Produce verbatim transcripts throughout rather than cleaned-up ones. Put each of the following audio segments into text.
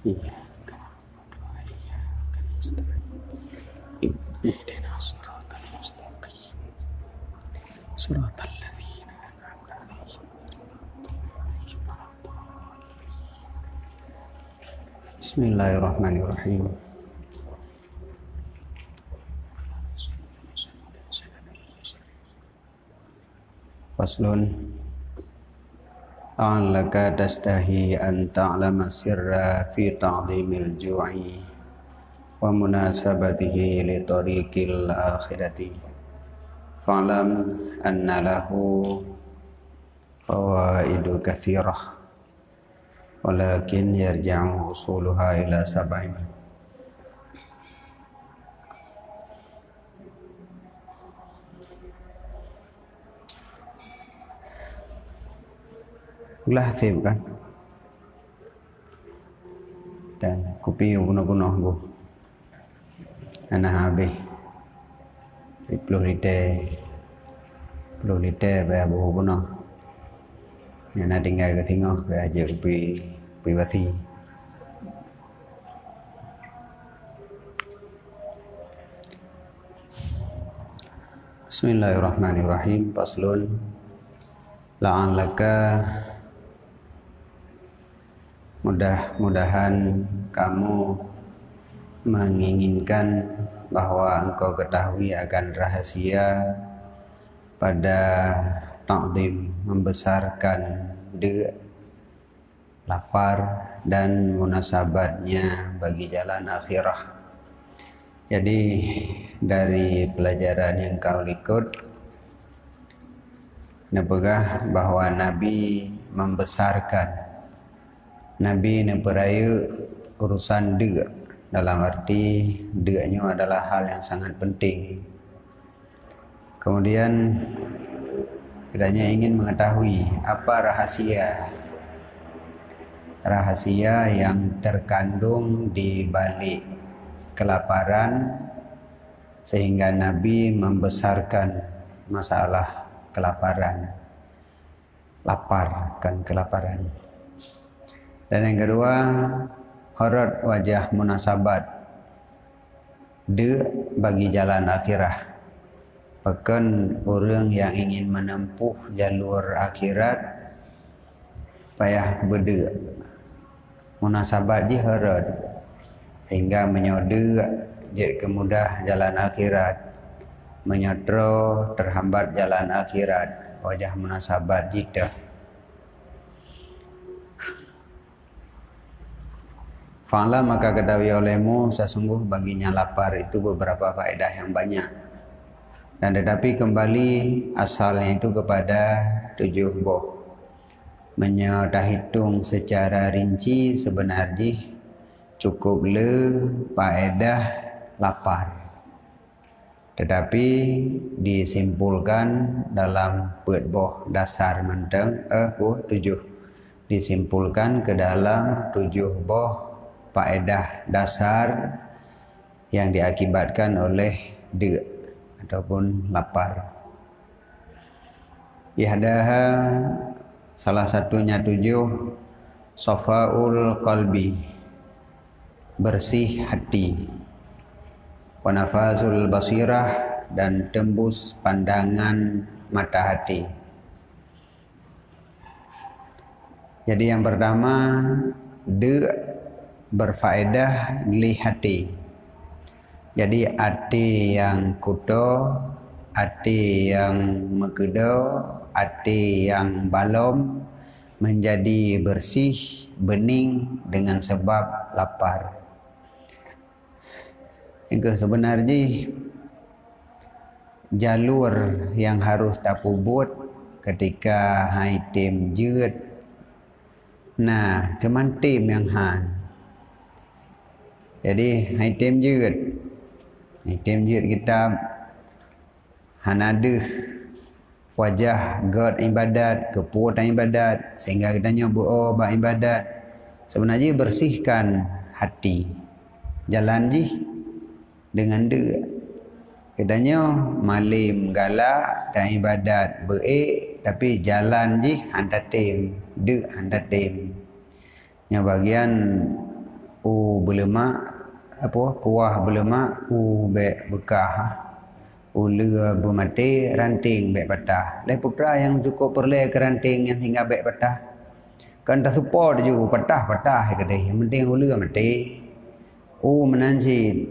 إياك نعبد وإياك نستعين. اهدنا الصراط المستقيم. صراط الذين أنعمت عليهم. بسم الله الرحمن الرحيم. فصل. لعلك تستحي أن تعلم السر في تعظيم الجوع ومناسبته لطريق الآخرة. فاعلم أن له فوائد كثيرة، ولكن يرجع أصولها إلى سبع. Glah seb kan? Dan kupi bunoh-bunoh bu. Hana habéh. Siploh liter. Siploh liter bèk bu bunoh. Nyang na tinggai keu singoh bèk jeuet kupi, kupi basi. Bismillahirrahmanirrahim. Faslun. La'allaka, mudah-mudahan kamu menginginkan bahwa engkau ketahui akan rahasia pada takdim, membesarkan deuk, lapar, dan munasabatnya bagi jalan akhirah. Jadi, dari pelajaran nyang ka likot, neupeugah bahwa Nabi membesarkan, Nabi neupeureuk urusan deuk, dalam arti deuk nyoe adalah hal yang sangat penting. Kemudian, kiranya ingin mengetahui apa rahasia, rahasia yang terkandung di balik kelaparan, sehingga Nabi membesarkan masalah kelaparan. Lapar, kan kelaparan. Dan yang kedua, horot wajah munasabat deuk bagi jalan akhirah. Pakon ureuëng nyang ingin menempuh jalur akhirat payah beudeuk. Munasabat jih horot, sehingga meunyoe deuk jeuet keumudah jalan akhirat, meunyoe troe terhambat jalan akhirat, wajah munasabat jih teuh. Fa'lam, maka ketahui olehmu, sesungguh bagi nyang lapar itu beberapa faedah yang banyak. Dan tetapi kembali asalnya itu kepada tujuh boh. Meunyoe tahitong secara rinci, seubeuna jih cukup le paedah lapar. Tetapi disimpulkan dalam peuet boh dasar mantong, eh, boh tujoh. Disimpulkan ke dalam tujoh boh paedah dasar yang diakibatkan oleh deuk ataupun lapar. Ihdaha, salah satunya tujoh, safaul qalbi, bersih hati, wa nafazul basirah, dan tembus pandangan mata hati. Jadi yang pertama, deuk berfaedah lé até. Jadi até nyang kuto, até nyang meukeudô, até nyang balom menjadi bersih, bening dengan sebab lapar. Nyang keuh seubeuna jih jalur nyang harôh tapeubuet keutika han tém jeuet. Nah, teuma tém nyang han. Jadi han tém jeuet. Han tém jeuet kitab, hana deuh wajah gét ibadat, keupeue tan ibadat, sehingga geutanyoe beu-o bak ibadat. Seubeuna jih bersihkan hati. Jalan jih deungon deuk. Geutanyoe malém galak tan ibadat beu-ék, tapi jalan jih han tatém, deuk han tatém. Nyoe bagian U beuleumak, apa, kuah beuleumak, u bék beukah. Uleue beumaté, ranting bék patah. Lé putra nyang cukôp peureulée keu ranting nyang sehingga bék patah. Kan tasupport ju, patah-patah keudeh, nyang penting uleue maté. U meunan cit.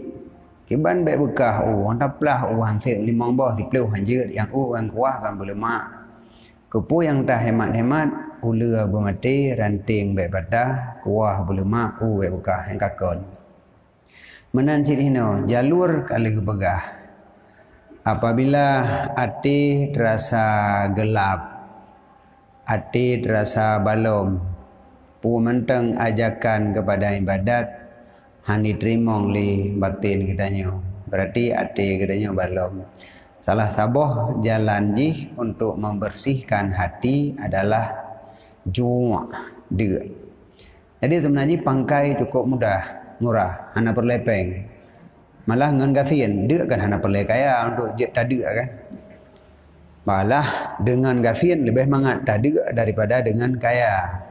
Kiban bék beukah u, nyang taplah u han sép limong boh siplôh han jeuet, nyang u nyang kuah kan beuleumak. Keupeue nyang tahemat-hemat, uleue beumaté, ranting bék patah, kuah beuleumak, u bék beukah, nyang kakon. Meunan cit inoe, jalur ka lheueh geupeugah. Apabila até teurasa geulab, até teurasa balom, peue mantong ajakan keupada iébadat hana jiteurimong lé batén geutanyoe, beurati até geutanyoe balom. Salah saboh jalan jih untuk membersihkan hati adalah ju deuk. Jadi seubeuna jih pangkai cukôp mudah, murah, hana peureulée péng. Malah ngon gasien, deuk kan hana peureulée kaya untuk jeuet tadeuk kan. Malah deungon gasien leubeh mangat tadeuk daripada deungon kaya.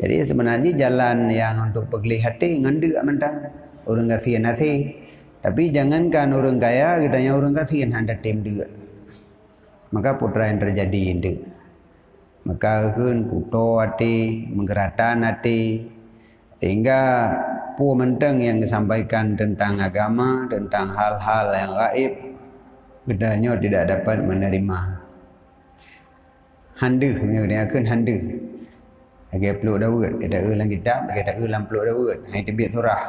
Jadi seubeuna jih jalan nyang untuk peugleh até ngon deuk mantong. Ureuëng gasien até. Tapi jangankan ureuëng kaya, geutanyoe ureuëng gasien hana tem deuk. Maka peue nyang teujadi deuk. Maka kheun kuto até, meugeuratan até, sehingga peue mantong nyang geusampaikan teuntang agama, teuntang hal-hal nyang gaéb, geutanyoe tidak dapat menerima. Han deuh, meunyoe geutanyoe kheun han deuh. Lagée pluek Daud, geutanyoe lam kitab, geutanyoe lam pluek Daud, hai teubiet surah.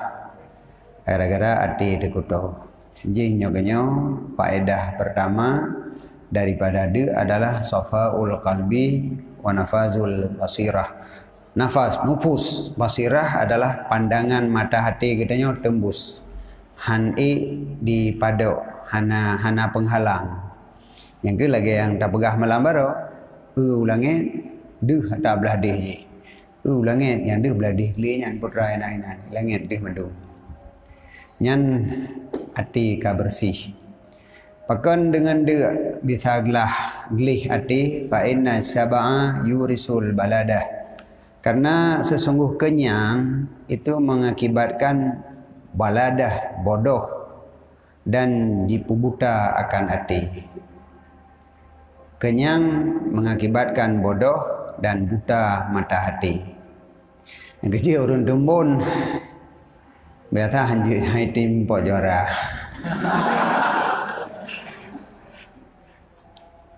Gara-gara até teukuto. Jih nyoe keunyoe faedah pertama daripada deuk adalah safaul qalbi wa nafazul basirah. Nafas, nufus, basirah adalah pandangan mata hati geutanyoe tembus. Han ék dipadok, hana, hana penghalang. Nyang keu lagée nyang tapeugah malam baroe, eu u langét, deuh ata blaih deh jih. Eu u langét nyang deuh blaih deh glé nyan putra inan-inan, langét deuh mandum. Nyan até ka beureuséh. Pakon deungon deuk bisa glah gleh até, fa inna syaba'a yurisul baladah. Karena sesungguh kenyang itu mengakibatkan baladah, bodoh, dan jipeubuta akan até. Kenyang mengakibatkan bodoh dan buta mata hati. Nyang keuh ureuëng teumbon biasa hanjeuet hai tim pot juara.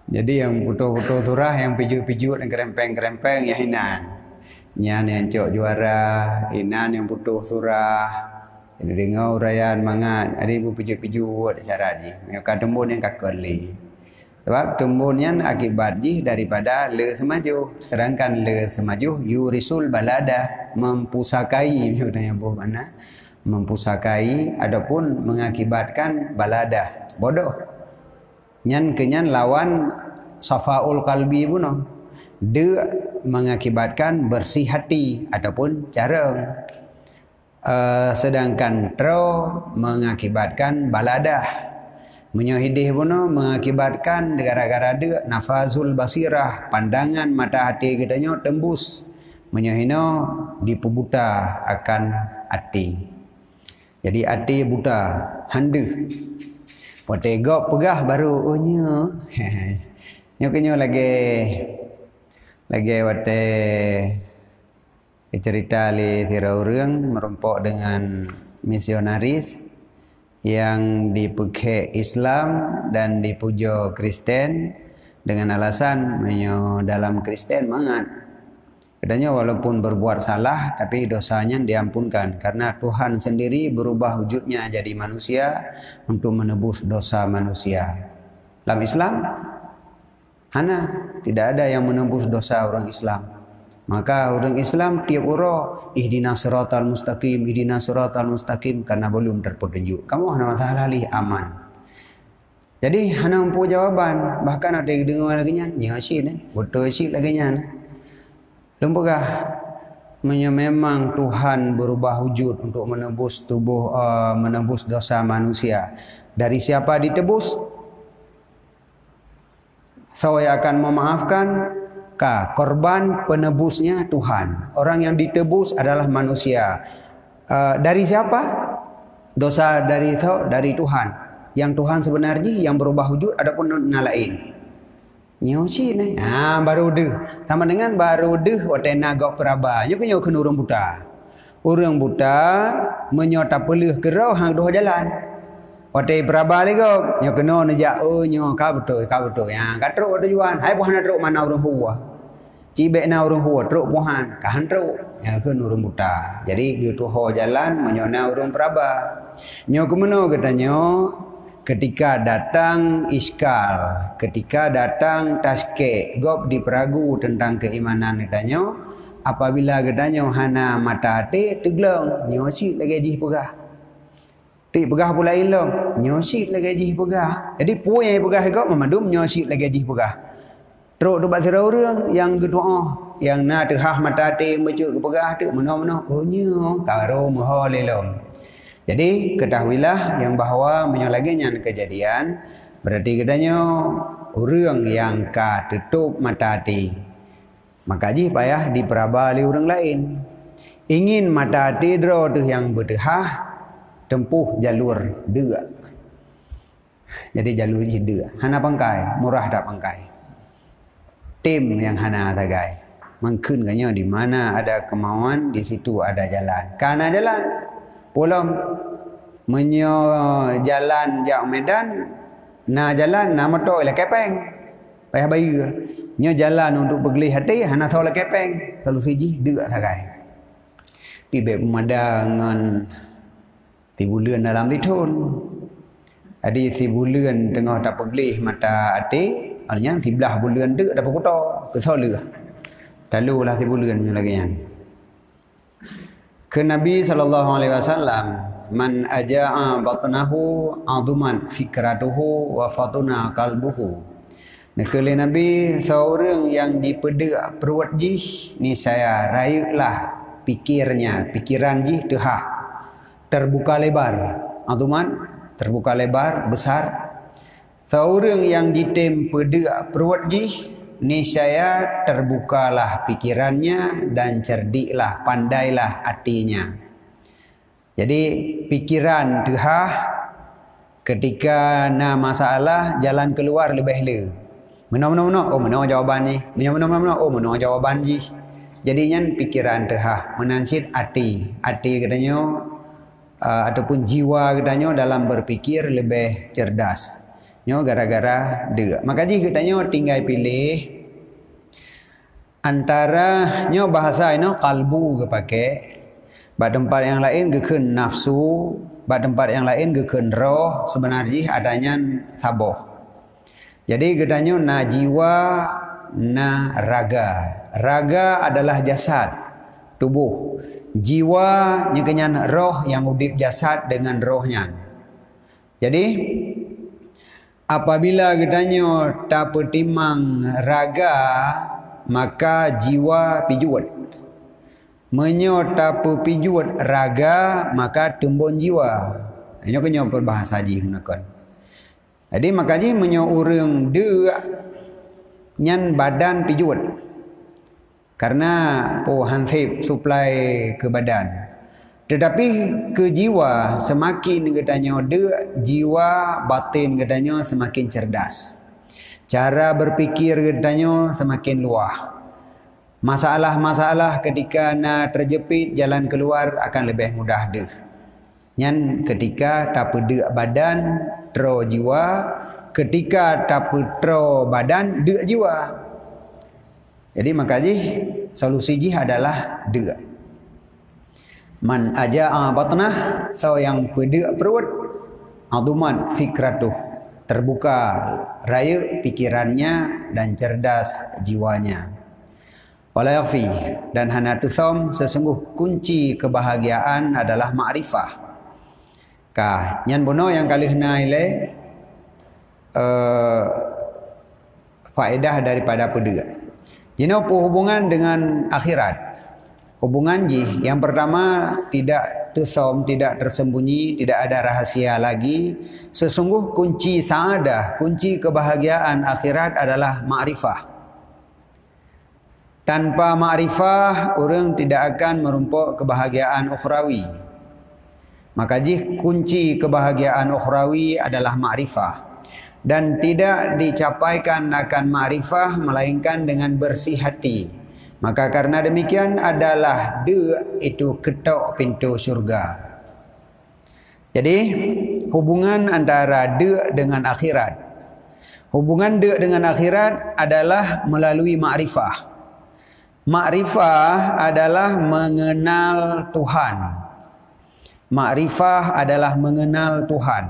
Jadi nyang putôh-putôh surah, nyang pijuet-pijuet, nyang keurempeng-keurempeng, nyang inan. Nyan nyang cok juara, inan nyang putôh surah. Jadi deungoe uraian mangat, jadi beupijuet-pijuet cara jih. Meunyoe ka teumbon nyang ka keu lé. Sebab teumbon nyan akibat jih daripada le seumajoh. Sedangkan le seumajoh yurisul balada, mempusakai, meunyoe tanyoe boh makna, mempusakai ataupun mengakibatkan balada, bodoh. Nyan keunyan lawan safaul qalbi bunoe. Deuk mengakibatkan bersih hati ataupun carông. Eh, sedangkan troe mengakibatkan baladah. Meunyoe hidéh bunoe mengakibatkan gara-gara deuk nafazul basirah, pandangan mata hati geutanyoe tembus. Meunyoe hinoe dipeubuta akan até. Jadi até buta, han deuh. Watée gob peugah baru, oh nyoe. Nyoe keunyoe lagée, lagée watée cerita lé sidroe ureuëng meurumpok dengan misionaris yang dipeukhek Islam dan dipujoe Kristen dengan alasan meunyoe dalam Kristen mangat. Katanya walaupun berbuat salah, tapi dosa nyan diampunkan karena Tuhan sendiri berubah wujudnya jadi manusia untuk menebus dosa manusia. Dalam Islam, hana, tidak ada yang menebus dosa orang Islam. Maka orang Islam tiap uroe, "Ihdinas siratal mustaqim, ihdinas siratal mustaqim," karena belum terpetunjuk. Kamu hana masalah lih, aman. Jadi hana muphom jawaban, bahkan ada yang dengar lagi nyan, nyoe cit, eh, beutôi cit lagi nyan. Lôn peugah, meunyoe memang Tuhan berubah wujud untuk menebus tubuh, eh, menebus dosa manusia, dari siapa ditebus? Soe yang akan memaafkan? Ka, korban penebusnya Tuhan. Orang yang ditebus adalah manusia. Eh, dari siapa? Dosa dari so-, dari Tuhan. Yang Tuhan sebenar jih yang berubah wujud, adapun na laén. Nyoe cit neh. Ha, baru deuh. Sama dengan baru deuh watée na gob peuraba. Nyoe keuh nyoe kheun ureuëng buta. Ureuëng buta meunyoe tapeuleueh keudroe hang deuh jalan. Watée peuraba lé gob, nyoe keunoe neujak, "Oh, nyoe ka beutôi, ka beutôi." Ha, ka trok tujuan. Hai boh hana trok mana ureuëng hua. Cibék na ureuëng hua trok pohan, ka han trok. Nyang kheun ureuëng buta. Jadi geutuho jalan meunyoe na ureuëng peuraba. Nyoe keumeunoe geutanyoe, ketika datang iskal, ketika datang taskek gob diperagu tentang keimanan geutanyoe, apabila geutanyoe hana mata até teuglong, nyoe cit lagée jih peugah. Tiep peugah peue laén lom, nyoe cit lagée jih peugah. Jadi peue nyang peugah gob mandum nyoe cit lagée jih peugah. Trok teuh bak sidroe ureuëng nyang geutuoh, nyang na teuhah mata até meucok geupeugah teuk meunoe-meunoe, "Oh nyoe ka rô meuho lé lom." Jadi ketahuilah nyang bahwa meunyoe lagée nyan keujadian, berarti geutanyoe ureuëng nyang ka teutôb mata até. Maka jih payah dipeuraba lé ureuëng laén. Ingin mata até droe teuh nyang beuteuhah, tempuh jalur deuk. Jadi jalur jih deuk, hana pangkai, murah that pangkai. Tem nyang hana sagai. Mangkheun geutanyoe di mana ada kemauan, di situ ada jalan. Ka na jalan, peue lom. Meunyoe jalan jak Medan, na jalan, na moto, ilakée péng. Payah bayeue. Nyoe jalan untuk peugleh até, hana soe lakée péng. Solusi jih deuk sagai. Pih bék meumada ngon sibuleuen dalam lithon. Jadi sibuleuen teungoh tapeugleh mata até, awaknyan siblaih buleuen deuk tapeukuto, keu soe lheueh. Taloe lah sibuleuen lagée nyan. Kheun Nabi sallallahu alaihi wasallam, "Man aja'a batnahu adumat fikratuhu wa fatuna qalbuhu." Neukheun lé Nabi, "Soe ureuëng nyang jipeudeuk pruet jih, niscaya rayeuklah pikirnya, pikiran jih teuhah, terbuka lebar." Adumat, terbuka lebar, besar. Soe ureuëng nyang jitem peudeuk pruet jih, niscaya terbukalah pikirannya dan cerdiklah, pandailah hatinya. Jadi, pikiran teuhah, ketika na masalah, jalan keuluar leubeh le. Meunoe, meunoe, meunoe, oh, meunoe jawaban jih. Meunyoe meunoe, meunoe, meunoe, oh, meunoe jawaban jih. Jadi, nyan pikiran teuhah. Meunan cit até. Até geutanyoe, eh, ataupun jiwa geutanyoe dalam berpikir leubeh cerdas. Nyoe gara-gara deuk. Maka jih geutanyoe tinggai piléh antara nyoe bahasa inoe kalbu geupaké, bak teumpat nyang laén geukheun nafsu, bak teumpat nyang laén geukheun roh, seubeuna jih ada nyan saboh. Jadi geutanyoe na jiwa, na raga. Raga adalah jasad, tuboh. Jiwa nyoe keuh nyan roh nyang udeb jasad deungon roh nyan. Jadi, apabila geutanyoe tapeutimang raga, maka jiwa pijuet. Meunyoe tapeupijuet raga, maka teumbon jiwa. Nyoe keuh nyoe peubahasa jih meunakon. Jadi, maka jih meunyoe ureuëng deuk, nyan badan pijuet. Karena po hanseb suplai keu badan. Tetapi keu jiwa, seumaken geutanyoe deuk, jiwa baten geutanyoe seumaken cerdas. Cara berpikir geutanyoe seumaken luwah. Masalah-masalah ketika na teujeupiet, jalan keuluar akan leubeh mudah deuh. Nyan ketika tapeudeuk badan, troe jiwa, ketika tapeutroe badan, deuk jiwa. Jadi maka jih, solusi jih adalah deuk. Man aja'a batnah, soe nyang peudeuk pruet, adumat fikratuh, terbuka rayeuk pikirannya dan cerdas jiwanya. Wala yakhfi, dan hana teusom, sesungguh kunci kebahagiaan adalah makrifah. Ka, nyan bunoe nyang ka lheueh na ilée, eh, faedah daripada peudeuk. Jinoe peuhubungan dengan akhirat. Hubungan jih, yang pertama, tidak teusom, tidak tersembunyi, tidak ada rahasia lagi. Sesungguh kunci saadah, kunci kebahagiaan akhirat adalah makrifah. Tanpa makrifah, ureuëng tidak akan meurumpok kebahagiaan ukhrawi. Maka jih kunci kebahagiaan ukhrawi adalah makrifah. Dan tidak dicapaikan akan makrifah melainkan dengan bersih hati. Maka karena demikian adalah deuk itu ketok pintu syurga. Jadi, hubungan antara deuk dengan akhirat. Hubungan deuk dengan akhirat adalah melalui makrifah. Makrifah adalah mengenal Tuhan. Makrifah adalah mengenal Tuhan.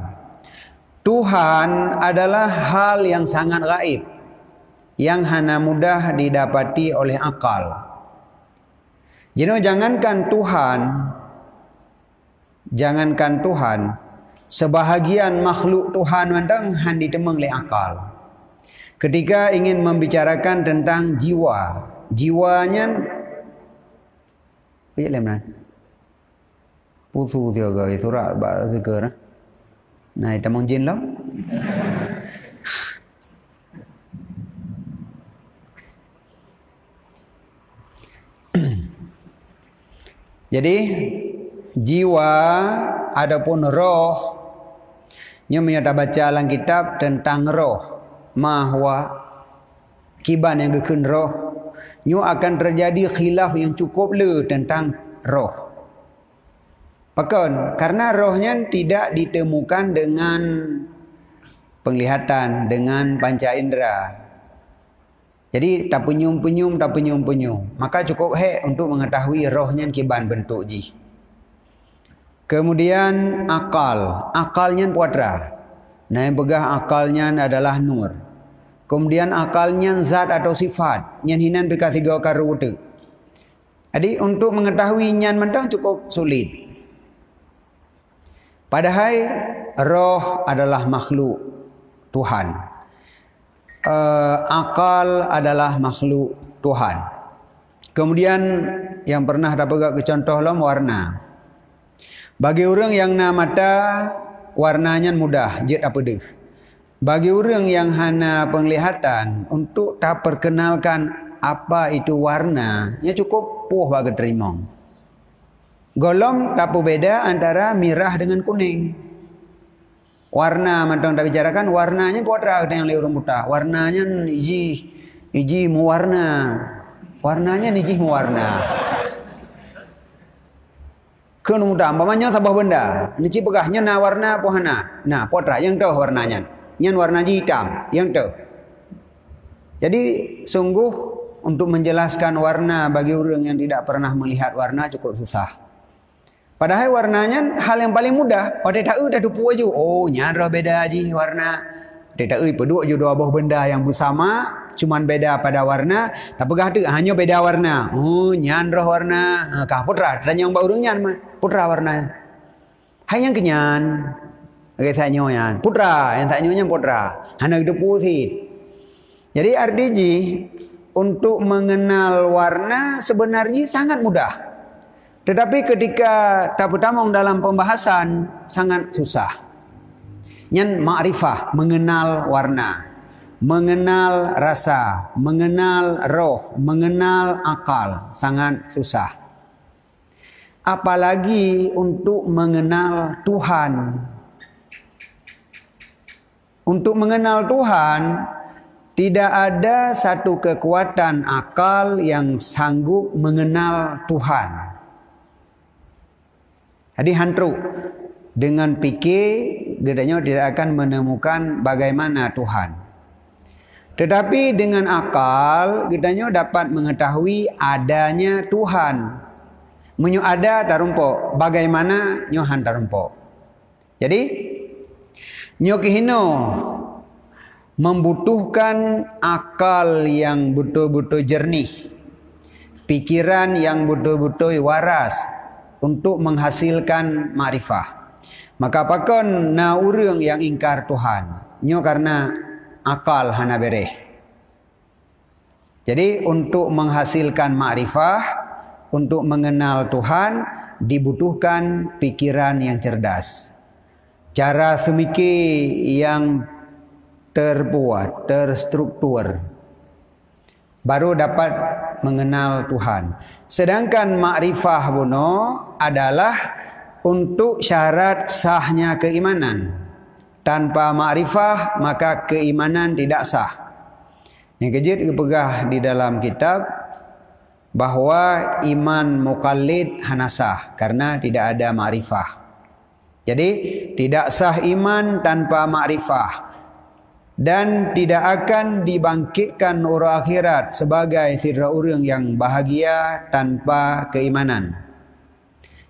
Tuhan adalah hal yang sangat gaib, yang hana mudah didapati oleh akal. Jinoe jangankan Tuhan, jangankan Tuhan, sebahagian makhluk Tuhan mantong han jiteumeung lé akal. Ketika ingin membicarakan tentang jiwa, jiwa nyan, peue lé meunan? Pusu tiga kali surat bak zikir. Nah, tamong jin lom. Jadi, jiwa ataupun roh, nyoe meunyoe tabaca lam kitab tentang roh, ma huwa, kiban nyang geukheun roh, nyoe akan terjadi khilaf yang cukup le tentang roh. Pakon? Karena roh nyan tidak ditemukan dengan penglihatan, dengan panca indera. Jadi, tapeunyum-peunyum, tapeunyum-peunyum. Maka cukup hék untuk mengetahui roh nyan kiban bentuk jih. Kemudian akal. Akal nyan peue atra? Na nyang peugah akal nyan adalah nur. Kemudian akal nyan zat atau sifat. Nyan hinan pih ka sigoe karu teuk. Jadi, untuk mengetahui nyan mantong cukup sulit. Padahai roh adalah makhluk Tuhan. Eh, akal adalah makhluk Tuhan. Kemudian, yang pernah tapeugah keu contoh lom, warna. Bagi ureuëng nyang na mata, warna nyan mudah jeuet tapeudeuh. Bagi ureuëng nyang hana penglihatan, untuk taperkenalkan apa itu warna, nyan cukup poh bak geuteurimong. Gohlom tapeubeda antara mirah dengan kuning. Warna mantong tabicarakan, warna nyan peue atra geutanyoe lé ureuëng buta. Warna nyan ijih, ijih meuwarna. Warna nyan ijih meuwarna. Keu ureuëng buta, umpama nyoe saboh benda, neuci peugah nyoe na warna peue hana. Nah, peue atra nyang toh warna nyan. Nyan warna jih itam, nyang toh. Jadi, sungguh untuk menjelaskan warna bagi ureuëng yang tidak pernah melihat warna cukup susah. Padahai warna nyan hal yang paling mudah. Watée taeu tateupeue ju, oh, nyan roh beda jih warna. Watée taeu peuduek ju dua boh benda yang bersama, cuman beda pada warna, tapeugah teuk, "Ha, nyoe beda warna." Oh, nyan roh warna. Ha, ka peue atra, tanyong bak ureuëng nyan mah. Peue atra warna nyan? Hai nyang keunyan. Lagée sak nyoe nyan. Peue atra, nyang sak nyoe nyan peue atra. Hana geuteupeue cit. Jadi, arti jih, untuk mengenal warna sebenarnya sangat mudah. Tetapi ketika tapeutamong dalam pembahasan, sangat susah. Nyan makrifah, mengenal warna, mengenal rasa, mengenal roh, mengenal akal, sangat susah. Apalagi untuk mengenal Tuhan. Untuk mengenal Tuhan, tidak ada satu kekuatan akal yang sanggup mengenal Tuhan. Jadi, han trok, dengan fikir, geutanyoe tidak akan menemukan bagaimana Tuhan. Tetapi dengan akal, geutanyoe dapat mengetahui adanya Tuhan. Meunyoe ada, tarumpok. Bagaimana, nyoe han tarumpok. Jadi, nyoe keuh inoe membutuhkan akal yang betul-betul jernih, pikiran yang betul-betul waras untuk menghasilkan makrifah. Maka pakon na ureuëng yang ingkar Tuhan? Nyoe karena akal hana bereh. Jadi, untuk menghasilkan makrifah, untuk mengenal Tuhan, dibutuhkan pikiran yang cerdas. Cara seumiké yang terbuat, terstruktur, baru dapat mengenal Tuhan. Sedangkan makrifah bunoe adalah Untuk syarat sahnya keimanan. Tanpa makrifah, maka keimanan tidak sah. Nyang keujeuet geupeugah di dalam kitab bahwa iman muqallid hana sah karena tidak ada makrifah. Jadi, tidak sah iman tanpa makrifah dan tidak akan dibangkitkan uroe akhirat sebagai sidroe ureuëng yang bahagia tanpa keimanan.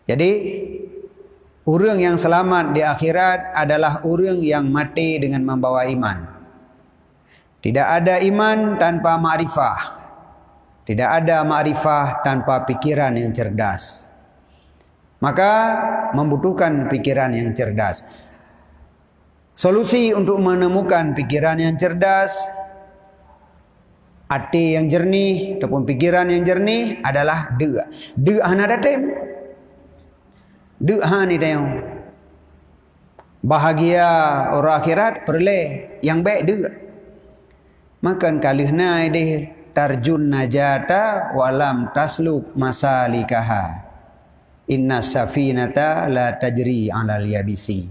Jadi, ureuëng yang selamat di akhirat adalah ureuëng yang mati dengan membawa iman. Tidak ada iman tanpa makrifah. Tidak ada makrifah tanpa pikiran yang cerdas. Maka, membutuhkan pikiran yang cerdas. Solusi untuk menemukan pikiran yang cerdas, até yang jernih ataupun pikiran yang jernih adalah deuk. Deuk hana tatem. Deuk hana tatem. Bahagia uroe akhirat peureulée nyang bék deuk. Maka ka lheueh na ideh tarjun najata walam tasluk masalikaha. Inna safinata la tajri alal yabisi.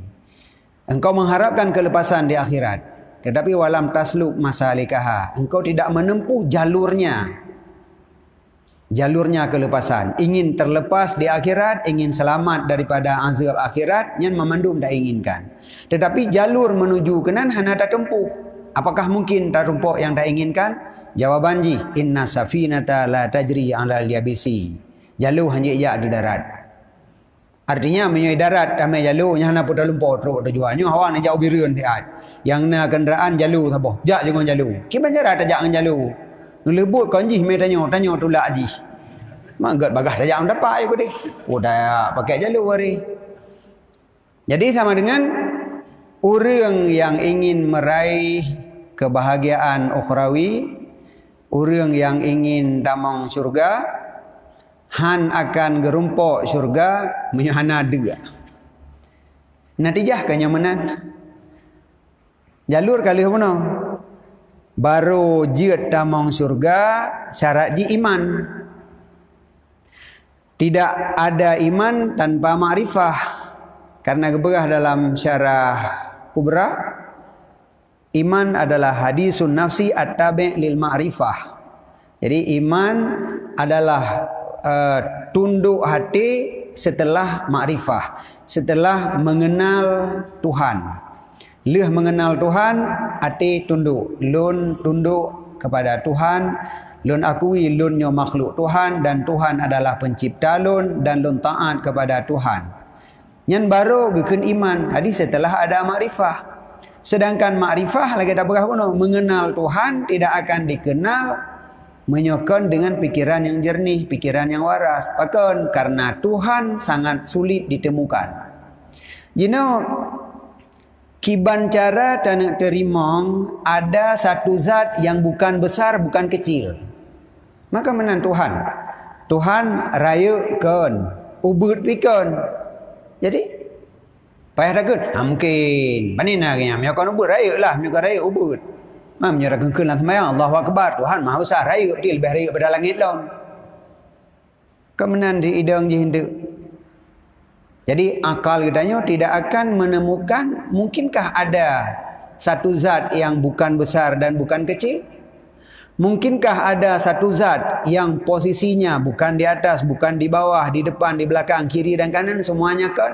Engkau mengharapkan kelepasan di akhirat, tetapi walam tasluk masalikaha, engkau tidak menempuh jalurnya. Jalurnya kelepasan. Ingin terlepas di akhirat, ingin selamat daripada azab akhirat, nyan mamandum tainginkan. Tetapi jalur menuju keunan hana tatempuh. Apakah mungkin tarumpok nyang tainginkan? Jawaban jih, inna safinata la tajri alal yabisi. Jalur hana jak di darat. Artinya, meunyoe darat tamé jalô, nyan hana peue talumpoe trok tujuan. Nyoe hawa neujak u Bireuen siat. Nyang na kendaraan jalô saboh, jak ngon jalô. Kiban cara tajak ngon jalô? Leubot kon jih mé tanyoe, tanyoe tulak jih. Mangat bagah tajak ngon tapak ayue keudeh. Oh, tajak pakai jalô hari. Jadi, sama dengan ureuëng yang ingin meraih kebahagiaan ukhrawi, ureuëng yang ingin tamong syurga, han akan geurumpok syurga meunyoe hana deuk. Natijah ka nyoe meunan. Jalur ka lheueh bunoe. Barô jeuet tamong syurga, syarat jih iman. Tidak ada iman tanpa makrifah. Karena geupeugah dalam Syarah Kubra, iman adalah hadisun nafsi at-tabi' lil ma'rifah. Jadi, iman adalah, eh, tunduk hati setelah makrifah, setelah mengenal Tuhan. Lheueh mengenal Tuhan, até tunduk. Lôn tunduk kepada Tuhan, lôn akui lôn nyoe makhluk Tuhan dan Tuhan adalah pencipta lôn dan lôn taat kepada Tuhan. Nyan barô geukheun iman, jadi setelah ada makrifah. Sedangkan makrifah lagée tapeugah bunoe, mengenal Tuhan tidak akan dikenal meunyoe kon dengan pikiran yang jernih, pikiran yang waras. Pakon? Karena Tuhan sangat sulit ditemukan. Jinoe, kiban cara taneuk teurimong ada satu zat yang bukan besar, bukan kecil. Maka meunan Tuhan. Tuhan rayeuk kon, ubeuet pi kon. Jadi, payah takheun, "Ha, mungkin. Pane na geuh nyan, meunyoe kon ubeuet, rayeuk lah, meunyoe kon rayeuk, ubeuet." Mam nyoe takheun lam seumayang, "Allahu Akbar, Tuhan Maha Besar, rayeuk, leubeh rayeuk pada langét lom." Keumeunang di idong jih enteuk. Jadi, akal geutanyoe tidak akan menemukan, mungkinkah ada satu zat yang bukan besar dan bukan kecil? Mungkinkah ada satu zat yang posisinya bukan di atas, bukan di bawah, di depan, di belakang, kiri dan kanan, semuanya kan?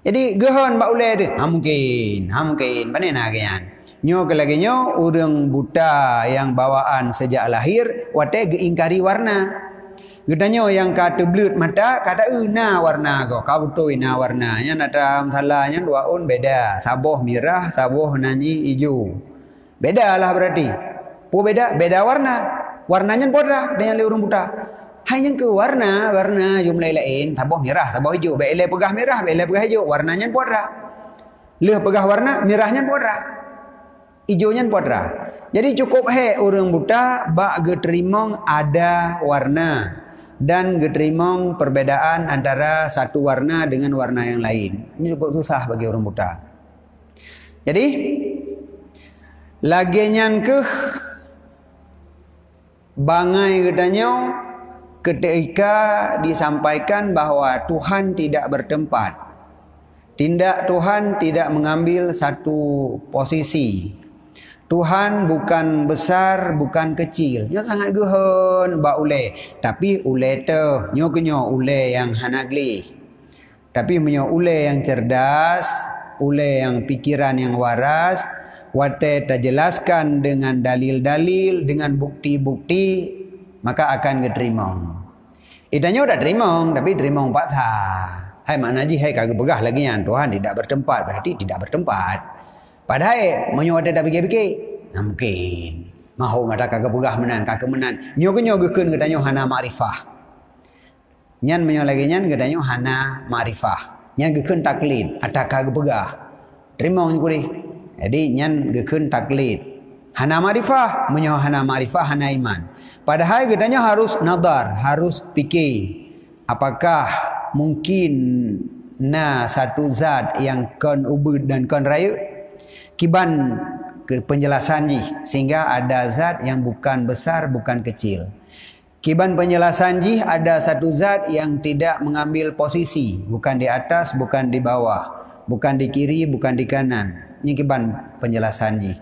Jadi, geuhon bak ulée teuh, "Ha mungkin, ha mungkin, pane na geuh nyan." Nyoe keu lagée nyoe, ureuëng buta nyang bawaan sejak lahir, watée geuingkari warna. Geutanyoe nyang ka teubleuet mata, ka taeu na warna goe, ka beutôi na warna. Nyan atra meusala nyan dua ôn beda, saboh mirah, saboh nan jih ijo. Beda lah berarti. Peue beda? Beda warna. Warna nyan peue atra, dan nyang lé ureuëng buta. Hai nyang keu warna, warna jumlah laén, saboh mirah, saboh ijo, bék ilée peugah mirah, bék ilée peugah ijo, warna nyan peue atra. Lheueh peugah warna, mirah nyan peue atra. Ijo nyan peue atra. Jadi cukup hék ureuëng buta bak geuteurimong ada warna dan geuteurimong perbedaan antara satu warna dengan warna yang lain. Ini cukup susah bagi ureuëng buta. Jadi, lagée nyan keuh bangai geutanyoe Ketika disampaikan bahwa Tuhan tidak bertempat, tindak Tuhan tidak mengambil satu posisi. Tuhan bukan besar, bukan kecil. Nyoe sangat geuhon bak ulée, tapi ulée teuh, nyoe keunyoe ulée nyang hana gleh. Tapi meunyoe ulée nyang cerdas, ulée nyang pikiran nyang waras, watée tajelaskan dengan dalil-dalil, dengan bukti-bukti, maka akan geuteurimong. Geutanyoe tateurimong, tapi teurimong paksa. Hai makna jih hai ka geupeugah lagée nyan, Tuhan tidak bertempat, berarti tidak bertempat. Padahai meunyoe watée tapike-pike, nah mungkin. Mahom ata ka geupeugah meunan, ka keu meunan. Nyoe keunyoe geukheun geutanyoe hana makrifah. Nyan meunyoe lagée nyan geutanyoe hana makrifah. Nyan geukheun taklid, ata ka geupeugah. Teurimong nyoe kudeh. Jadi nyan geukheun taklid. Hana makrifah, meunyoe hana makrifah hana iman. Padahai geutanyoe harus nadhar, harus pike. Apakah mungkin na satu zat nyang kon ubit dan kon rayeuk? Kiban ke penjelasan jih, sehingga ada zat yang bukan besar, bukan kecil. Kiban penjelasan jih, ada satu zat yang tidak mengambil posisi, bukan di atas, bukan di bawah, bukan di kiri, bukan di kanan. Nyan kiban penjelasan jih.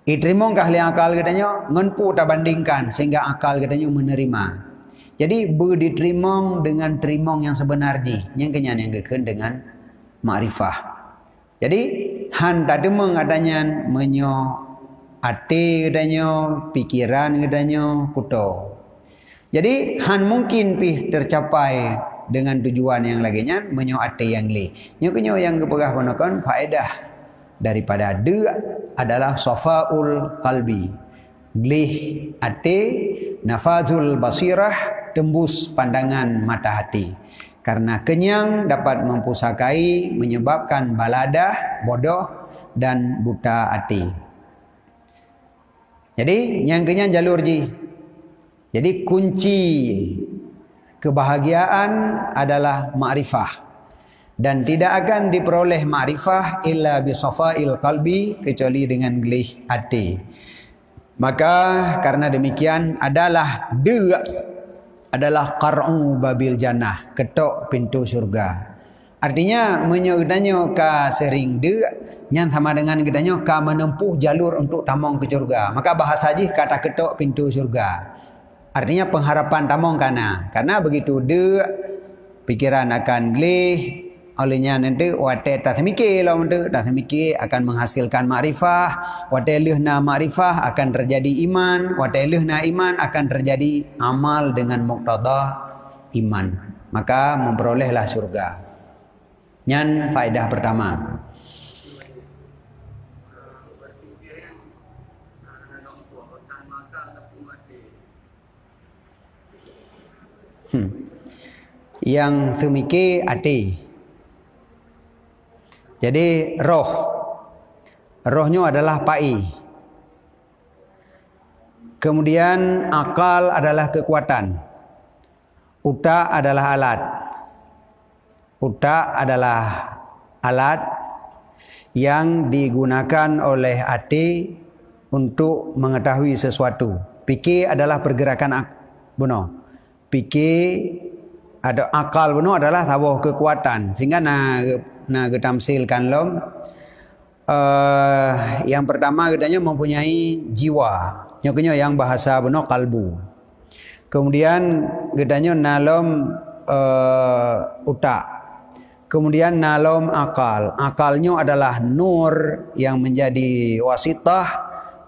Iteurimong kah lé akal geutanyoe, ngon peue tabandingkan sehingga akal geutanyoe menerima. Jadi, beuditeurimong dengan teurimong nyang seubeuna jih, nyan keunyan nyang geukheun dengan makrifah. Jadi, han tateumeung ata nyan meunyoe até geutanyoe, pikeran geutanyoe kuto. Jadi, han mungkin pih tercapai dengan tujuan nyang lagée nyan meunyoe até nyang gleh. Nyoe keunyoe nyang geupeugah bunoe kon faedah daripada deuk adalah safaul qalbi. Gleh até, nafazul basirah, tembus pandangan mata hati. Karena kenyang dapat mempusakai, menyebabkan baladah, bodoh, dan buta hati. Jadi, nyang keunyan jalur jih. Jadi, kunci kebahagiaan adalah makrifah. Dan tidak akan diperoleh makrifah illa bi safail qalbi, kecuali dengan gleh até. Maka, karena demikian, adalah deuk, adalah qar'u babil jannah, keutok pintu syurga. Artinya, meunyoe geutanyoe ka seuring deuk, nyan sama dengan geutanyoe ka menempuh jalur untuk tamong keu syurga. Maka, bahasa jih ka takeutok pintu syurga. Artinya, pengharapan tamong ka na. Karena begitu deuk, pikeran akan gleh, óh lheueh nyan nanti watée taseumiké lom tu, taseumiké akan menghasilkan makrifah, watée lheueh na makrifah akan terjadi iman, watée lheueh na iman akan terjadi amal dengan muktada iman. Maka memperolehlah syurga. Nyan faedah pertama. Hmm. Nyang seumiké até. Jadi roh. Roh nyoe adalah paé. Kemudian akal adalah kekuatan. Utak adalah alat. Utak adalah alat yang digunakan oleh até untuk mengetahui sesuatu. Piké adalah pergerakan ak-, bunoe. Piké atau akal bunoe adalah saboh kekuatan, sehingga na, na geutamsilkan lom. Eh, yang pertama geutanyoe mempunyai jiwa. Nyoe keunyoe nyang bahasa bunoe kalbu. Kemudian geutanyoe na lom, eh, utak. Kemudian na lom akal. Akal nyoe adalah nur yang menjadi wasitah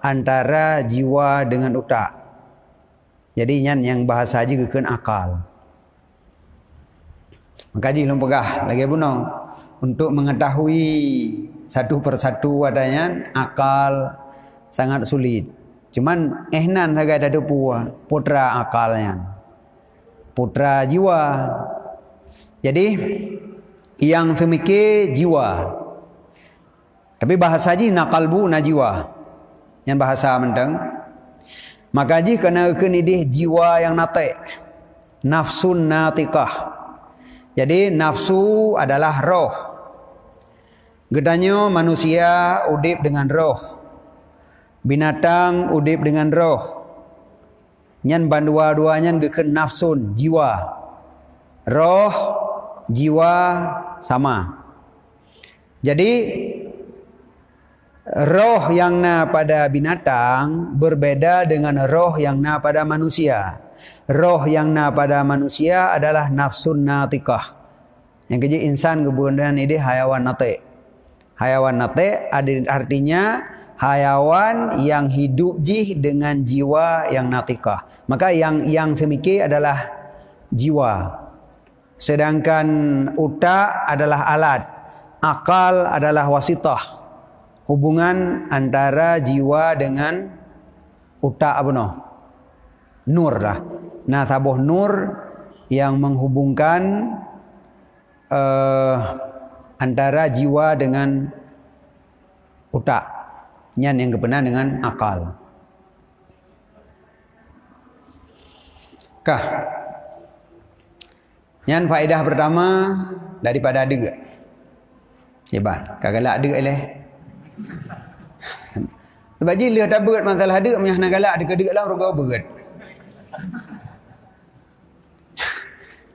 antara jiwa dengan utak. Jadi nyan nyang bahasa jih geukheun akal. Maka jih lôn peugah lagée bunoe, untuk mengetahui satu persatu ata nyan akal sangat sulit. Cuman éh nan sagai tateupeue putra akal nyan. Putra jiwa. Jadi, nyang seumiké jiwa. Tapi bahasa jih na kalbu, na jiwa. Nyan bahasa mantong. Maka jih kana geukheun idéh jiwa nyang natek. Nafsun natiqah. Jadi nafsu adalah roh. Geutanyoe manusia udeb dengan roh. Binatang udeb dengan roh. Nyan bandua-dua nyan geukheun nafsun, jiwa. Roh, jiwa sama. Jadi, roh yang na pada binatang berbeda dengan roh yang na pada manusia. Roh yang na pada manusia adalah nafsun natiqah. Nyang keujeuet insan geuboh nyan idéh hayawan natiq. Hayawan natiq adi-, artinya hayawan yang hidup jih dengan jiwa yang natiqah. Maka yang, yang seumiké adalah jiwa. Sedangkan utak adalah alat, akal adalah wasitah. Hubungan antara jiwa dengan utak apa noh? Nur lah. Nah, saboh nur yang menghubungkan, eh, antara jiwa dengan utak. Nyan yang geupeuna dengan akal. Kah. Nyan faedah pertama daripada deuk. Hebat, ka galak deuk leh. Sebab jih lheueh tabeuet masalah deuk, meunyo hana galak deuk-deuk lam rugoe beuet.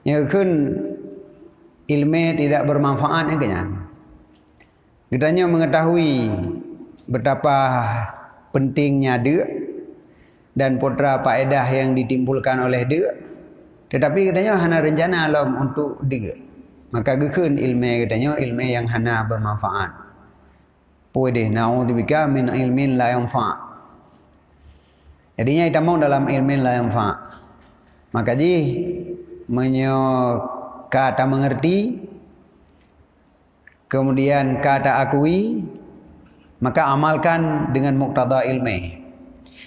Nyang kheun ilmu tidak bermanfaat nyang keu nyan. Geutanyoe mengetahui betapa pentingnya deuk dan putra faedah yang ditimbulkan oleh deuk, tetapi geutanyoe hana rencana lom untuk deuk. Maka geukheun ilmu geutanyoe ilmu yang hana bermanfaat. Peue deh, nauzubika min ilmin la yanfa. Jadi nyan tamong dalam ilmin la yanfa. Maka jih meunyoe ka tamengerti, kemudian ka ta akui, maka amalkan dengan muktada ilmu.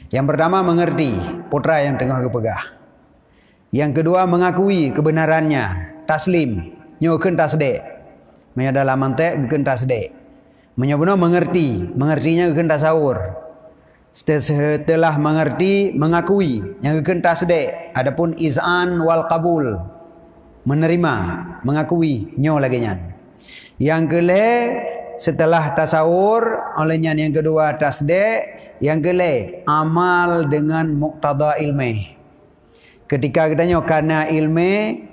Yang pertama, mengerti peue nyang teungoh geupeugah. Yang kedua, mengakui kebenarannya, taslim, nyoe kheun tasdek. Meunyoe dalam mantek, geukheun tasdek. Meunyoe bunoe mengerti, mengertinya geukheun tasawur. Sete-, setelah mengerti, mengakui, nyang geukheun tasdek. Adapun iz'an wal qabul, menerima, mengakui, nyoe lagée nyan. Nyang keulhée, setelah tasawur, oleh nyan nyang keudua tasdek, nyang keulhée amal dengan muktada ilmu. Ketika geutanyoe kana ilmu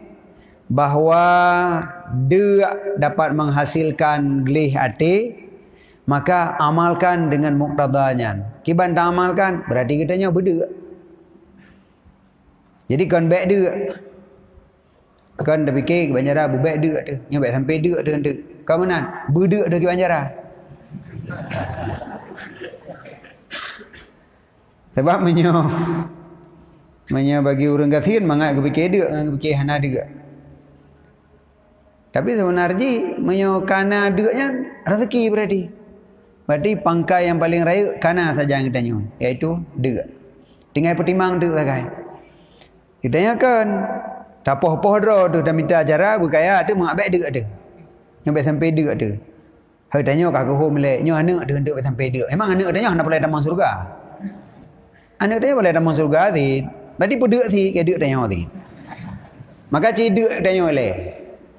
bahwa deuk dapat menghasilkan gleh até, maka amalkan dengan muktada nyan. Kiban ta amalkan, berarti geutanyoe beudeuk. Jadi kon bék deuk. Kon tapike keu banjara beubék deuk teuh, nyoe bék sampai deuk teuh. Kon meunan, beudeuk teuh keu banjara. Sebab meunyoe, meunyoe bagi ureuëng gasien mangat geupike deuk ngon geupike hana deuk. Tapi seubeuna jih meunyoe kana deuk nyan rezeki berarti. Berarti pangkai yang paling rayeuk kana sajan geutanyoe, yaitu deuk. Tinggai peutimang deuk sagai. Geutanyoe kon tapoh-poh droe teuh tamita cara beukaya teuh mangat bék deuk teuh. Nyoe bék sampai deuk teuh. Hai tanyoe ka geuhom lé, nyoe aneuk teuh hantom sampai deuk. Emang aneuk tanyoe hana peureulée tamong syeuruga? Aneuk tanyoe peureulée tamong syeuruga cit. Berarti peudeuk cit keu deuk tanyoe cit. Maka ci deuk tanyoe lé.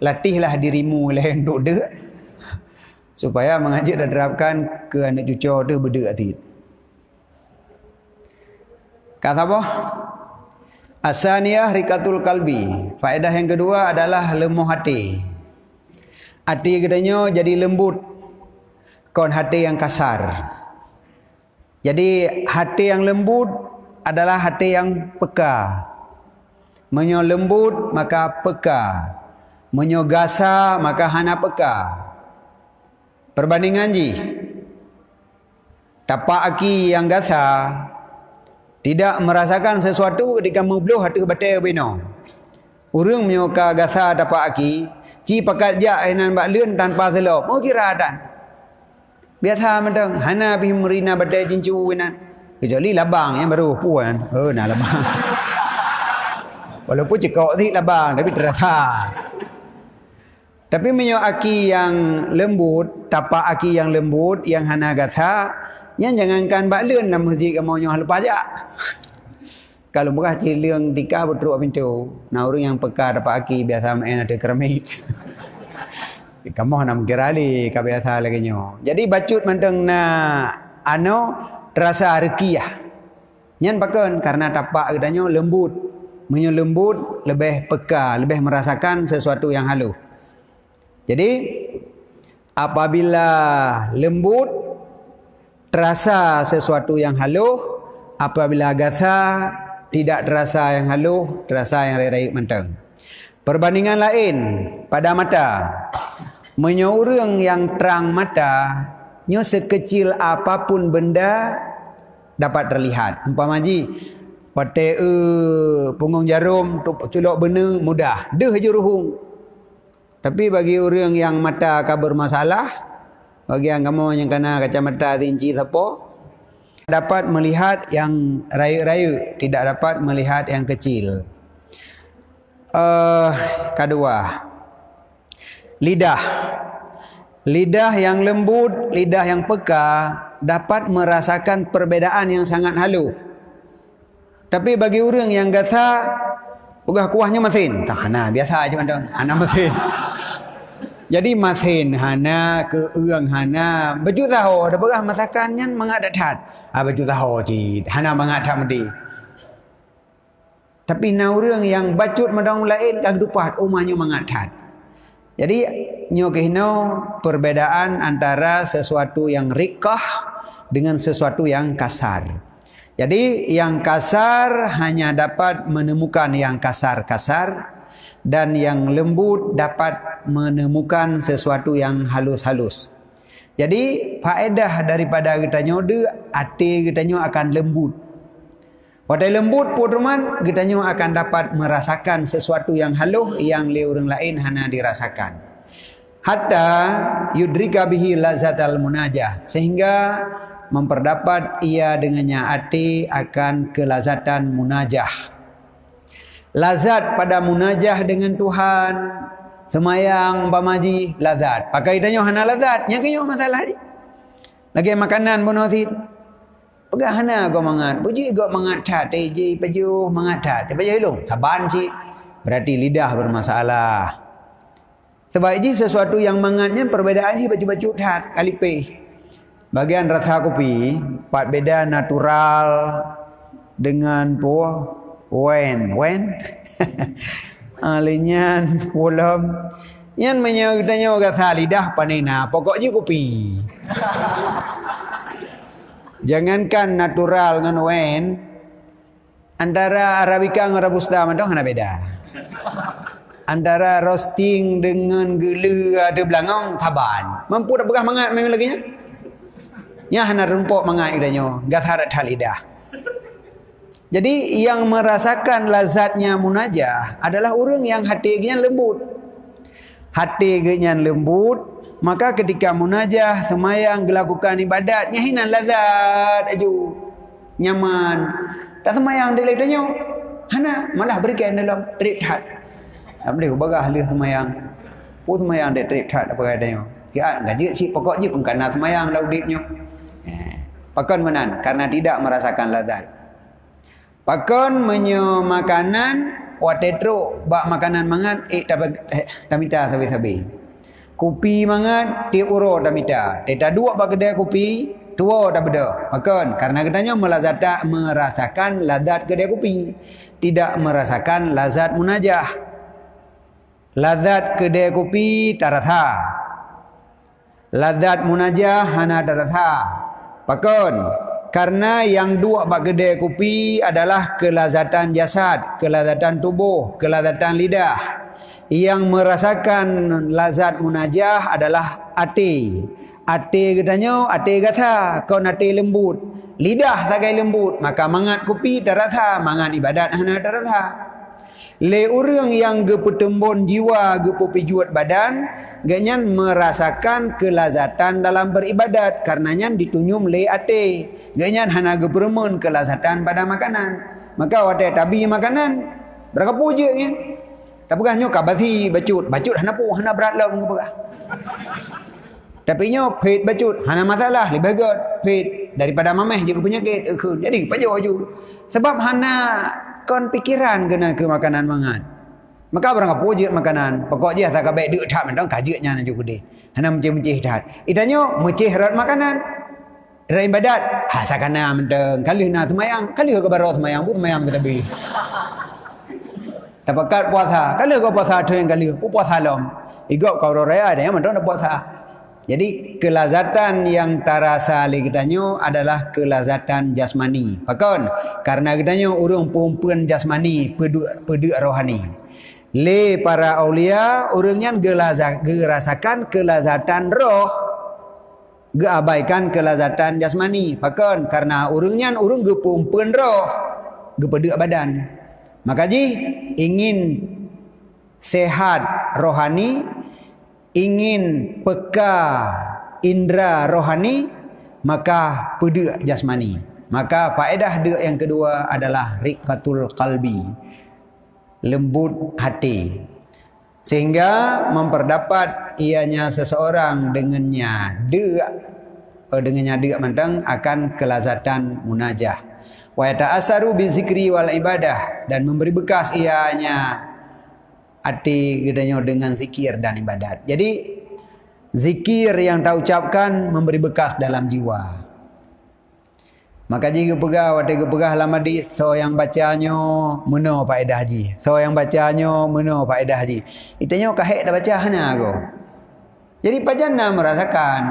Latihlah dirimu lé untuk deuk. Supaya mangat jeuet taterapkan keu aneuk cucoe teuh beudeuk cit. Ka saboh. Asaniyah rikatul kalbi. Faedah yang kedua adalah leumoh até. Até geutanyoe jadi leumbot, kon até nyang kasar. Jadi, até nyang leumbot adalah até nyang peka. Meunyoe leumbot, maka peka. Meunyoe gasa, maka hana peka. Perbandingan jih, tapak aki nyang gasa tidak merasakan sesuatu ketika meubloh ateueh batée ubé inoe. Ureuëng meunyoe ka gasa tapak aki, ci pakat jak inan bak leuen tanpa seulop, meukira tan. Biasa mantong, hana pih meurina batée jincu inan. Kecuali labang nyang barô puan. Oh, na labang. Walaupun cekok cit labang, tapi terasa. Tapi meunyoe aki nyang leumbot, tapak aki nyang leumbot, nyang hana gasa, nyan jangankan bak leuen lam meuseujid kamoe nyoe hana leupah jak. Ka lôn peugah cileueng tika beutrok pintoe, na ureuëng nyang peka tapak aki biasa meu'en ateueh keramik. Kamoe hana meukira lé ka biasa lagée nyoe. Jadi bacut mantong na anoe terasa rukiah. Nyan pakon? Karena tapak geutanyoe leumbut. Meunyoe leumbut, leubeh peka, leubeh merasakan sesuatu nyang halôh. Jadi, apabila leumbut, terasa sesuatu nyang halôh, apabila gasa, tidak terasa nyang halôh, terasa nyang rayeuk-rayeuk mantong. Perbandingan laén, pada mata. Meunyoe ureuëng nyang trang mata, nyoe sekecil apapun benda dapat terlihat. Umpama jih, watée, eh, punggong jarom, tu-, culok beuneueng, mudah. Deuh ju ruhueng. Tapi bagi ureuëng nyang mata ka bermasalah, bagi nyang kamoe nyang kana kacamata inci sapo, dapat melihat yang rayeuk-rayeuk, tidak dapat melihat yang kecil. Eh, kedua, lidah. Lidah yang lembut, lidah yang peka dapat merasakan perbedaan yang sangat halus. Tapi bagi ureuëng nyang gasa, peugah kuah nyoe masin. Tak hana, biasa aja mantong. Hana masin. Jadi masin hana, keueung hana, bacut saho, dah peugah masakan nyan mangat that-that. Ah, bacut saho cit, hana mangat that meudeh. Tapi na ureuëng nyang bacut mantong laén ka geutupat, oh, ma nyoe mangat that. Jadi, nyoe keuh inoe perbedaan antara sesuatu yang riqqah dengan sesuatu yang kasar. Jadi, yang kasar hanya dapat menemukan yang kasar-kasar, dan yang lembut dapat menemukan sesuatu yang halus-halus. Jadi, faedah daripada geutanyoe deuek, até geutanyoe akan lembut. Watée leumbot po teuma, geutanyoe akan dapat meurasakan sisuatu nyang haloh nyang lé ureuëng laén hana dirasakan. Hatta yudrika bihi lazatal munajah, sehingga memperdapat ia dengannya até akan kelazatan munajah. Lazat pada munajah dengan Tuhan, seumayang umpama jih lazat. Pakon tanyoe hana lazat, nyan keuh masalah jih. Lagée makanan bunoe cit. Peugah hana gob mangat, beujeuet gob mangat that, eh, jipajoh mangat that, jipajoh ilong, saban cit. Berarti lidah bermasalah. Sebab jih sesuatu nyang mangat nyan perbedaan jih bacut-bacut that, ka lipéh. Bagian rasa kupi, pat beda natural dengan po-, wen, wen. Ah, lé nyan, polom. Nyan meunyoe geutanyoe rasa lidah pane na, pokok jih kupi. Jangankan natural ngon wen, antara Arabica ngon Robusta mantong hana beda. Antara roasting deungon geuleu ateueh beulangong saban. Mampu tapeugah mangat memang lagée nyan? Nyan hana rumpok mangat geutanyoe, gata that lidah. Jadi, yang merasakan lazatnya munajah adalah ureuëng nyang até geuhnyan leumbot. Até geuhnyan leumbot, maka ketika munajah, seumayang, geulakukan ibadat, nyan hinan lazat aju. Nyaman. Taseumayang di lé tanyoe? Hana, malah beureugan dalam, treb that. Tak boleh ubagah lheueh seumayang. Peue seumayang deh treb that apa kata nyoe? Ya, gaji cit pokok jih pun kana seumayang lam udeb nyoe. Eh, pakon meunan? Karena tidak merasakan lazat. Pakon meunyoe makanan, watée trok bak makanan mangat, ék tapa-, eh, tamita sabe-sabe. Kupi mangat, tieb uroe tamita. Teuka duek bak keudée kupi, tuwoe tabeudôh. Pakon? Karena geutanyoe meulazata-, merasakan lazat keudée kupi, tidak merasakan lazat munajah. Lazat keudée kupi tarasa. Lazat munajah hana tarasa. Pakon? Karena nyang duek bak keudée kupi adalah kelazatan jasad, kelazatan tuboh, kelazatan lidah. Nyang merasakan lazat munajah adalah até. Até geutanyoe, até gata, kon até leumbot. Lidah sagai leumbot, maka mangat kupi tarasa, mangat ibadat hana tarasa. Lé ureuëng nyang geupeuteumbon jiwa geupeupijuet badan, geuhnyan merasakan kelazatan dalam beribadat, karena nyan ditunyom lé até. Geuhnyan hana geupeureumeun kelazatan pada makanan. Maka watée tabi makanan, beurangkapeue jeuet nyan? Tapeugah nyoe ka basi bacut, bacut hana peue, hana brat lom geupeugah. Tapi nyoe phét bacut, hana masalah, leubeh gét phét daripada maméh jeuet keu peunyakét, eukheun. Jadi pajoh aju. Sebab hana kon pikeran keunan keu makanan mangat. Maka beurangkapeue jeuet makanan, pokok jih asa ka bék deuk that mantong ka jeuet nyan aju keudeh. Hana meucéh-meucéh that. Geutanyoe meucéh rot makanan. Rot ibadat, ha, sakana mantong. Ka lheueh na seumayang, ka lheueh ka baroe seumayang, peue seumayang teutabeh. Tapakat puasa, ka lheueh ka puasa thon, ka lheueh, peue puasa lom. Igob ka uroe raya, dan nyang mantong na puasa. Jadi, kelazatan yang tarasa lé geutanyoe adalah kelazatan jasmani. Pakon? Karena geutanyoe ureuëng peumpeuen jasmani, peuduek, peuduek rohani. Lé para aulia, ureuëng nyan geulaza-, geurasakan kelazatan roh, geuabaikan kelazatan jasmani. Pakon? Karena ureuëng nyan ureuëng geupeuempeuen roh, geupeuduek badan. Maka jih ingin sehat rohani, ingin peka indra rohani, maka peuduek jasmani. Maka faedah duek yang kedua adalah riqqatul qalbi, lembut hati. Sehingga memperdapat ianya seseorang dengannya duek, eh, dengannya duek mantong akan kelazatan munajah. Wa yata'assaru bizikri wal ibadah, dan memberi bekas ianya até geutanyoe dengan zikir dan ibadat. Jadi, zikir yang taucapkan memberi bekas dalam jiwa. Maka jih geupeugah, watée geupeugah lam hadis, "Soe nyang baca nyoe meunoe faedah jih. Soe nyang baca nyoe meunoe faedah jih." Geutanyoe ka hék tabaca hana goe. Jadi pajan na meurasakan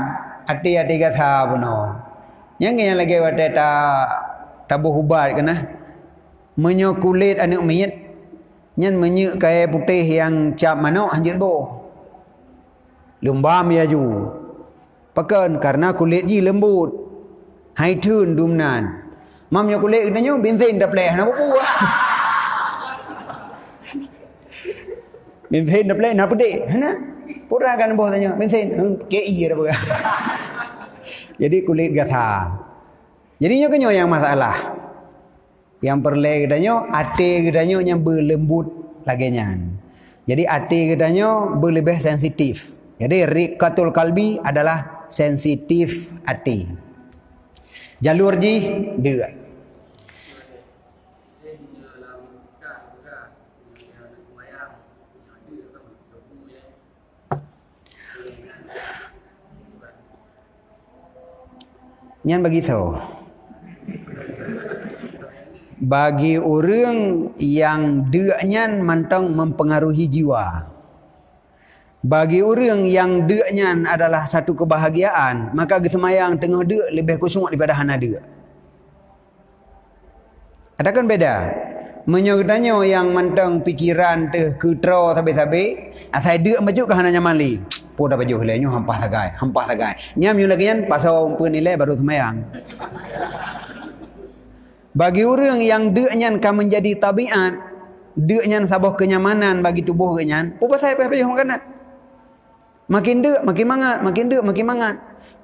até-até gata bunoe. Nyang nyan lagée watée ta-, taboh ubat keunan. Meunyoe kulét aneuëk miet, nyan meunyeuk kayée putéh nyang cap manok hanjeuet boh. Leumbam laju. Pakon? Karena kulét jih leumbot. Hai theun dumnan. Mam nyoe kulét geutanyoe bensin tapleh hana peue-peue. Bensin tapleh na peudeh, hana. Pura kan boh tanyoe, bensin, hmm, K I ada peugah. Jadi kulét gata. Jadi nyoe keunyoe nyang masalah. Nyang peureulée geutanyoe, até geutanyoe nyang beuleumbot lagée nyan. Jadi até geutanyoe beuleubeh sensitif. Jadi riqqatul qalbi adalah sensitif até. Jalur jih duek. Nyan bagi soe? Bagi ureuëng nyang deuk nyan mantong mempengaruhi jiwa. Bagi ureuëng nyang deuk nyan adalah satu kebahagiaan, maka geuseumayang teungoh deuk leubeh khusyuk daripada hana deuk. Atakan beda. Meunyoe geutanyoe nyang mantong pikeran teuh keu troe sabe-sabe, asai deuk bacut ka hana nyaman lé. Peue tapajoh lé nyoe hampah sagai, hampah sagai. Nyam nyoe lagée nyan pasoe umpeu nilai baru seumayang. Bagi ureuëng nyang deuk nyan ka menjadi tabiat, deuk nyan saboh kenyamanan bagi tuboh geuhnyan, peue pasai payah pajoh makanan? Makin deuk, makin mangat, makin deuk, makin mangat.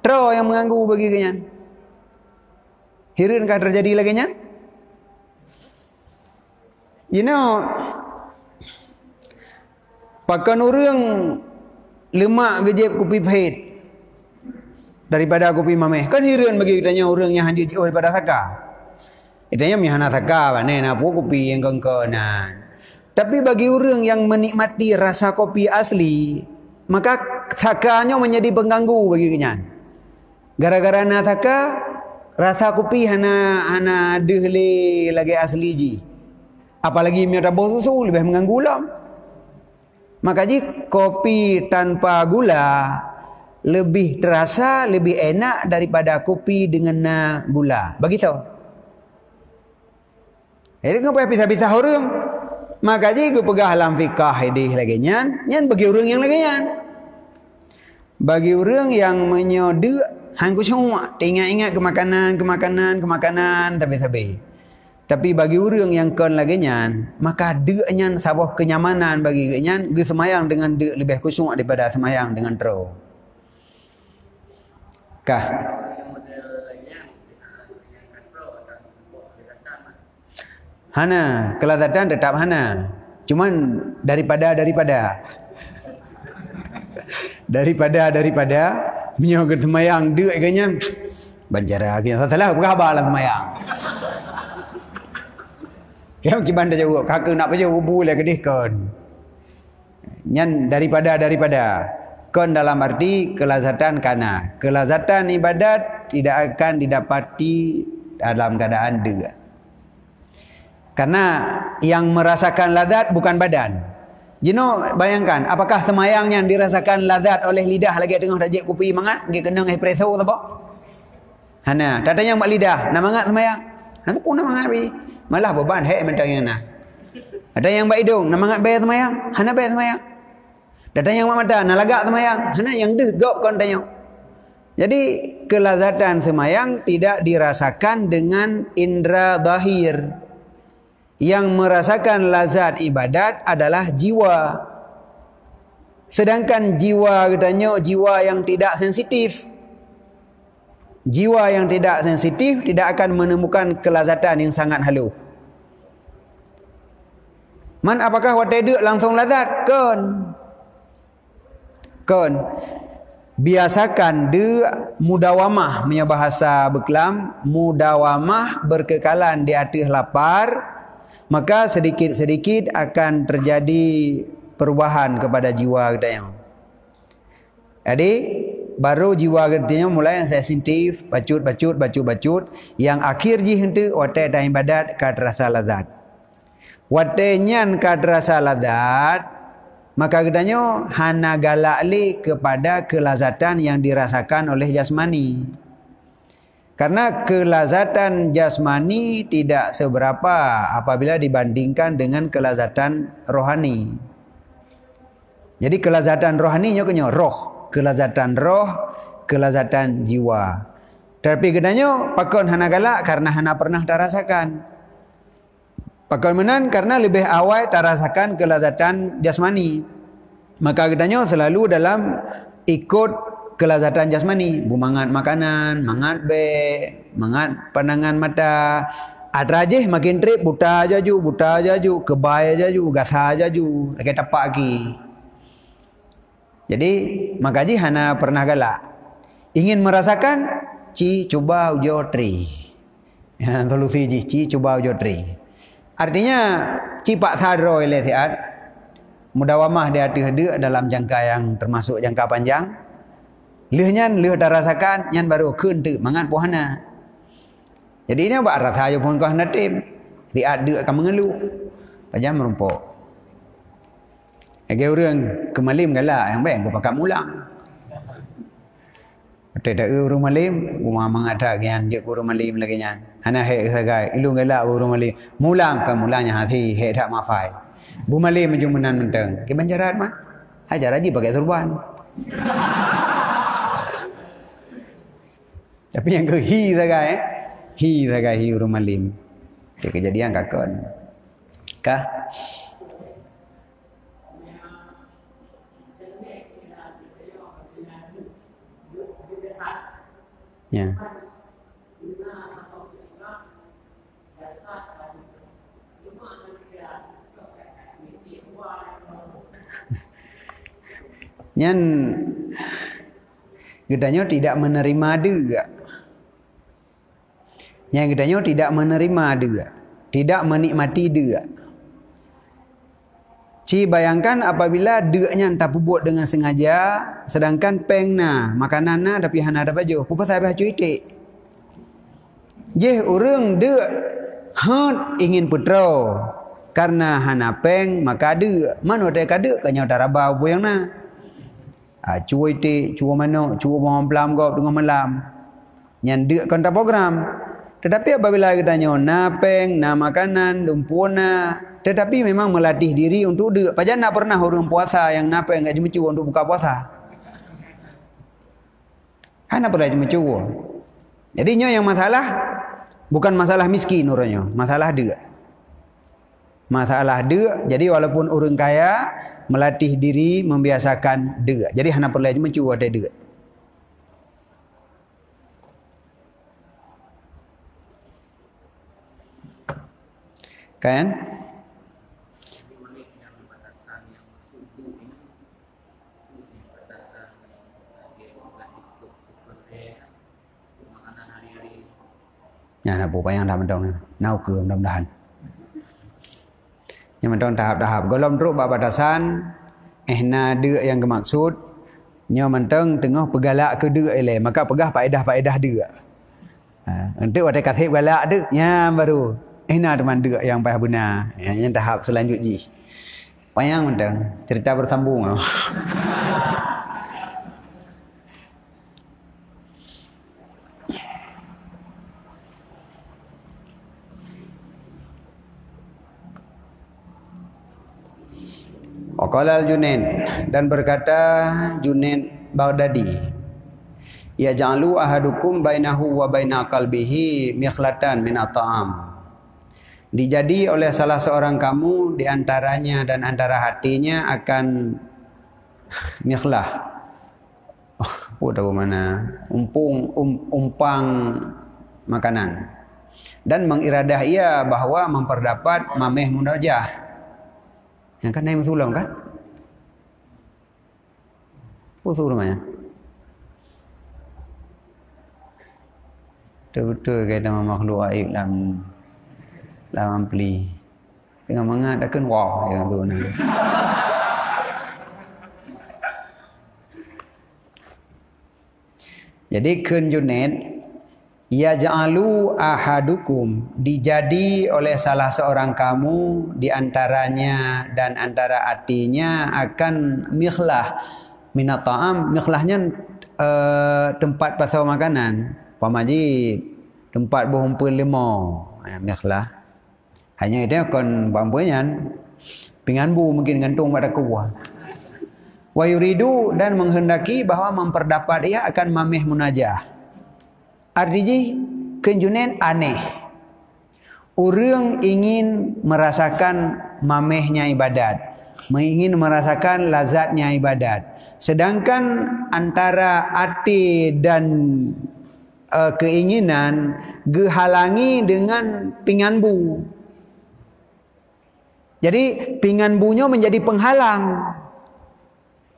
Troe nyang meuganggu bagi geuhnyan. Hireuen ka teujadi lagée nyan? Jinoe, pakon ureuëng leumak geujieb kupi phet daripada kupi maméh? Kan hireuen bagi geutanyoe ureuëng nyang hanjeuet jiôh daripada saka. Geutanyoe meuhana saka, pane na peue kupi nyang kongko nan. Tapi bagi ureuëng nyang menikmati rasa kopi asli, maka saka nyoe menjadi pengganggu bagi geuhnyan. Gara-gara na saka, rasa kupi hana, hana deuh lé lagée asli jih. Apalagi meunyoe taboh susu, leubeh meuganggu lom. Maka jih kopi tanpa gula lebih terasa, lebih enak daripada kopi dengan na gula. Begitu. Jadi, ngon payah pisah-pisah ureuëng. Maka jih geupeugah lam fikah idéh lagée nyan, nyan bagi ureuëng nyang lagée nyan. Bagi ureuëng nyang meunyoe deuk, han khusyuk, teuingat-ingat keu makanan, keu makanan, keu makanan, sabe-sabe. Tapi bagi ureuëng nyang kon lagée nyan, maka deuk nyan saboh kenyamanan bagi geuhnyan, geuseumayang deungon deuk leubeh khusyuk daripada seumayang deungon troe. Kah? Hana, kelazatan tetap hana. Cuman daripada, daripada. Daripada, daripada, meunyoe geuseumayang deuk geuhnyan, bancara geuhnyan salah peugah haba lam seumayang. Nyang kiban tajaweueb, ka keuh nak pajoh kubu lé keudeh kon. Nyan daripada, daripada. Kon dalam arti kelazatan kana. Kelazatan ibadat tidak akan didapati dalam keadaan deuk. Karena yang merasakan lazat bukan badan. Jinoe bayangkan, apakah semayang nyan dirasakan lazat oleh lidah lagèe teungoh tajép kupi mangat, geukeunong espresso saboh? Hana. Tatanyong bak lidah, na mangat semayang? Hana pun na mangat pi. Malah beban hék mantong nyang na. Tatanyong bak idong, na mangat bèe semayang? Hana bèe semayang. Tatanyong bak mata, na lagak semayang? Hana, nyang deuh gob kon tanyong. Jadi, kelazatan semayang tidak dirasakan dengan indra zahir. Yang merasakan lazat ibadat adalah jiwa. Sedangkan jiwa geutanyoe jiwa yang tidak sensitif. Jiwa yang tidak sensitif tidak akan menemukan kelazatan yang sangat halus. Man, apakah watèe deuk langsung lazat? Kon. Kon. Biasakan deuk mudawamah, meunyoe bahasa beuklam, mudawamah berkekalan di ateueh lapar, maka sedikit-sedikit akan terjadi perubahan kepada jiwa geutanyoe. Jadi, baru jiwa geutanyoe mulai sensitif, bacut-bacut, bacut-bacut, nyang akhir jih eunteuk watèe taibadat ka terasa lazat. Watèe nyan ka terasa lazat, maka geutanyoe hana galak lé kepada kelazatan yang dirasakan oleh jasmani. Karena kelazatan jasmani tidak seberapa apabila dibandingkan dengan kelazatan rohani. Jadi, kelazatan rohani nyoe keuh nyoe roh, kelazatan roh, kelazatan jiwa. Tapi geutanyoe pakon hana galak? Karena hana pernah tarasakan. Pakon meunan? Karena leubeh awai tarasakan kelazatan jasmani. Maka geutanyoe selalu dalam ikut kelazatan jasmani, beumangat makanan, mangat bèe, mangat pandangan mata. Atra jih makin trép buta jaju, buta jaju, keubai jaju, gasa jaju, lagèe tapak aki. Jadi, maka jih hana pernah galak. Ingin merasakan, ci cuba ujoe tri. Ya, solusi jih, ci cuba ujoe tri. Artinya, ci paksa droe lé siat, mudawamah di ateueh deuk dalam jangka yang termasuk jangka panjang. Lheueh nyan, lheueh tarasakan, nyan baru kheun teuk mangat poh hana. Jadi, nyoe bak rasa jih phon ka hana tem. Siat deuk ka meungeuluh. Pajan meurumpok. Lagèe ureueng keu malem galak, nyang bèk keu pakat mulang. Watèe taeu ureueng malem, uma mangat that nyan jeuet keu ureueng malem lagèe nyan. Hana hék sagai, ilôn galak ureueng malem. Mulang ka mulang nyang hase, hék that mafai. Beumalem aju meunan mantong. Kiban jarat mah. Hai jarat jih pakai surban. Tapi nyang keu hi sagai, eh. Hi sagai hi ureueng malem. Di keujadian ka kon. Kah? Ya. Nyan geutanyoe tidak menerima deuk. Nyang geutanyoe tidak menerima deuk, tidak menikmati deuk. Ci bayangkan apabila deuk nyan tapeubuet dengan sengaja, sedangkan péng na, makanan na, tapi hana tapajoh, peue pasai beh hana iték? Jih ureueng deuk hot ingin peutroe, karena hana péng maka deuk. Man watèe ka deuk ka nyoe taraba peue nyang na. Ah, cuba iték, cuba manok, cuba bawang plam gob teungoh malam. Nyan deuk kon taprogram. Tetapi apabila geutanyoe na péng, na makanan, lumpur na, tetapi memang melatih diri untuk deuk. Pajan na pernah ureueng puasa nyang na péng gak ceumeucue untuk buka puasa? Hana pernah ceumeucue. Jadi nyoe nyang masalah, bukan masalah miskin uroe nyoe, masalah deuk. Masalah deuk, jadi walaupun ureueng kaya, melatih diri membiasakan deuk. Jadi hana peureulèe meucue watèe deuk. Kan? Nyan na peue panyang that mantong nyan. Na ukeue mudah-mudahan. Nyan mantong tahap-tahap. Gohlom trok bak batasan, eh, na deuk nyang geumaksud, Nyoe mantong teungoh peugalak keu deuk ilée, maka peugah faedah-faedah deuk. Ha, enteuk watée ka seb galak deuk, nyan baru. Eh, na teuma deuk nyang payah beuna. Ya, nyan tahap seulanjut jih. Panyang mantong, cerita bersambung. Wa qala Al-Junaid, dan berkata Junaid Baghdadi, "Yaj'alu ahadukum bainahu wa baina qalbihi mikhlatan min ta'am." Dijadi oleh salah seorang kamu di antaranya dan antara hatinya akan mikhlah. Oh, apa tahu mana? Umpung, um, umpang makanan. Dan mengiradah ia bahwa memperdapat mameh munajah. Yang kan naik musulong kan? Apa usul namanya? Betul-betul kaitan makhluk gaib lam, lam ampli. Dengan mangat takkan wah yang tu nah. Jadi kheun Junaid, "Yaj'alu ahadukum," dijadi oleh salah seorang kamu di antaranya dan antara hatinya akan mikhlah minat ta'am. Mikhlah nyan, eh, tempat pasoe makanan. Pamaji tempat boh umpun limo. Ya, mikhlah. Hanya itu kon bambu nyan, pingan bu mungkin gantung bak takue. Wa yuridu, dan menghendaki bahwa memperdapat ia akan mameh munajah. Arti jih, kheun Junaid aneh. Ureuëng ingin merasakan mamehnya ibadat, ingin merasakan lazatnya ibadat. Sedangkan antara até dan, eh, keinginan geuhalangi dengan pingan bu. Jadi, pingan bu nyoe menjadi penghalang.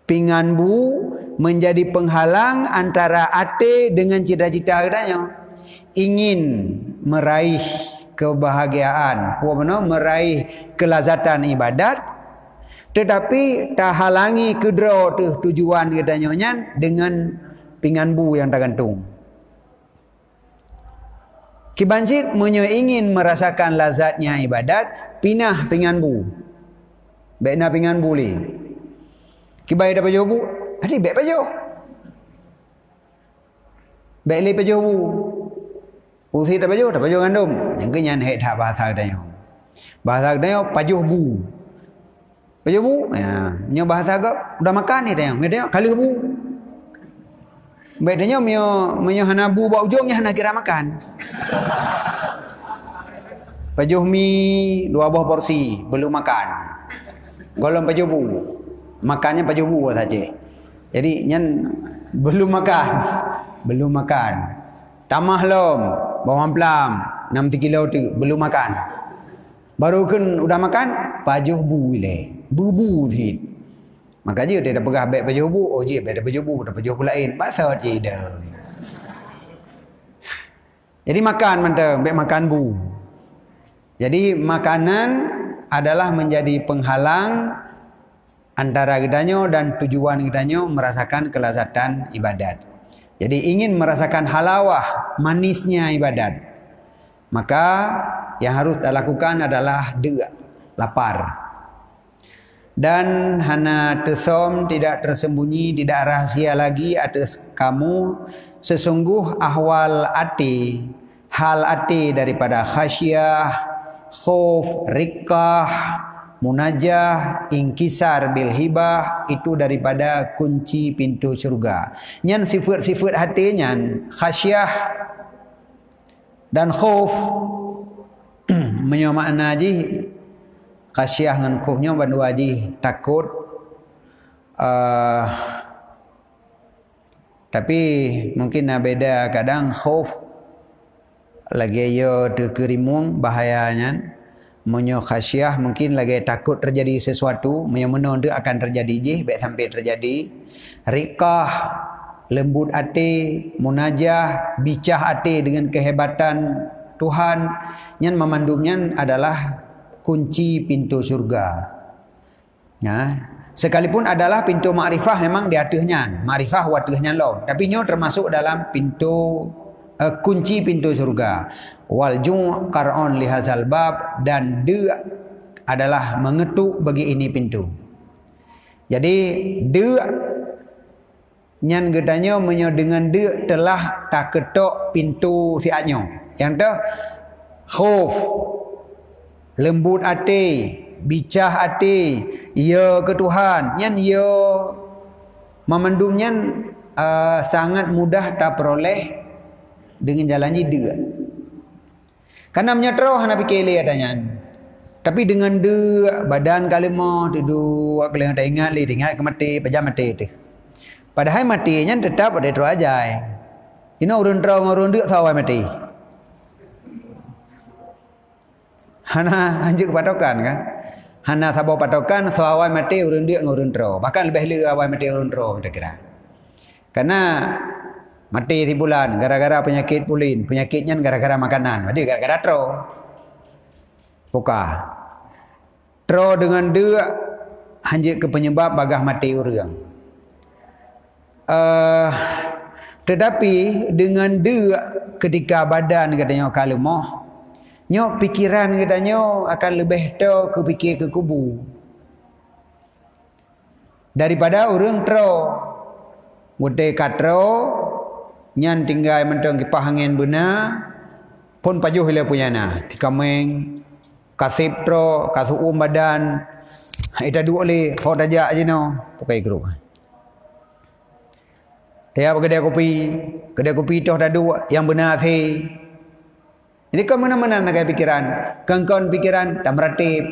Pingan bu menjadi penghalang antara até dengan cita-cita geutanyoe. Ingin meraih kebahagiaan, peue bunoe, meraih kelazatan ibadat, tetapi tahalangi keudroe teuh tujuan geutanyoe nyan dengan pingan bu nyang tagantung. Kiban cit meunyoe ingin merasakan lazatnya ibadat, pinah pingan bu. Bék na pingan bu lé. Kiban tapajoh bu, jadi bék pajoh. Bék lé pajoh bu. Usi tapajoh, tapajoh gandom. Nyang keu nyan hék that bahasa geutanyoe. Bahasa geutanyoe pajoh bu. Pajoh bu? Ya, nyoe bahasa gop, udah makan ni tayang. Nyoe tayang, ka lheueh bu. Baik tayang, meunyoe, meunyoe hana bu bak ujong, nyan hana kira makan. Pajoh mi dua boh porsi, belum makan. Golom pajoh bu. Makannya pajoh bu saja. Jadi, nyan belum makan. Belum makan. Tamah lom, bawang plam, enam kilo tu, belum makan. Baru kheun udah makan, pajoh bu ilée. Bubu cit. Maka jih teupeugah bék pajoh bu, oh jih bék tapajoh bu, tapajoh bu laén. Maksud jih dah. Jadi makan mantong, bék makan bu. Jadi makanan adalah menjadi penghalang antara geutanyoe dan tujuan geutanyoe merasakan kelazatan ibadat. Jadi ingin merasakan halawah, manisnya ibadat. Maka yang harus dilakukan adalah deuk, lapar. Dan hana teusom, tidak tersembunyi, tidak rahasia lagi atas kamu sesungguh ahwal até, hal até daripada khasyah, khauf, riqqah, munajah, inkisar bil hibah, itu daripada kunci pintu syurga. Nyan sifat-sifat até nyan, khasyah, dan khauf, meunyoe makna jih, khasyah ngon khauf nyoe bandua jih takot. Eh, tapi mungkin na beda, kadang khauf lagée yo teukeurimueng bahaya nyan. Meunyoe khasyah mungkin lagée takot terjadi sesuatu, meunyoe meunoe tu akan terjadi jih, bék sampai terjadi. Riqqah, lembut até, munajah, bicah até dengan kehebatan Tuhan, nyan mamandum nyan adalah kunci pintu syurga. Nah, Sekalipun adalah pintu makrifah memang di ateueh nyan, makrifah u ateueh nyan lom. Tapi nyoe termasuk dalam pintu, eh, kunci pintu syurga. Wal ju' qar'un lihazal bab, dan deuk adalah mengetuk bagi ini pintu. Jadi, deuk nyan geutanyoe meunyoe deungon deuk telah takeutok pintu siat nyoe. Nyang teuh khauf, leumbot até, bicah até, yo keu Tuhan. Nyan yo, mamandum nyan, eh, sangat mudah tapeuroleh deungon jalan jih deuk. Kana meunyoe troh hana pike lé ata nyan. Tapi deungon deuk, badan ka leumoh, tidu, wak leueng taingat lé, taingat keu maté, pajan maté teuh. Padahai maté nyan teutap watée troh ajai. Inoe ureuëng troh ngon ureuëng deuk soe awai maté. Hana hanjeuet patokan kan? Hana saboh patokan soe awai maté ureuëng deuk ngon ureuëng troh. Bahkan leubeh le awai maté ureuëng troh kita kira. Karena maté sibulan gara-gara penyakit pulin, penyakit nyan gara-gara makanan, berarti gara-gara troh. Buka. Troh deungon deuk hanjeuet keu penyebab bagaih maté ureuëng. Eh, tetapi deungon deuk ketika badan geutanyoe ka leumoh, nyoe pikiran geutanyoe akan leubeh toe keu pike keu kubu. Daripada ureuëng troh. Watée ka troh, nyan tinggai mantong kipah angén beuna, phon pajoh ilée punyana, tikameng, kaseb troh, kasuum badan, ita duek lé, ho tajak jinoe, pukai grup. Tiap keudè kupi, keudè kupi toh taduek, nyang beuna asé. Jadi kon meunan-meunan lagée pikiran, kon-kon pikiran tameuratéb.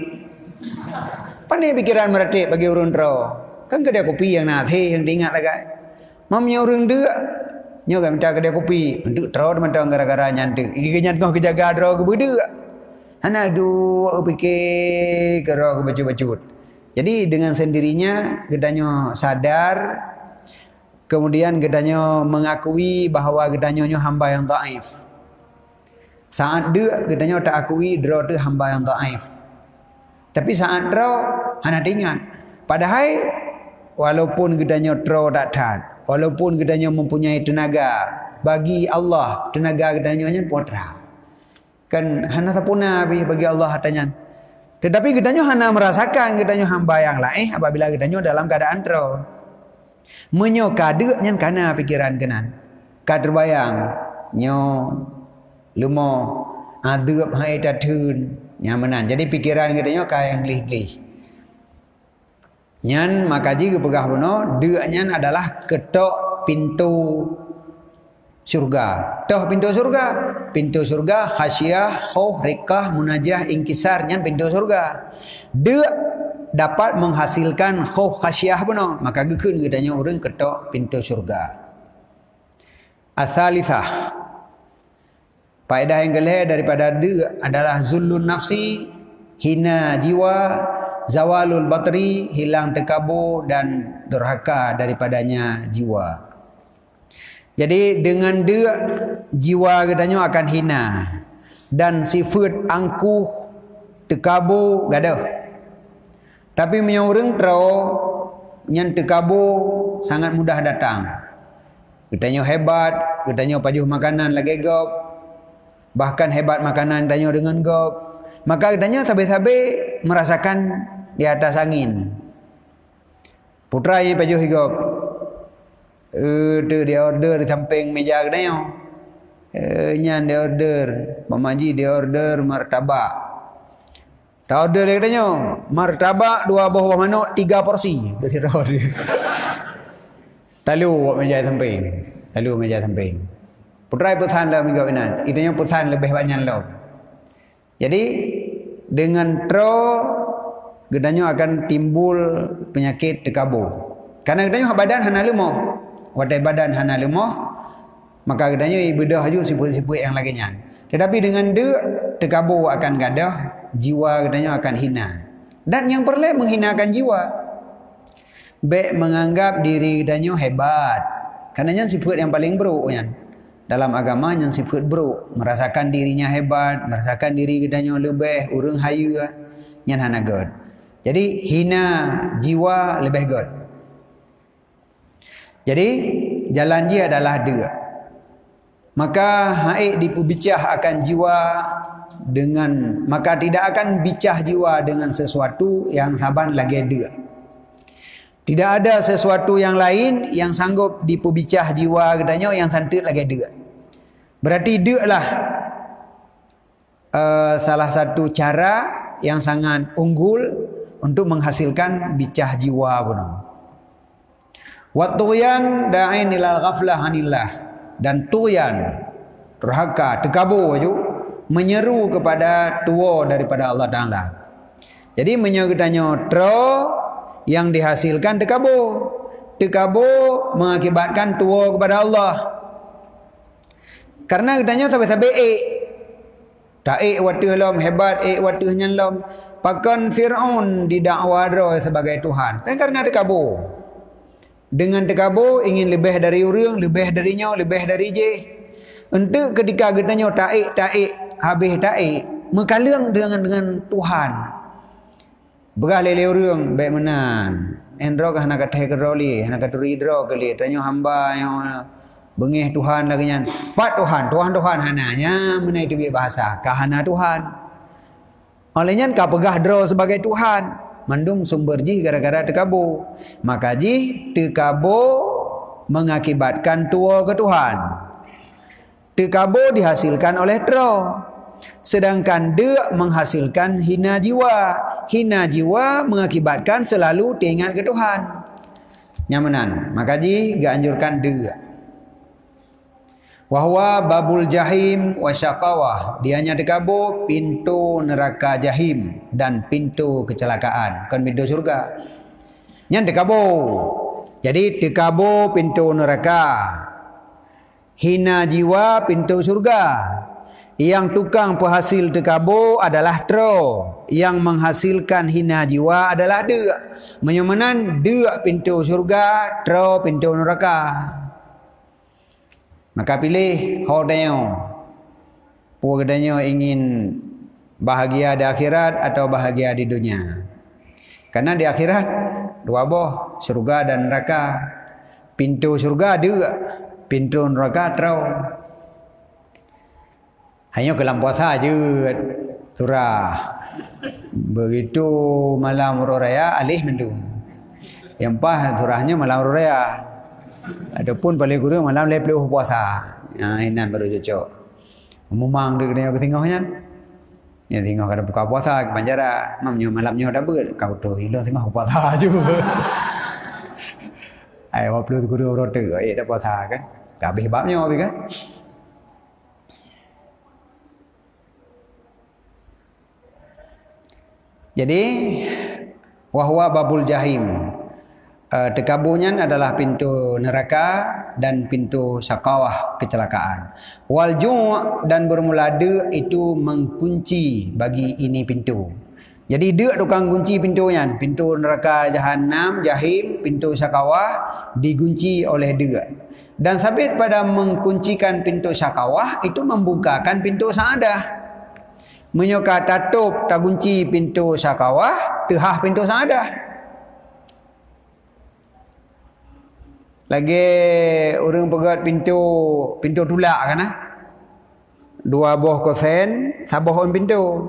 Pane pikiran meuratéb bagi ureuëng droe? Kan keudè kupi nyang na asé nyang teuingat lagée. Meunyoe ureuëng deuk, nyoe ka mita keudè kupi, deuk troe mantong gara-gara nyan deuk. Geuh nyan teungoh geujaga droe geubeudeuk. Hana duek pike keudroe geubacut-bacut. Jadi dengan sendirinya geutanyoe sadar, kemudian geutanyoe mengakui bahwa geutanyoe nyoe hamba nyang dhaif. Saát deuk geutanyoe taakui droe teuh hamba nyang dhaif. Tapi saát droe hana teuingat. Padahai walaupun geutanyoe troe that-that, walaupun geutanyoe mempunyai teunaga, bagi Allah teunaga geutanyoe nyan putra. Kan hana sapeuna pih bagi Allah ata nyan. Tetapi geutanyoe hana meurasakan geutanyoe hamba nyang laén apabila geutanyoe dalam keuadaan troe. Meunyoe ka deuk nyan kana pikiran keunan. Ka teubayang nyoe leumo azeub hai tatheun nyang meunan. Jadi pikiran geutanyoe ka nyang gleh-gleh. Nyan maka jih geupeugah bunoe, deuk nyan adalah keutok pintoe syurga. Toh pintoe syurga? Pintoe syurga khasyah, khauf, riqah, munajah, inkisar, nyan pintoe syurga. Deuk dapat menghasilkan khauf khasyah bunoe, maka geukheun geutanyoe ureuëng keutok pintoe syurga. Ats-tsalisah. Faedah nyang keulhèe daripada deuk adalah zullun nafsi, hina jiwa, zawalul batri, hilang teukabo dan durhaka daripadanya jiwa. Jadi deungon deuk jiwa geutanyoe akan hina dan sifeuet angkuh teukabo gadôh. Tapi meunyoe ureuëng troe, nyan teukabo sangat mudah datang. Geutanyoe hebat, geutanyoe pajoh makanan lagée gob, bahkan hebat makanan tanyoe deungon gob, maka geutanyoe sabe-sabe meurasakan di atas angin. Putra nyang pajoh gob, eh, tu di order di samping meja geutanyoe. Eh, nyan di order, Mak Maji di order martabak. Ta order lé geutanyoe, martabak dua boh buah manok, tiga porsi. Talu bak meja samping. Talu meja samping. Putra peusan lam minggu inan. Geutanyoe peusan leubeh banyak lom. Jadi, dengan troe, geutanyoe akan timbul penyakit teukabo. Karena geutanyoe badan hana leumoh. Watée badan hana leumoh, maka geutanyoe beudôh aju sifeuet-sifeuet nyang lagée nyan. Tetapi dengan deuk, teukabo akan gadôh, jiwa geutanyoe akan hina. Dan nyang peureulée menghinakan jiwa. Bék menganggap diri geutanyoe hebat. Karena nyan sifeuet nyang paleng brok nyan. Dalam agama nyan sifeuet brok. Merasakan dirinya hebat, merasakan diri geutanyoe leubeh, ureuëng hayeue, nyan hana gét. Jadi, hina jiwa leubeh gét. Jadi, jalan jih adalah deuk. Maka, ha'ék dipeubicah akan jiwa dengan, maka tidak akan bicah jiwa dengan sesuatu nyang saban lagée deuk. Tidak ada sesuatu yang lain yang sanggup dipeubicah jiwa geutanyoe nyang santeut lagée deuk. Berarti deuk lah, eh, salah satu cara yang sangat unggul untuk menghasilkan bicah jiwa bunoe. Wat tughyan da'in ilal ghaflah anillah. Dan tughyan, durhaka, teukabo aju, menyeru kepada tuwoe daripada Allah Taala. Jadi, meunyoe geutanyoe troe, nyang dihasilkan teukabo. Teukabo mengakibatkan tuwoe kepada Allah. Karena geutanyoe sabe-sabe ék. Ta-ék wateueh lom, hebat ék wateueh nyan lom. Pakon Fir'aun didakwa droe sebagai Tuhan? Kan karena teukabo. Dengan teukabo ingin leubeh dari ureuëng, leubeh dari nyoe, leubeh dari jéh. Enteuk keutika geutanyoe ta-ék, ta-ék, habéh ta-ék, meukaleueng deungon, deungon Tuhan. Peugah lé, lé ureuëng, bék meunan. Nyan droe ka hana ka thèe keudroe lé, hana ka turi droe keu lé. Tanyoe hamba nyang beungéh Tuhan lagée nyan. Pat Tuhan, Tuhan-Tuhan hana. Nyan meunan teubiet bahasa, ka hana Tuhan. Óh lheueh nyan ka peugah droe sebagai Tuhan. Mandum sumber jih gara-gara teukabo. Maka jih teukabo mengakibatkan tuwoe keu Tuhan. Teukabo dihasilkan oleh troe. Sedangkan deuk menghasilkan hina jiwa. Hina jiwa mengakibatkan selalu teuingat keu Tuhan. Nyan meunan, maka jih geuanjurkan deuk. Wa huwa babul jahim wa syaqawah. Dia nyan teukabo pintoe neuraka jahim dan pintoe keuceulakaan, kon pintoe syeuruga. Nyan teukabo. Jadi teukabo pintoe neuraka. Hina jiwa pintoe syeuruga. Nyang tukang peuhasil teukabo adalah troe, nyang menghasilkan hina jiwa adalah deuk. Meunyoe meunan, deuk pintoe syeuruga, troe pintoe neuraka. Maka piléh ho tanyoe. Peue geutanyoe ingin bahagia di akhirat atau bahagia di dunia? Karena di akhirat dua boh, syeuruga dan neuraka. Pintoe syeuruga deuk, pintoe neuraka troe. Hanya keu lam puasa jeuet surah. Begitu malam uroe raya, aléh mandum. Nyang paih surah nyoe malam uroe raya. Ataupun paléng kureueng malam lhèe plôh puasa. Ha, inan baru cocok. Mumang deuk nyoe keu singoh nyan. Nyan singoh ka buka puasa, keu panjara. Mam nyoe malam nyoe dabeuet, ka beutôi ilôn singoh puasa aju. Ai, dua puluh kureueng uroe teuk, eh, dak puasa kan. Ka habéh bab nyoe habéh kan. Jadi, wa huwa babul jahim. Eh, teukabo nyan adalah pintoe neuraka dan pintoe syaqawah, keuceulakaan. Wal ju' dan bermula deuk itu mengkunci bagi ini pintu. Jadi deuk tukang kunci pintoe nyan, pintoe neuraka jahanam, jahim, pintoe syaqawah digunci oleh deuk. Dan sabit pada mengkuncikan pintu syaqawah itu membukakan pintu saadah. Meunyoe ka tatôb tagunci pintu syaqawah, teuhah pintu saadah. Lagée ureuëng peugét pintu, pintu tulak kan, ah? Dua boh kosen, saboh ôn pintu.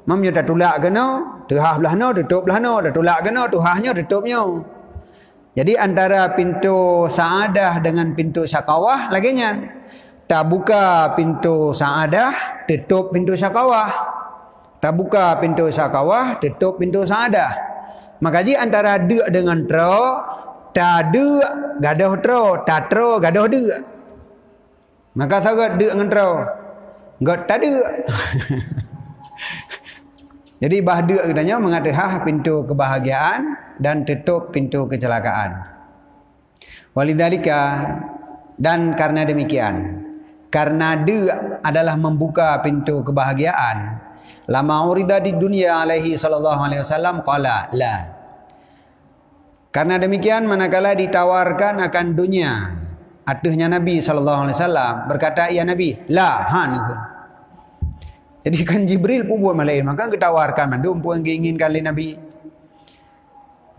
Meunyoe tatulak keunoe, teuhah blah noe, tutôb blah noe, tatulak keunoe, teuhah nyoe, tutôb nyoe. Jadi antara pintu saadah dengan pintu syaqawah lagée nyan. Tabuka pintu saadah, tutôb pintu syaqawah. Tabuka pintu syaqawah, tutôb pintu saadah. Maka jih antara deuk dengan troe, tadeuk gadôh troe, tatroe gadôh deuk. Maka sagat deuk ngon troe, göt tadeuk. Jadi bah deuk geutanyoe mangat teuhah pintu kebahagiaan dan tutôb pintu kecelakaan. Walidzalika, dan karena demikian, karena deuk adalah membuka pintu kebahagiaan, lama urida di dunia alaihi sallallahu alaihi wasallam qala la. Karena demikian, manakala ditawarkan akan dunia, ateueh nyan Nabi sallallahu alaihi wasallam berkata, "Ya Nabi, la, han." Jadi kan Jibril pun buat malaikat, maka getawarkan mandum peue nyang geuinginkan lé Nabi.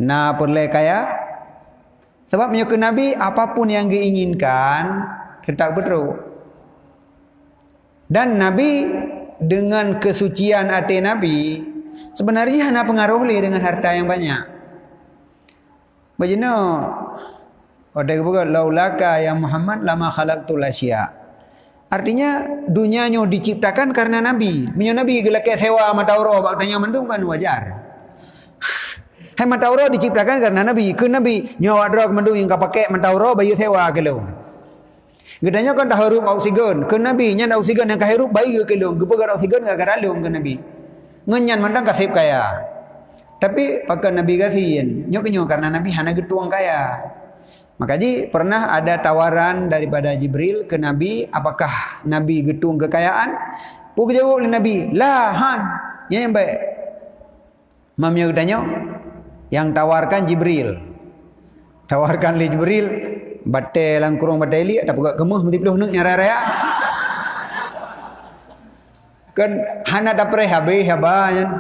Na peureulée kaya, sabab meunyoe keu Nabi, apapun nyang geuinginkan, teutap geutrok. Dan Nabi, dengan kesucian até Nabi, sebenarnya hana pengaruh lé dengan harta nyang banyak. Bak jinoe, watée geupeugah, "Laulaka ya Muhammad lama khalaqtul asya." Artinya, dunia nyoe diciptakan karena Nabi. Meunyoe Nabi geulakée sewa mata uroe bak tanyoe mandum kan wajar. Hai mata uroe diciptakan karena Nabi. Keu Nabi, nyoe awak droe mandum nyang ka pakai mata uroe bayeue sewa keu lôn. Geutanyoe kan tahirup oksigen. Keu Nabi, nyan oksigen nyang ka hirup bayeue keu lôn. Geupeugah oksigen gara-gara lôn keu Nabi. Ngon nyan mantong ka seb kaya. Tapi pakon Nabi gasien? Nyoe keu nyoe karena Nabi hana geutueng kaya. Maka jih pernah ada tawaran daripada Jibril keu Nabi, apakah Nabi geutueng keukayaan? Peue geujaweueb lé Nabi? La, han. Nyan nyang baik. Meunyoe geutanyoe, nyang tawarkan Jibril. Tawarkan lé Jibril, batée lam krueng batée liek, tapeugah keumeung meutiploh neuk nyang raya-raya. Kan hana tapreh habéh haba nyan.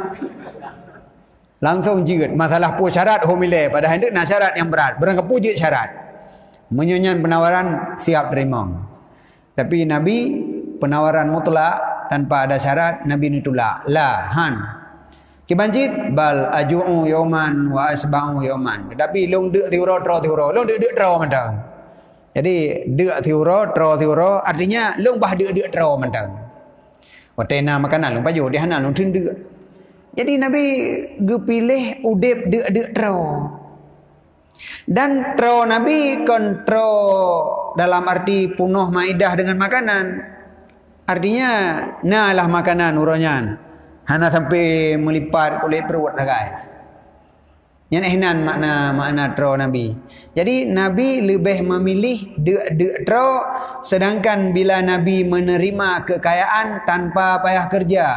Langsung jeuet. Masalah peue syarat hom ilée, padahai ndeuk na syarat nyang brat. Beurangkapeue jeuet syarat. Meunyoe nyan penawaran, siap teurimong. Tapi Nabi, penawaran mutlak tanpa ada syarat, Nabi neutulak. La, han. Kiban cit, "Bal aju'u yauman wa asba'u yauman." Tetapi lôn deuk siuroe, troe siuroe. Lôn deuk-deuk troe mantong. Jadi, deuk siuroe, troe siuroe, artinya lôn bah deuk-deuk troe mantong. Watée na makanan lôn pajoh, di hana lôn teundeuk. Jadi, Nabi geupiléh udeb deuk-deuk troe. Dan troe Nabi kon troe dalam arti punoh maidah dengan makanan. Artinya, na lah makanan uroe nyan. Hana sampai meulipat kulét pruet sagai. Nyan eh nan makna, makna troe Nabi. Jadi, Nabi leubeh memilih deuk-deuk troe, sedangkan bila Nabi menerima kekayaan tanpa payah kerja.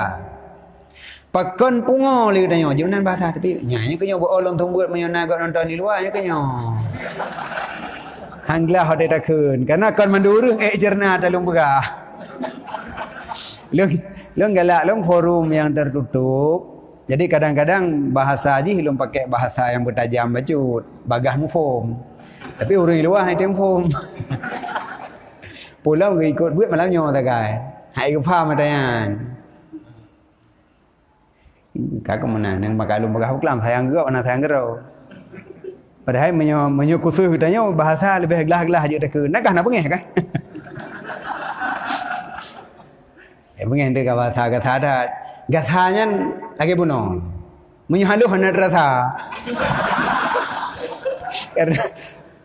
Pakon pungo lé geutanyoe, jeuet meunan bahasa, tapi nyan nyoe keuh nyoe beu lôn seumeubeuet meunyoe na gob nonton di luwa nyoe keuh nyoe. Han glah watée takheun, karena kon mandum ureuëng ék cerna ata lôn peugah. Lôn, lôn galak lôn forum nyang tertutup. Jadi kadang-kadang bahasa jih lôn pakai bahasa nyang beutajam bacut, bagaih muphom. Tapi ureuëng di luwa han tem phom. Pulang geuikot buet malam nyoe sagai. Hai geupaham ata nyan. Ka keuh meunan, nyang maka lôn peugah buklam sayang geuh, hana sayang geuh. Padahai meunyoe, meunyoe khusos geutanyoe, bahasa leubeh glah-glah jeuet takheun. Nah, kah na beungéh kan? Eh, beungéh teuka bahasa gata that. Gata nyan lagée bunoe. Meunyoe halôh hana teurasa. Karena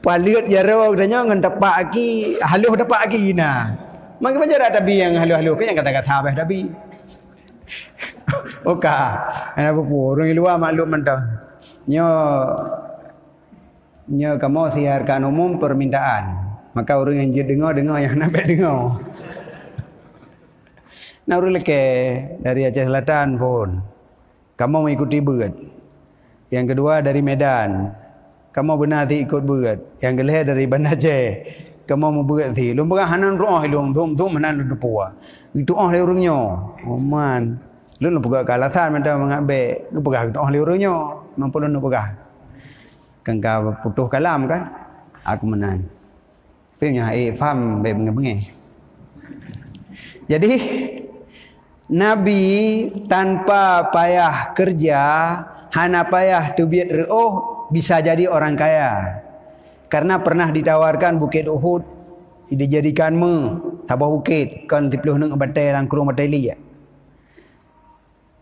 Paleuet jaroe geutanyoe ngon tapak aki, halôh tapak aki na. Maka jarak tabi nyang halôh-halôh, keu nyang gata-gata beh tabi. Oka, hana peue-peue, ureuëng di luwa maklum mantong. Nyoe, nyoe kamoe siarkan umum permintaan. Maka ureuëng nyang jeuet deungoe, deungoe, nyang hana bek deungoe. Na ureuëng lakée dari Aceh Selatan phon. Kamoe mengikuti beuet. Nyang keudua dari Medan. Kamoe beuna sit ikot beuet. Nyang keulhée dari Banda Aceh. Kamoe meubeuet sit. Lôn peugah hana tuoh lôn, thom-thom hana lôn teupeue. Tuoh lé ureuëng nyoe. Oman. Lôn, lôn peugah keu alasan mantong mangat bék geupeugah tuoh lé ureuëng nyoe. Mampu lôn peugah. Kan ka putôh kalam kan? Aku meunan. Tapi meunyoe hana paham, bék beungéh-beungéh. Jadi, Nabi tanpa payah kerja, hana payah teubiet reuôh, bisa jadi orang kaya. Karena pernah ditawarkan Bukit Uhud, dijadikan meu, saboh bukét, kon siplôh neuk batée lam krueng batée liek.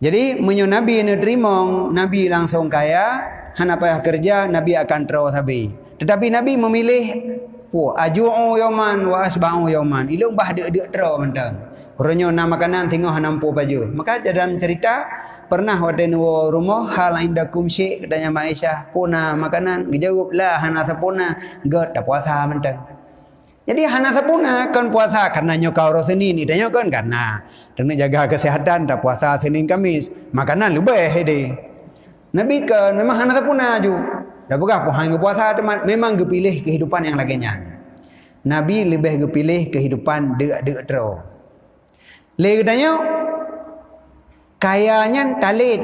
Jadi, meunyoe Nabi neuteurimong, Nabi langsong kaya, hana payah keureuja, Nabi akan troe sabe. Teutapi Nabi meumileh, "Aju'u yauman wa asyba'u yauman." Ilôn bah deuk-deuk troe mantong. Uroe nyoe na makanan, singoh hana muphom pajoh. Maka dalam cerita, pernah watée neuwoe rumoh, "Hal indakum syai'?" geutanya Aisyah, "Peue na makanan?" Geujaweueb, "La, hana sapeue na, göt tapuasa mantong." Jadi hana sapeue na kon puasa, karena nyoe ka uroe Senin, geutanyoe kon karena keuneuk jaga kesehatan, tapuasa Senin Kamis. Makanan leubeh ideh. Nabi kon memang hana sapeue na aju. Dak peugah peuhai geupuasa teuma, memang geupiléh kehidupan nyang lagée nyan. Nabi leubeh geupiléh kehidupan deuk-deuk troe. Lé geutanyoe, kaya nyan talét.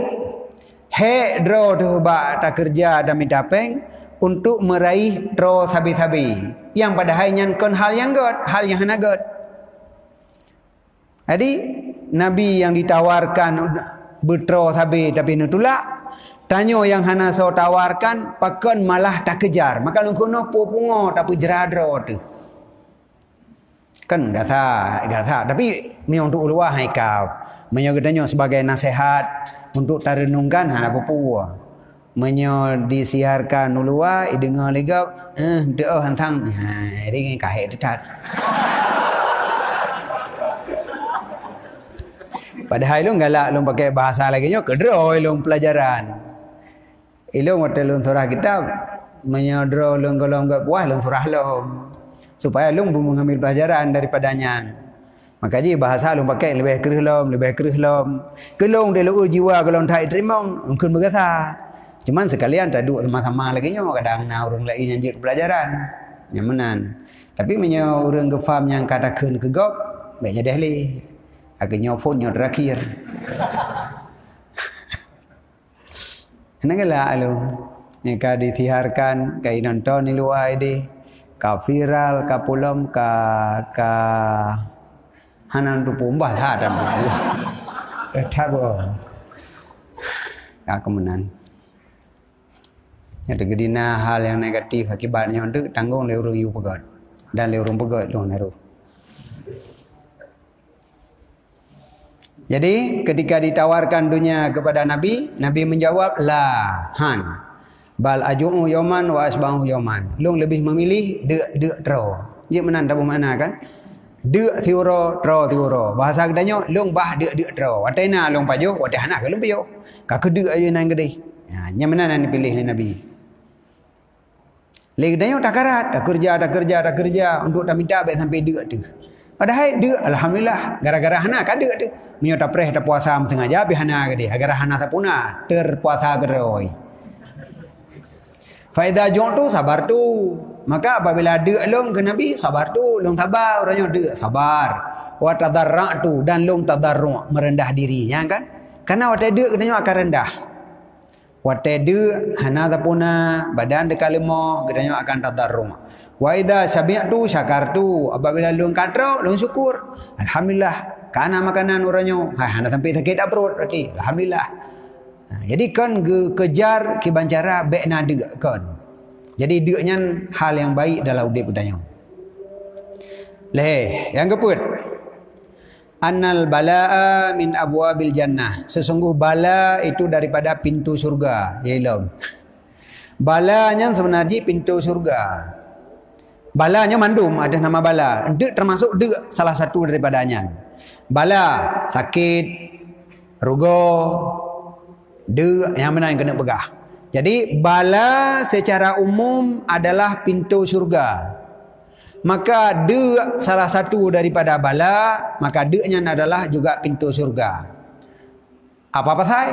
Hék droe teuh bak takeureuja dan mita péng untuk meuraih troe sabe-sabe, nyang padahai nyan kon hal nyang gét, hal nyang hana gét. Jadi, Nabi nyang ditawarkan beutroe sabe tapi neutulak, tanyoe nyang hana soe tawarkan, pakon malah takejar. Maka lôn keunoe peue pungo tapeujra droe teuh. Kan gasa, gasa. Tapi meunyoe untuk uluwa hai kap. Meunyoe geutanyoe sebagai nasihat untuk tarenungkan, hana peue-peue. Meunyoe disiarkan uluwa, ideungoe lé gob, eh, teuoh hantang. Ha, ringai kahé teutat. Padahai lôn galak lôn pakai bahasa lagée nyoe, keudroe lôn pelajaran. Ilôn watée lôn surah kitab, meunyoe droe lôn gohlom gét puas, lôn surah lom. Supaya lôn beumeungambil pelajaran daripada nyan. Maka jih bahasa lôn pakai leubeh kreueh lom, leubeh kreueh lom. Keulôn dilée jiwa gohlom that teurimong, eungkon meugasa. Cuman sekalian taduek sama-sama lagée nyoe, kadang na ureuëng laén nyang jeuet pelajaran. Nyang meunan. Tapi meunyoe ureuëng geufaham nyang ka takheun keu gob, bék nyadeh lé. Akhé nyoe phon nyoe terakhir. Hana galak lom. Nyang ka disiharkan, ka inonton di luwa ideh, ka viral, ka pulom, ka, ka hana teupeue bah that. That boh. Ka keumeunan. Nyata geudina hal nyang negatif akibat nyoe teuk tanggong lé ureuëng yue peugét dan lé ureuëng peugét lôn harôh. Jadi, ketika ditawarkan dunia kepada Nabi, Nabi menjawab, "La, han. Bal aju'u yauman wa asba'u yauman." Lôn leubeh memilih deuk-deuk troe. Jeuet meunan taboh makna kan? Deuk siuroe, troe siuroe. Bahasa geutanyoe, lôn bah deuk-deuk troe. Watée na lôn pajoh, watée hana ka lôn pajoh. Ka keudeuk aja nan geudeh. Ha, nyang meunan nyang dipiléh lé Nabi. Lé geutanyoe takarat, takeureuja, takeureuja, takeureuja untuk tamita bék sampai deuk teuh. Padahai deuk, alhamdulillah, gara-gara hana ka deuk teuh. Meunyoe tapreh tapuasa meusengaja pih hana keudeh, gara-gara hana sapeuna, terpuasa keudroe. Fa idza ju'tu sabartu. Maka apabila deuk lôn keu Nabi, sabartu, lôn saba, uroe nyoe deuk, sabar. Wa tadarra'tu, dan lôn tadarru', meureundah diri. Nyan kan? Karena watée deuk geutanyoe akan reundah. Watée deuk hana sapeuna, badan teuka leumoh, geutanyoe akan tadarru'. Wa idza syabi'tu syakartu, apabila lôn ka troe, lôn syukur. Alhamdulillah, ka na makanan uroe nyoe. Hai, hana sampai sakét dak pruet berarti. Alhamdulillah. Ha, jadi kon geukejar kiban cara bék na deuk kon. Jadi deuk nyan hal nyang baik dalam udeb geutanyoe. Lhée, nyang keupeuet. Annal balaa min abwabil jannah. Sesungguh bala itu daripada pintu syurga. Ya ilom. Bala nyan sebenarnya pintu syurga. Bala nyoe mandum ada nama bala. Deuk termasuk deuk salah satu daripada nyan. Bala, sakit, rugoe, deuk nyang meunan keuneuk peugah. Jadi bala secara umum adalah pintu syurga. Maka deuk salah satu daripada bala, maka deuk nyan adalah juga pintu syurga. Apa pasai?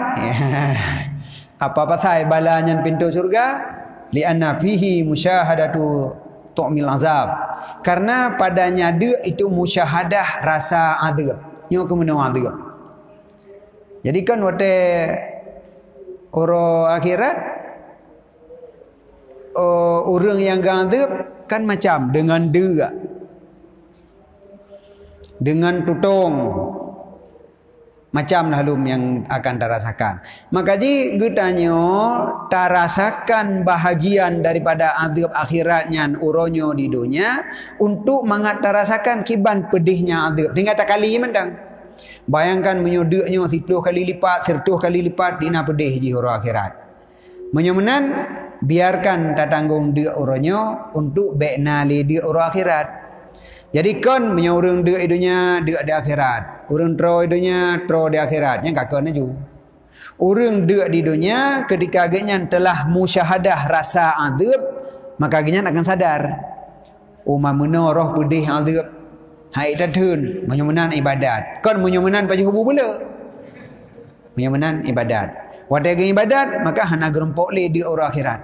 Apa pasai bala nyan pintu syurga? Li'anna fihi musyahadatu tu'mil azab. Karena padanya deuk itu musyahadah rasa azab. Nyoe keuh meunoe azab. Jadi kan watée uroe akhirat, oh, ureuëng nyang geuazab kan macam dengan deuk, dengan tutong, macam lah lom nyang akan tarasakan. Maka jih geutanyoe tarasakan bahagian daripada azab akhirat nyan uroe nyoe di donya untuk mangat tarasakan kiban pedihnya azab. Tinggai takali mantong. Bayangkan meunyoe deuk nyoe siploh kali lipat, siratoh kali lipat, dina pedih jih uroe akhirat. Meunyoe meunan, biarkan tatanggong deuk uroe nyoe untuk bék na lé deuk uroe akhirat. Jadi kon meunyoe ureuëng deuk di donya, deuk di akhirat. Ureuëng troe di donya, troe di akhirat. Nyan ka kon laju. Ureuëng deuk di donya, ketika geuhnyan telah musyahadah rasa azab, maka geuhnyan akan sadar. Uma meunoe roh peudeh azab. Hai tatheun, meunyoe meunan ibadat. Kon meunyoe meunan pajoh bu beuleu. Meunyoe meunan ibadat. Watée geuibadat, maka hana geurumpok lé deuk uroe akhirat.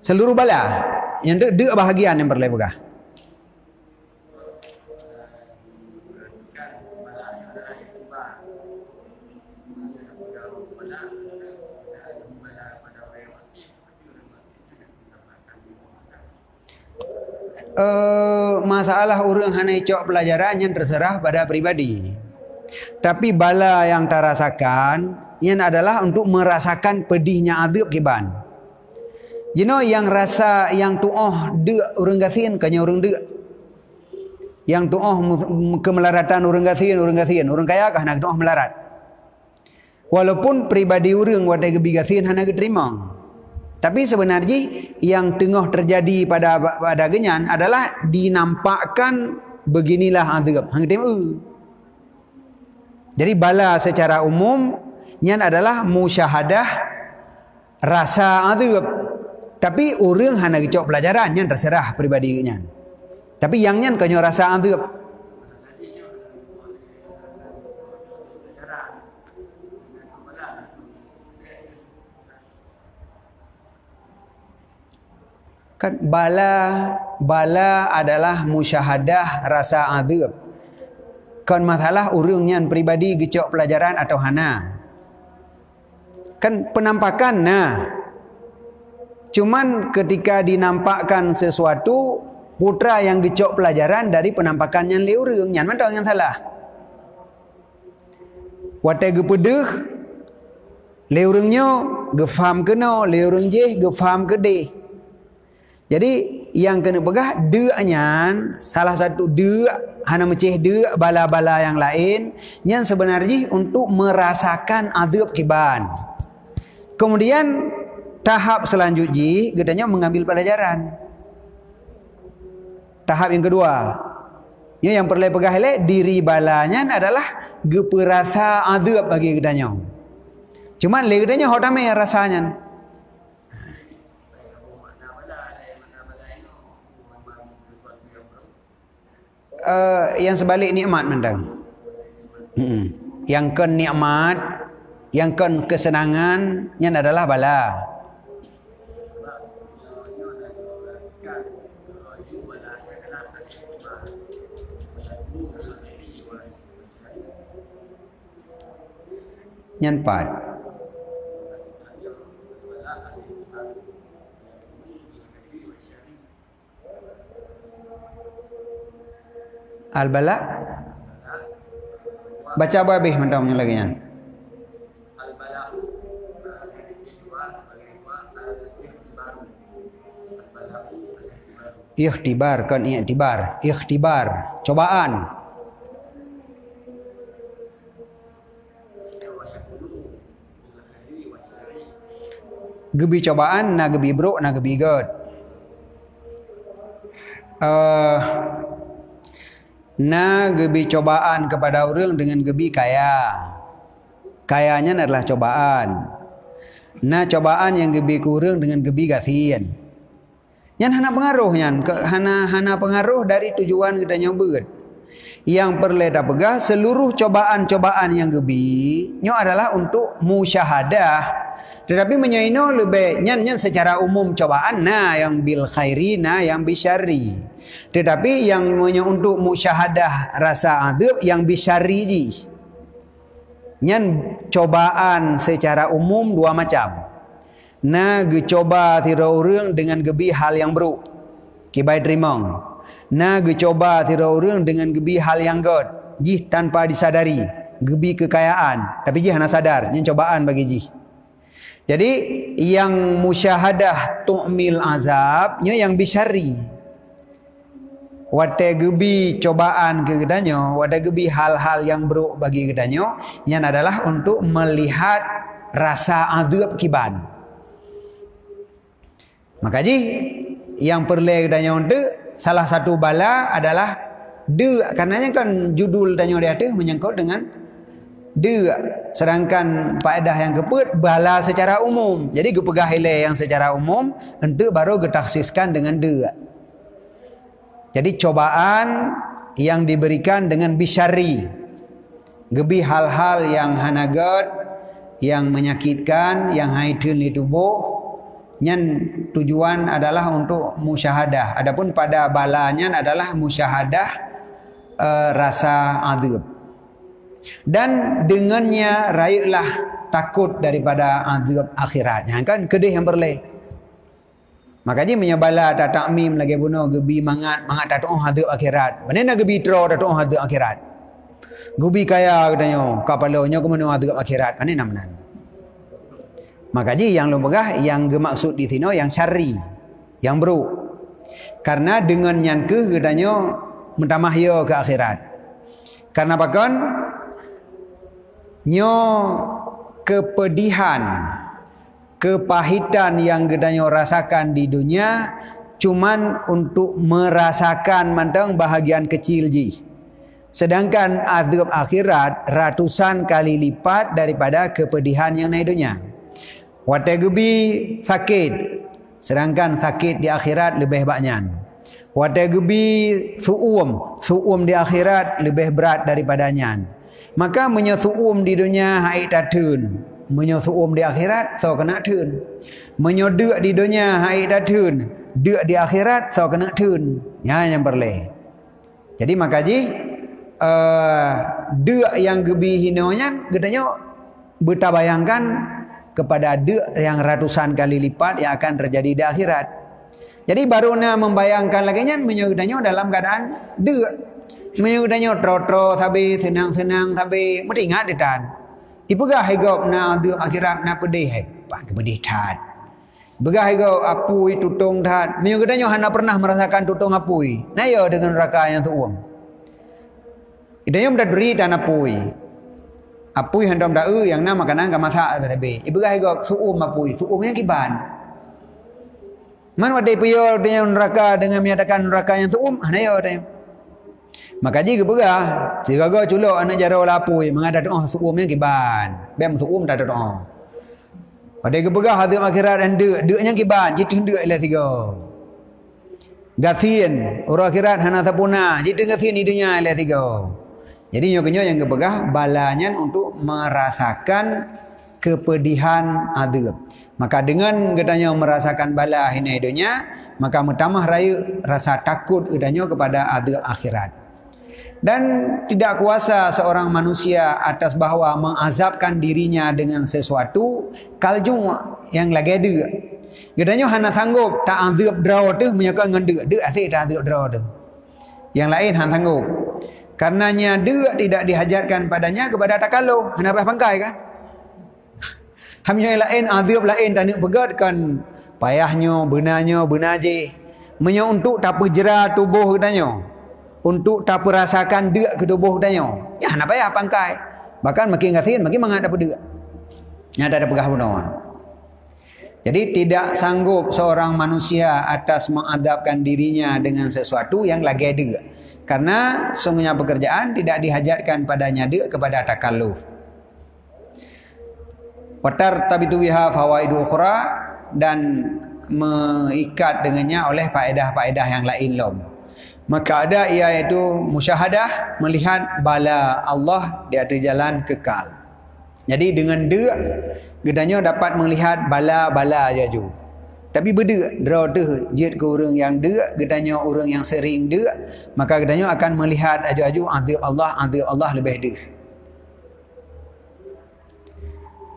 Seluruh bala, nyang deuk, deuk bahagian nyang peureulée peugah. Eh, masalah ureuëng hana icok pelajaran nyan terserah pada pribadi. Tapi bala nyang tarasakan nyan adalah untuk merasakan pedihnya azab kiban. Jinoe nyang rasa nyang tuoh deuk ureuëng gasien, ka nyoe ureuëng deuk. Nyang tuoh mu-, keumelaratan ureuëng gasien, ureuëng gasien, ureuëng kaya ka hana tuoh meularat. Walaupun pribadi ureuëng watée geubi gasien hana geuteurimong. Tapi sebenar jih nyang teungoh terjadi pada, pada geuhnyan adalah dinampakkan beginilah azab. Hang tem eu. Jadi bala secara umum nyan adalah musyahadah rasa azab. Tapi ureuëng hana geucok pelajaran nyan terserah pribadi geuhnyan. Tapi nyang nyan ka nyoe rasa azab. Kan bala, bala adalah musyahadah rasa azab. Kon masalah ureuëng nyan pribadi geucok pelajaran atau hana. Kan penampakan na. Cuman ketika dinampakkan sesuatu, putra nyang geucok pelajaran dari penampakan nyan lé ureuëng, nyan mantong nyang salah. Watée geupeudeuh, lé ureuëng nyoe geufaham keunoe, lé ureuëng jéh geufaham keudeh. Jadi nyang keuneuk peugah deuk nyan salah satu deuk, hana meucéh deuk, bala-bala nyang laén, nyan sebenar jih untuk merasakan azab kiban. Kemudian tahap selanjut jih geutanyoe mengambil pelajaran. Tahap yang kedua. Nyoe nyang peureulée peugah lé diri bala nyan adalah geupeurasa azab bagi geutanyoe. Cuman lé geutanyoe ho tamé rasa nyan. Eh, nyang seubalik nikmat mantong. Hmm. Nyang kon nikmat, nyang kon keuseunangan, nyan adalah bala. Nyan pat. Al-Bala. Baca abéh mantong nyang lagée nyan. Ikhtibar, kon iktibar. Ikhtibar, cobaan. Geubi cobaan, na geubi brok, na geubi gét. Eh, na geubi cobaan keupada ureuëng deungon geubi kaya. Kaya nyan adalah cobaan. Na cobaan nyang geubi keu ureuëng deungon geubi gasien. Nyan hana peungaroh nyan, ke-, hana, hana peungaroh dari tujuan geutanyoe beuet. Nyang peureulée tapeugah, seuluruh cobaan-cobaan nyang geubi nyoe adalah untuk musyahadah. Tetapi meunyoe inoe leubeh nyan, nyan secara umum cobaan, na nyang bil khairi, na nyang bisyarri. Tetapi nyang meunyoe untuk musyahadah rasa azab nyang bisyarri jih. Nyan cobaan secara umum dua macam. Na geucoba sidroe ureuëng deungon geubi hal nyang brok, kiban teurimong. Na geucoba sidroe ureuëng deungon geubi hal nyang gét, jih tanpa disadari, geubi keukayaan, tapi jih hana sadar, nyan cobaan bagi jih. Jadi, nyang musyahadah tu'mil azab, nyoe nyang bisyarri. Watée geubi cobaan keu geutanyoe, watée geubi hal-hal nyang brok bagi geutanyoe, nyan adalah untuk meulihat rasa azab kiban. Maka jih, nyang peureulée geutanyoe teuk, salah satu bala adalah deuk, karena nyan kan judul tanyoe di ateueh menyangkut dengan deuk. Sedangkan faedah nyang keupeuet, bala secara umum. Jadi geupeugah ilée nyang secara umum, enteuk baru geutakhsiskan dengan deuk. Jadi cobaan yang diberikan dengan bisyarri. Geubi hal-hal nyang hana gét, nyang menyakitkan, nyang hai theun lé tuboh, nyan tujuan adalah untuk musyahadah. Adapun pada bala nyan adalah musyahadah, eh, rasa azab. Dan dengannya rayeuklah takut daripada azab akhirat. Nyan kan keudeh nyang peureulée. Maka jih meunyoe bala tatakmim lagée bunoe geubi mangat, mangat tatuoh azeueb akhirat. Pane na geubi troe tatuoh azeueb akhirat? Geubi kaya geutanyoe, ka paloe nyoe keumeunyoe azeueb akhirat. Pane na meunan? Maka jih nyang lôn peugah, nyang geumaksud di sinoe nyang syarri, nyang brok. Karena deungon nyan kheueh geutanyoe meutamah yo keu akhirat. Karena pakon? Nyoe keupeudihan, keupahitan nyang geutanyoe rasakan di dunia cuman untuk meurasakan mantong bahagian kecil jih. Sedangkan azeueb akhirat ratusan kali lipat daripada keupeudihan nyang na di dunia. Watée geubi sakét, sedangkan sakét di akhirat leubeh bak nyan. Watée geubi su'um, su'um di akhirat leubeh brat daripada nyan. Maka meunyoe su'um di dunia han ék tatheun, meunyoe su'um di akhirat soe keuneuk theun? Meunyoe deuk di dunia han ék tatheun, deuk di akhirat soe keuneuk theun? Nyan nyang peureulée. Jadi maka jih, eh, deuk nyang geubi hinoe nyan geutanyoe beutabayangkan kepada deuk nyang ratusan kali lipat nyang akan teujadi di akhirat. Jadi baru na membayangkan lagée nyan meunyoe geutanyoe dalam keuadaan deuk. Meunyoe geutanyoe troe-troe sabe, seunang-seunang sabe, meutingat ditan. Ipeugah lé gob na azeueb akhirat na peudeh, eh, pat peudeh that. Peugah lé gob apui tutong that. Meunyoe geutanyoe hana pernah merasakan tutong apui, na yo deungon neuraka nyang su'um? Geutanyoe meudat bri tan apui. Apui hántom taeu nyang na makanan ka masak sabe-sabe. Ipeugah lé gob su'um apui, su'um nyang kiban. Man watée ipeuyue geutanyoe neuraka deungon menyatakan neuraka nyang su'um, hana yo teuh. Maka jih geupeugah, sigoe-goe culok aneuëk jaroe lam apui mangat tatuoh su'um nyang kiban. Bék meusu'um tatuoh. Watée geupeugah azeueb akhirat dan deuk, deuk nyang kiban, jiteun deuk ilée sigoe. Gasien, uroe akhirat hana sapeue na, jiteun gasien di dunia ilée sigoe. Jadi nyoe keunyoe nyang geupeugah bala nyan untuk merasakan keupeudihan azeueb. Maka deungon geutanyoe merasakan bala hinoe donya, maka meutamah rayeuk rasa takot geutanyoe kepada azeueb akhirat. Dan tidak kuasa seorang manusia atas bahwa mengazabkan dirinya dengan sesuatu, kal ju' nyang lagée deuk. Geutanyoe hana sanggob ta-azeueb droe teuh meunyoe kon ngon deuk, deuk aséh ta-azeueb droe teuh. Nyang laén hana sanggob. Karenanya deuk tidak dihajatkan padanya kepada takaloh, hana payah pangkai kan? Ham nyoe laén, azeueb laén taneuk peugét kon payah nyoe, beuna nyoe, beuna jih. Meunyoe untuk tapeujra tuboh geutanyoe, untuk tapeurasakan deuk keu tuboh geutanyoe, nyan hana payah pangkai. Bahkan makin gasien, makin mangat tapeudeuk. Nyan tapeugah bunoe. Jadi tidak sanggup seorang manusia atas mengazabkan dirinya dengan sesuatu yang lagée deuk. Karena sungguhnya pekerjaan tidak dihajatkan padanya deuk kepada takaloh. Watar tabitu biha fawaidu ukhra, dan meikat dengannya oleh faedah-faedah yang lain lom. Maka ada iaitu musyahadah, melihat bala Allah di atas jalan kekal. Jadi dengan deuk geutanyoe dapat melihat bala-bala jaju. Tapi beudeuk droe teuh jeuet keu ureuëng nyang deuk, geutanyoe ureuëng nyang sering deuk, maka geutanyoe akan melihat aju-aju azab Allah, azab Allah leubeh deuh.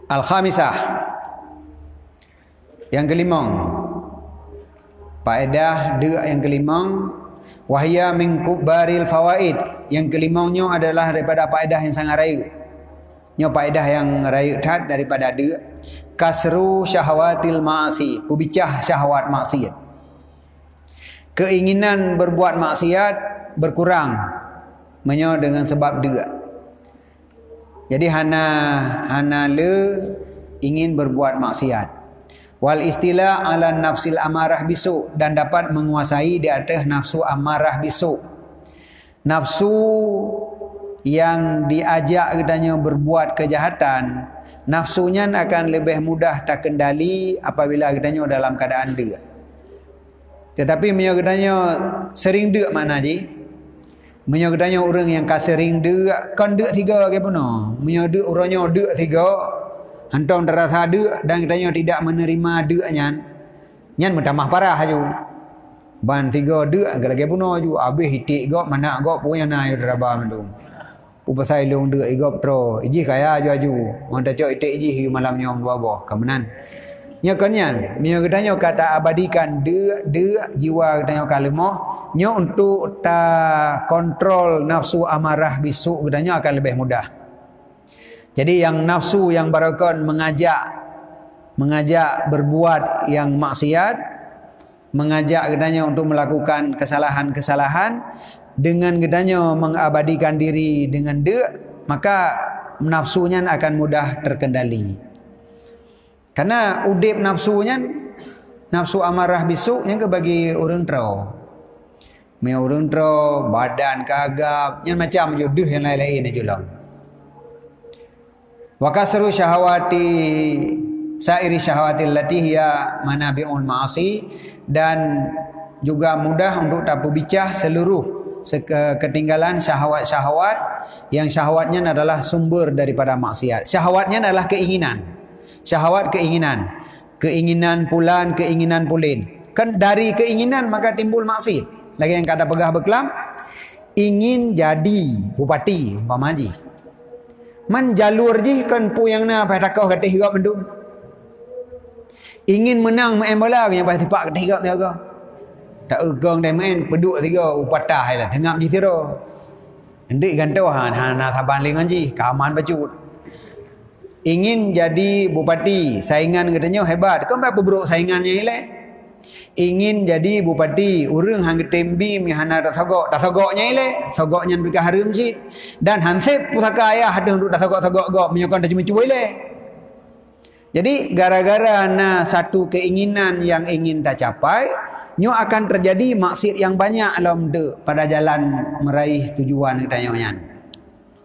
Al-khamisah. Yang kelimong. Faedah deuk yang kelimong, wahya min kubbaril fawaid. Yang kelimong nyoe adalah daripada faedah yang sangat rayeuk. Nyoe faedah yang rayeuk that daripada deuk. Kasru syahwatil ma'asi, peubicah syahwat maksiat. Keinginan berbuat maksiat berkurang meunyoe dengan sebab deuk. Jadi hana, hana le ingin berbuat maksiat. Wal istila ala nafsil amarah bisu, dan dapat menguasai di atas nafsu amarah bisu. Nafsu yang diajak geutanyoe berbuat kejahatan, nafsu nyan akan leubeh mudah takendali apabila geutanyoe dalam keadaan deuk. Tetapi meunyoe geutanyoe sering deuk makna jih, meunyoe geutanyoe ureuëng nyang ka sering deuk, kon deuk sigoe lagée bunoe. Meunyoe deuk uroe nyoe deuk sigoe, hántom tarasa deuk dan geutanyoe tidak menerima deuk nyan, nyan meutamah parah aju. Ban sigoe deuk lagée bunoe aju, habéh iték gob, manak gob, pokoknya na aju taraba mandum. Peue pasai lôn deuk igob troe, ijih kaya aju-aju. Ngon tacok iték jih malam nyoe dua boh, ka meunan. Nyoe kon nyan, meunyoe geutanyoe ka taabadikan deuk-deuk jiwa geutanyoe ka leumoh, nyoe untuk takontrol nafsu amarah bisuk geutanyoe akan leubeh mudah. Jadi, yang nafsu yang barokon mengajak, mengajak berbuat yang maksiat, mengajak geutanyoe untuk melakukan kesalahan-kesalahan, dengan geutanyoe mengabadikan diri dengan deuk, maka nafsu nyan akan mudah terkendali. Karena udeb nafsu nyan, nafsu amarah bisuk nyan keu bagi ureuëng troe. Meunyoe ureuëng troe, badan kagab, nyan macam ju deuh nyang laén-laén ju lom. Wa kasru syahawati, sairi syahawati allati hiya manabi'ul ma'asi, dan juga mudah untuk tapeubicah seluruh seke-, ketinggalan syahwat-syahwat yang syahwatnya adalah sumber daripada maksiat. Syahwatnya adalah keinginan. Syahwat keinginan. Keinginan pulan, keinginan pulin. Kan dari keinginan maka timbul maksiat. Lagée nyang ka tapeugah beukelam, ingin jadi bupati umpama jih. Man jalur jih kon peue nyang na paih takoh gatéh gob mandum. Ingin menang main bola nyang paih tipak gatéh gob teuga. Tak eugong deh main, peuduk tiga, upatah lah, tengap jih tiro. Ndeuk gantoh ha, hana saban lé ngon jih, kaman bacut. Ingin jadi bupati, saingan geutanyoe hebat, kon bah peubrok saingan nyang ilée. Ingin jadi bupati, ureuëng han geutem bi meuhana tasogok, tasogok nyang ilée, sogok nyan pih ka hareuem cit. Dan hanseb pusaka ayah deuh untuk tasogok-sogok gob meunyoe kon tacuma-cuma ilée. Jadi, gara-gara na satu keinginan yang ingin tacapai, nyoe akan terjadi maksiat yang banyak lom deuk pada jalan meraih tujuan geutanyoe nyan.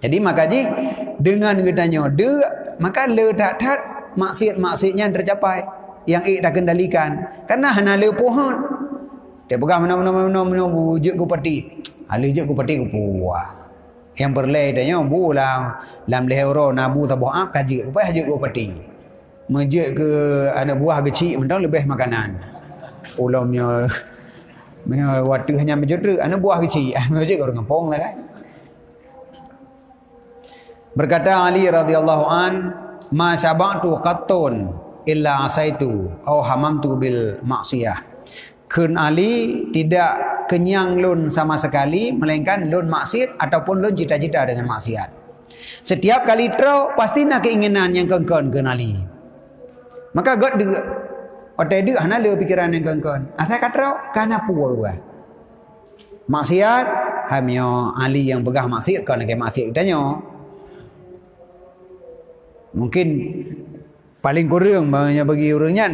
Jadi, maka jih, dengan geutanyoe deuk, maka le that-that maksiat-maksiat nyan tercapai, yang ék takendalikan. Karena hana le pohon. Dia peugah meunoe, meunoe, meunoe, meunoe, bu jeuet keu pati. Alih jeuet keu pati keu puah. Yang peureulée tanyoe bu lam, lam lhée uroe na bu saboh ap ka jeuet, rupanya jeuet keu pati. Meujeuet keu aneuk buah geuchik mantong leubeh makanan. Ulôn nyoe, nyoe wateuh nyan beujeuet treuk, aneuk buah geuchik, meujeuet keu ureuëng gampông lah kan. Berkata Ali radhiyallahu an, "Ma syaba'tu qattun illa asaitu au hamamtu bil maksiyah." Kheun Ali, "Tidak kenyang lôn sama sekali, melainkan lôn maksiat ataupun lôn cita-cita dengan maksiat. Setiap kali troe, pasti na keinginan nyang kon-kon," kheun Ali. Maka gét deuk. Watée deuk hana le pikiran nyang kon-kon. Asai ka troe, ka na peue bah. Maksiat, hai meunyoe Ali nyang peugah maksiat, kon lagée maksiat geutanyoe. Mungkin paléng kureueng meunyoe bagi ureuëng nyan,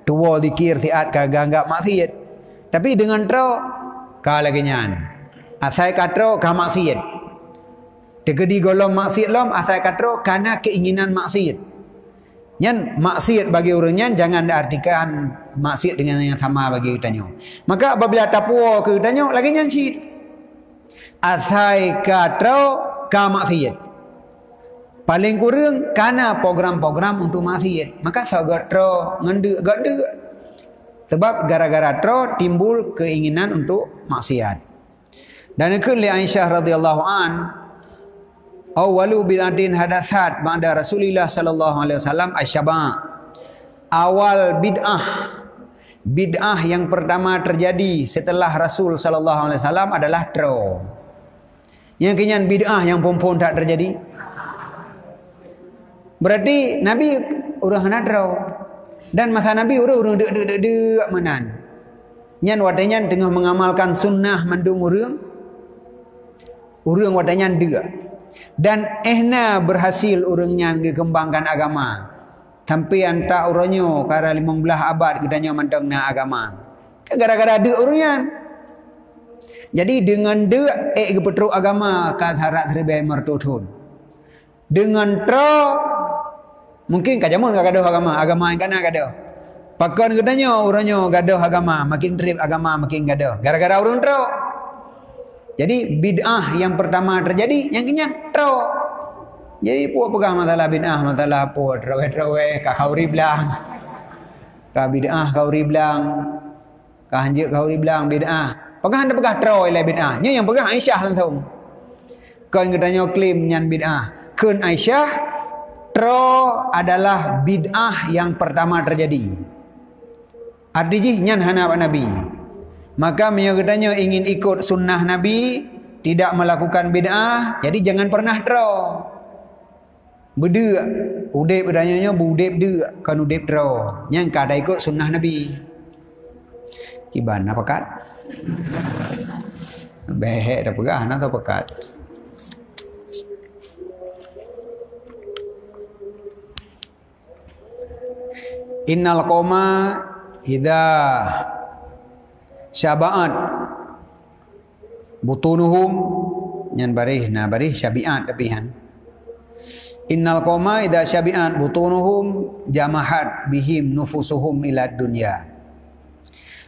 tuwoe zikir siat ka geuanggab maksiat. Tapi deungon troe, ka lagée nyan. Asai ka troe, ka maksiat. Teukeudi gohlom maksiat lom, asai ka troe, ka na keinginan maksiat. Nyan maksiat bagi ureuëng nyan jangan diartikan maksiat dengan yang sama bagi geutanyoe. Maka apabila tapuwoe keu geutanyoe lagée nyan cit. Asai ka troe ka maksiat. Paléng kureueng ka na program-program untuk maksiat. Maka sagat troe ngon deuk gat deuk. Sebab gara-gara troe timbul keinginan untuk maksiat. Dan ikut lé Aisyah radhiyallahu an, "Awwalu bid'atin hadasat ba'da Rasulillah sallallahu alaihi wasallam asyaba." Awal bid'ah, bid'ah yang pertama terjadi setelah Rasul sallallahu alaihi wasallam adalah troe. Nyang keu nyan bid'ah nyang phon-phon that terjadi. Berarti Nabi ureuëng hana troe. Dan masa Nabi ureuëng-ureuëng deuk-deuk-deuk meunan. Nyan watée nyan teungoh mengamalkan sunnah mandum ureuëng, ureuëng watée nyan deuk. Dan éhna berhasil ureuëng nyan geukembangkan agama. Sampai anta uroe nyoe kara limong blaih abad geutanyoe mantong na agama. Gara-gara deuk ureuëng nyan. Jadi deungon deuk ék geupeutrok agama ka sarat siribée meureutoh thon. Deungon troe, mungkin ka jameun ka gadôh agama, agama nyang ka na gadôh. Pakon geutanyoe uroe nyoe gadôh agama, makin treb agama makin gadôh. Gara-gara ureuëng troe. Jadi bid'ah yang pertama terjadi nyang keu nyan troe. Jadi peue peugah masalah bid'ah, masalah peue traweh-traweh ka khauri blang. Ka bid'ah khauri blang. Ka hanjeuet khauri blang bid'ah. Peugah hana peugah troe ilée bid'ah. Nyoe nyang peugah Aisyah langsung. Kon geutanyoe klaim nyan bid'ah. Kheun Aisyah, Troe adalah bid'ah yang pertama terjadi. Arti jih nyan hana bak Nabi. Maka meunyoe geutanyoe ingin ikot sunnah Nabi, tidak melakukan bid'ah, jadi jangan pernah troe. Beudeuk, udeb geutanyoe nyoe beuudeb deuk, kon udeb troe. Nyan ka taikot sunnah Nabi. Kiban na pakat? Bèk tapeugah na tapakat. Innal qauma idza syaba'at butunuhum, nyan bareh, na bareh syabi'at tapi nyan. Innal qauma idza syabi'at butunuhum jamahat bihim nufusuhum ila dunya.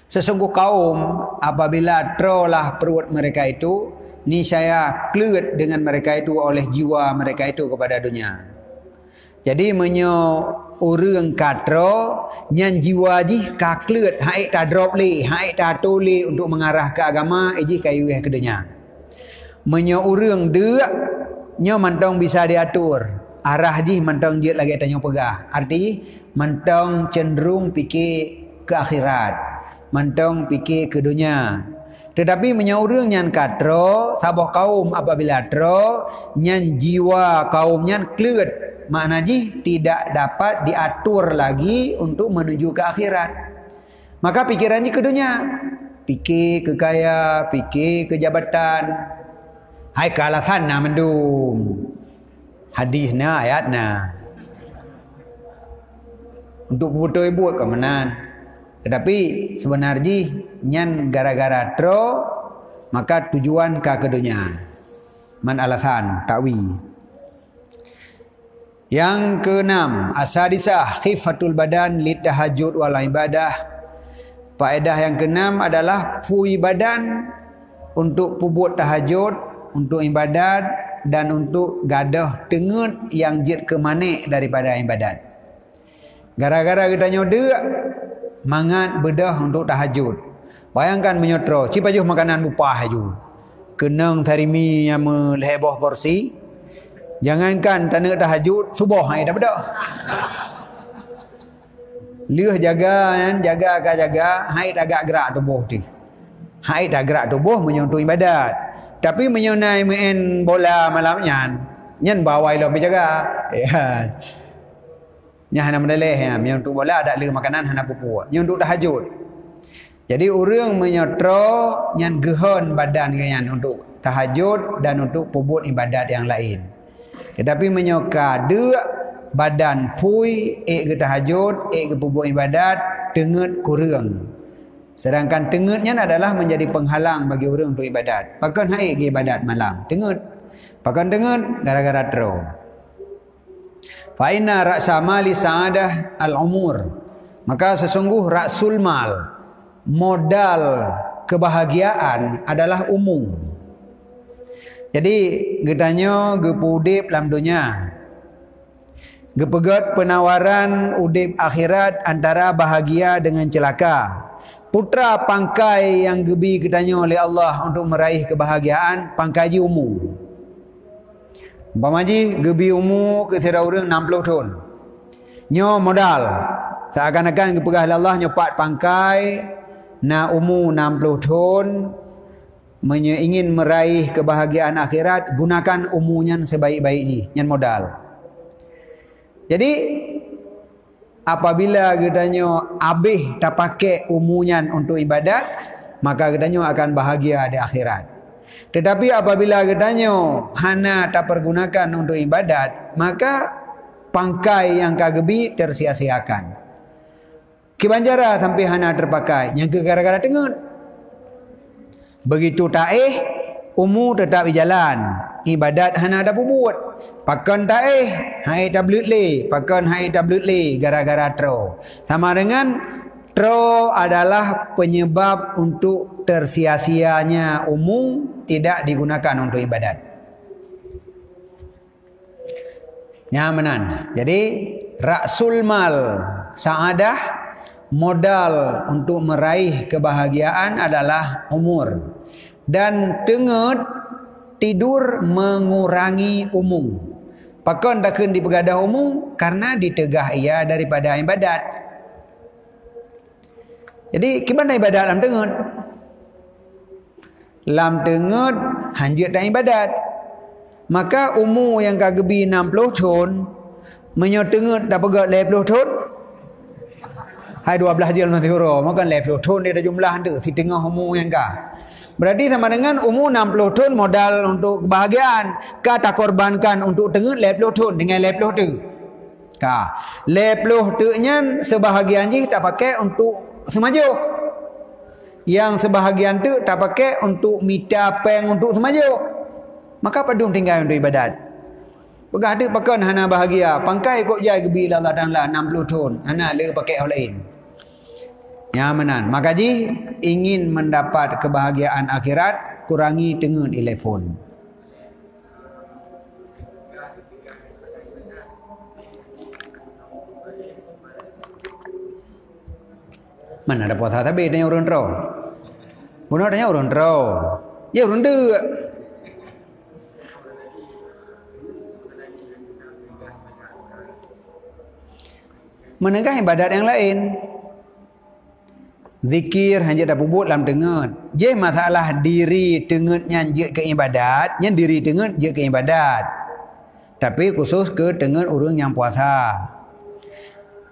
Sesungguh kaum, apabila troe lah pruet mereka itu, niscaya kleuet dengan mereka itu oleh jiwa mereka itu kepada dunia. Jadi, meunyoe ureuëng ka troe, nyan jiwa jih ka kleuet, han ék tadrop lé, han ék taatur lé untuk mengarah ke agama, jih ka iweh keu donya. Meunyoe ureuëng deuk, nyoe mantong bisa diatur, arah jih mantong jeuet lagée tanyoe peugah. Arti jih, mantong cenderung pike keu akhirat, mantong pike keu donya. Teutapi meunyoe ureuëng nyan ka troe, saboh kaum apabila troe, nyan jiwa kaum nyan kleuet. Makna jih tidak dapat diatur lagi untuk menuju ke akhirat. Maka pikeran jih keu donya. Pike keu kaya, pike keu jabatan. Hai keu alasan na mandum. Hadis na, ayat na. Untuk beutôi buet ka meunan. Tetapi sebenar jih nyan gara-gara troe, maka tujuan ka keu donya. Man alasan, takwi. Nyang keenam, asadisah, khifatul badan lit tahajud wal ibadah. Faedah nyang keenam adalah phui badan untuk peubuet tahajud, untuk ibadat, dan untuk gadôh teungeut nyang jeuet keu manék daripada ibadat. Gara-gara geutanyoe deuk, mangat beudôh untuk tahajud. Bayangkan meunyoe troe, ci pajoh makanan bupah laju. Keunong sarimi nyang meulhée boh porsi. Jangankan taneuk tahajud, suboh han ék tabeudôh. Lheueh jaga nyan, jaga ka jaga, han ék tagak grak tuboh teuh. Han ék tagak tuboh meunyoe untuk ibadat. Tapi meunyoe na meu'en bola malam nyan, nyan bawai lom jaga. Ya. Nyan hana meudaleh, ya. Meunyoe untuk bola, adak le makanan hana pupuk. Nyoe untuk tahajud. Jadi, ureuëng meunyoe troe, nyan geuhon badan geuh nyan untuk tahajud dan untuk peubuet ibadat nyang laén. Tetapi meunyoe ka deuk, badan phui, ék geutahajud, ék geupeubuet ibadat, teungeut kureueng. Sedangkan teungeut nyan adalah menjadi penghalang bagi ureuëng untuk ibadat. Pakon han ék geuibadat malam? Teungeut. Pakon teungeut? Gara-gara troe. Fa inna ra'sa mali sa'adah al-umur. Maka sesungguh ra'sul mal, modal kebahagiaan adalah umu. Jadi, geutanyoe geupeu udeb lam donya. Geupeugét penawaran udeb akhirat antara bahagia dengan ceulaka. Putra pangkai nyang geubi geutanyoe lé Allah untuk meuraih keubahagiaan, pangkai jih umu. Umpama jih geubi umu keu sidroe ureuëng nam ploh thon. Nyoe modal. Seuakan-akan geupeugah lé Allah nyoe pat pangkai na umu nam ploh thon. Meunyoe ingin meuraih keubahagiaan akhirat, gunakan umu nyan sebaik-baik jih. Nyan modal. Jadi, apabila geutanyoe abéh tapakék umu nyan untuk ibadat, maka geutanyoe akan bahagia di akhirat. Tetapi apabila geutanyoe hana tapeurgunakan untuk ibadat, maka pangkai nyang ka geubi teusia-siakan. Kiban cara sampoe hana teupakai, nyang keuh gara-gara teungeut. Begitu taéh, umu teutap jijalan, ibadat hana tapeubuet. Pakon taéh, han ék tableuet lé, pakon han ék tableuet lé gara-gara troe. Sama dengan troe adalah penyebab untuk tersia-sianya umu, tidak digunakan untuk ibadat. Nyan meunan. Jadi, ra'sul mal sa'adah, modal untuk meraih kebahagiaan adalah umur. Dan teungeut, tidur, mengurangi umu. Pakon takheun dipeugadôh umu? Karena diteugah ia daripada ibadat. Jadi, kiban ibadat lam teungeut? Lam teungeut hanjeuet taibadat. Maka umu nyang ka geubi nam ploh thon, meunyoe teungeut tapeugét lhèe ploh thon, hai dua blaih jeuem meusidroe, maka lhèe ploh thon dia jumlah tu, siteungoh umu nyang ka. Berarti sama dengan umu nam ploh thon modal untuk kebahagiaan, ka takorbankan untuk teungeut lhèe ploh thon, tinggai lhèe ploh teuk. Ka, lhèe ploh teuk nyan seubahagian jih tapaké untuk seumajoh. Nyang seubahagian teuk tapaké untuk mita péng untuk seumajoh. Maka padum tinggai untuk ibadat. Peugah teuk pakon hana bahagia, pangkai kok jai geubi lé Allah Taala nam ploh thon, hana le paké óh laén. Nyan meunan. Maka jih ingin mendapat kebahagiaan akhirat, kurangi teungeut ilèe phon. Mana ada puasa tapi tanya ureuëng droe. Bunoe tanya ureuëng droe. Ya ureuëng deuk. Meunegah ibadat nyang laén. Zikir hanjeuet tapeubuet lam teungeut. Jih masalah diri teungeut nyan jeuet keu ibadat, nyan diri teungeut jeuet keu ibadat. Tapi khusus keu teungeut ureuëng nyang puasa.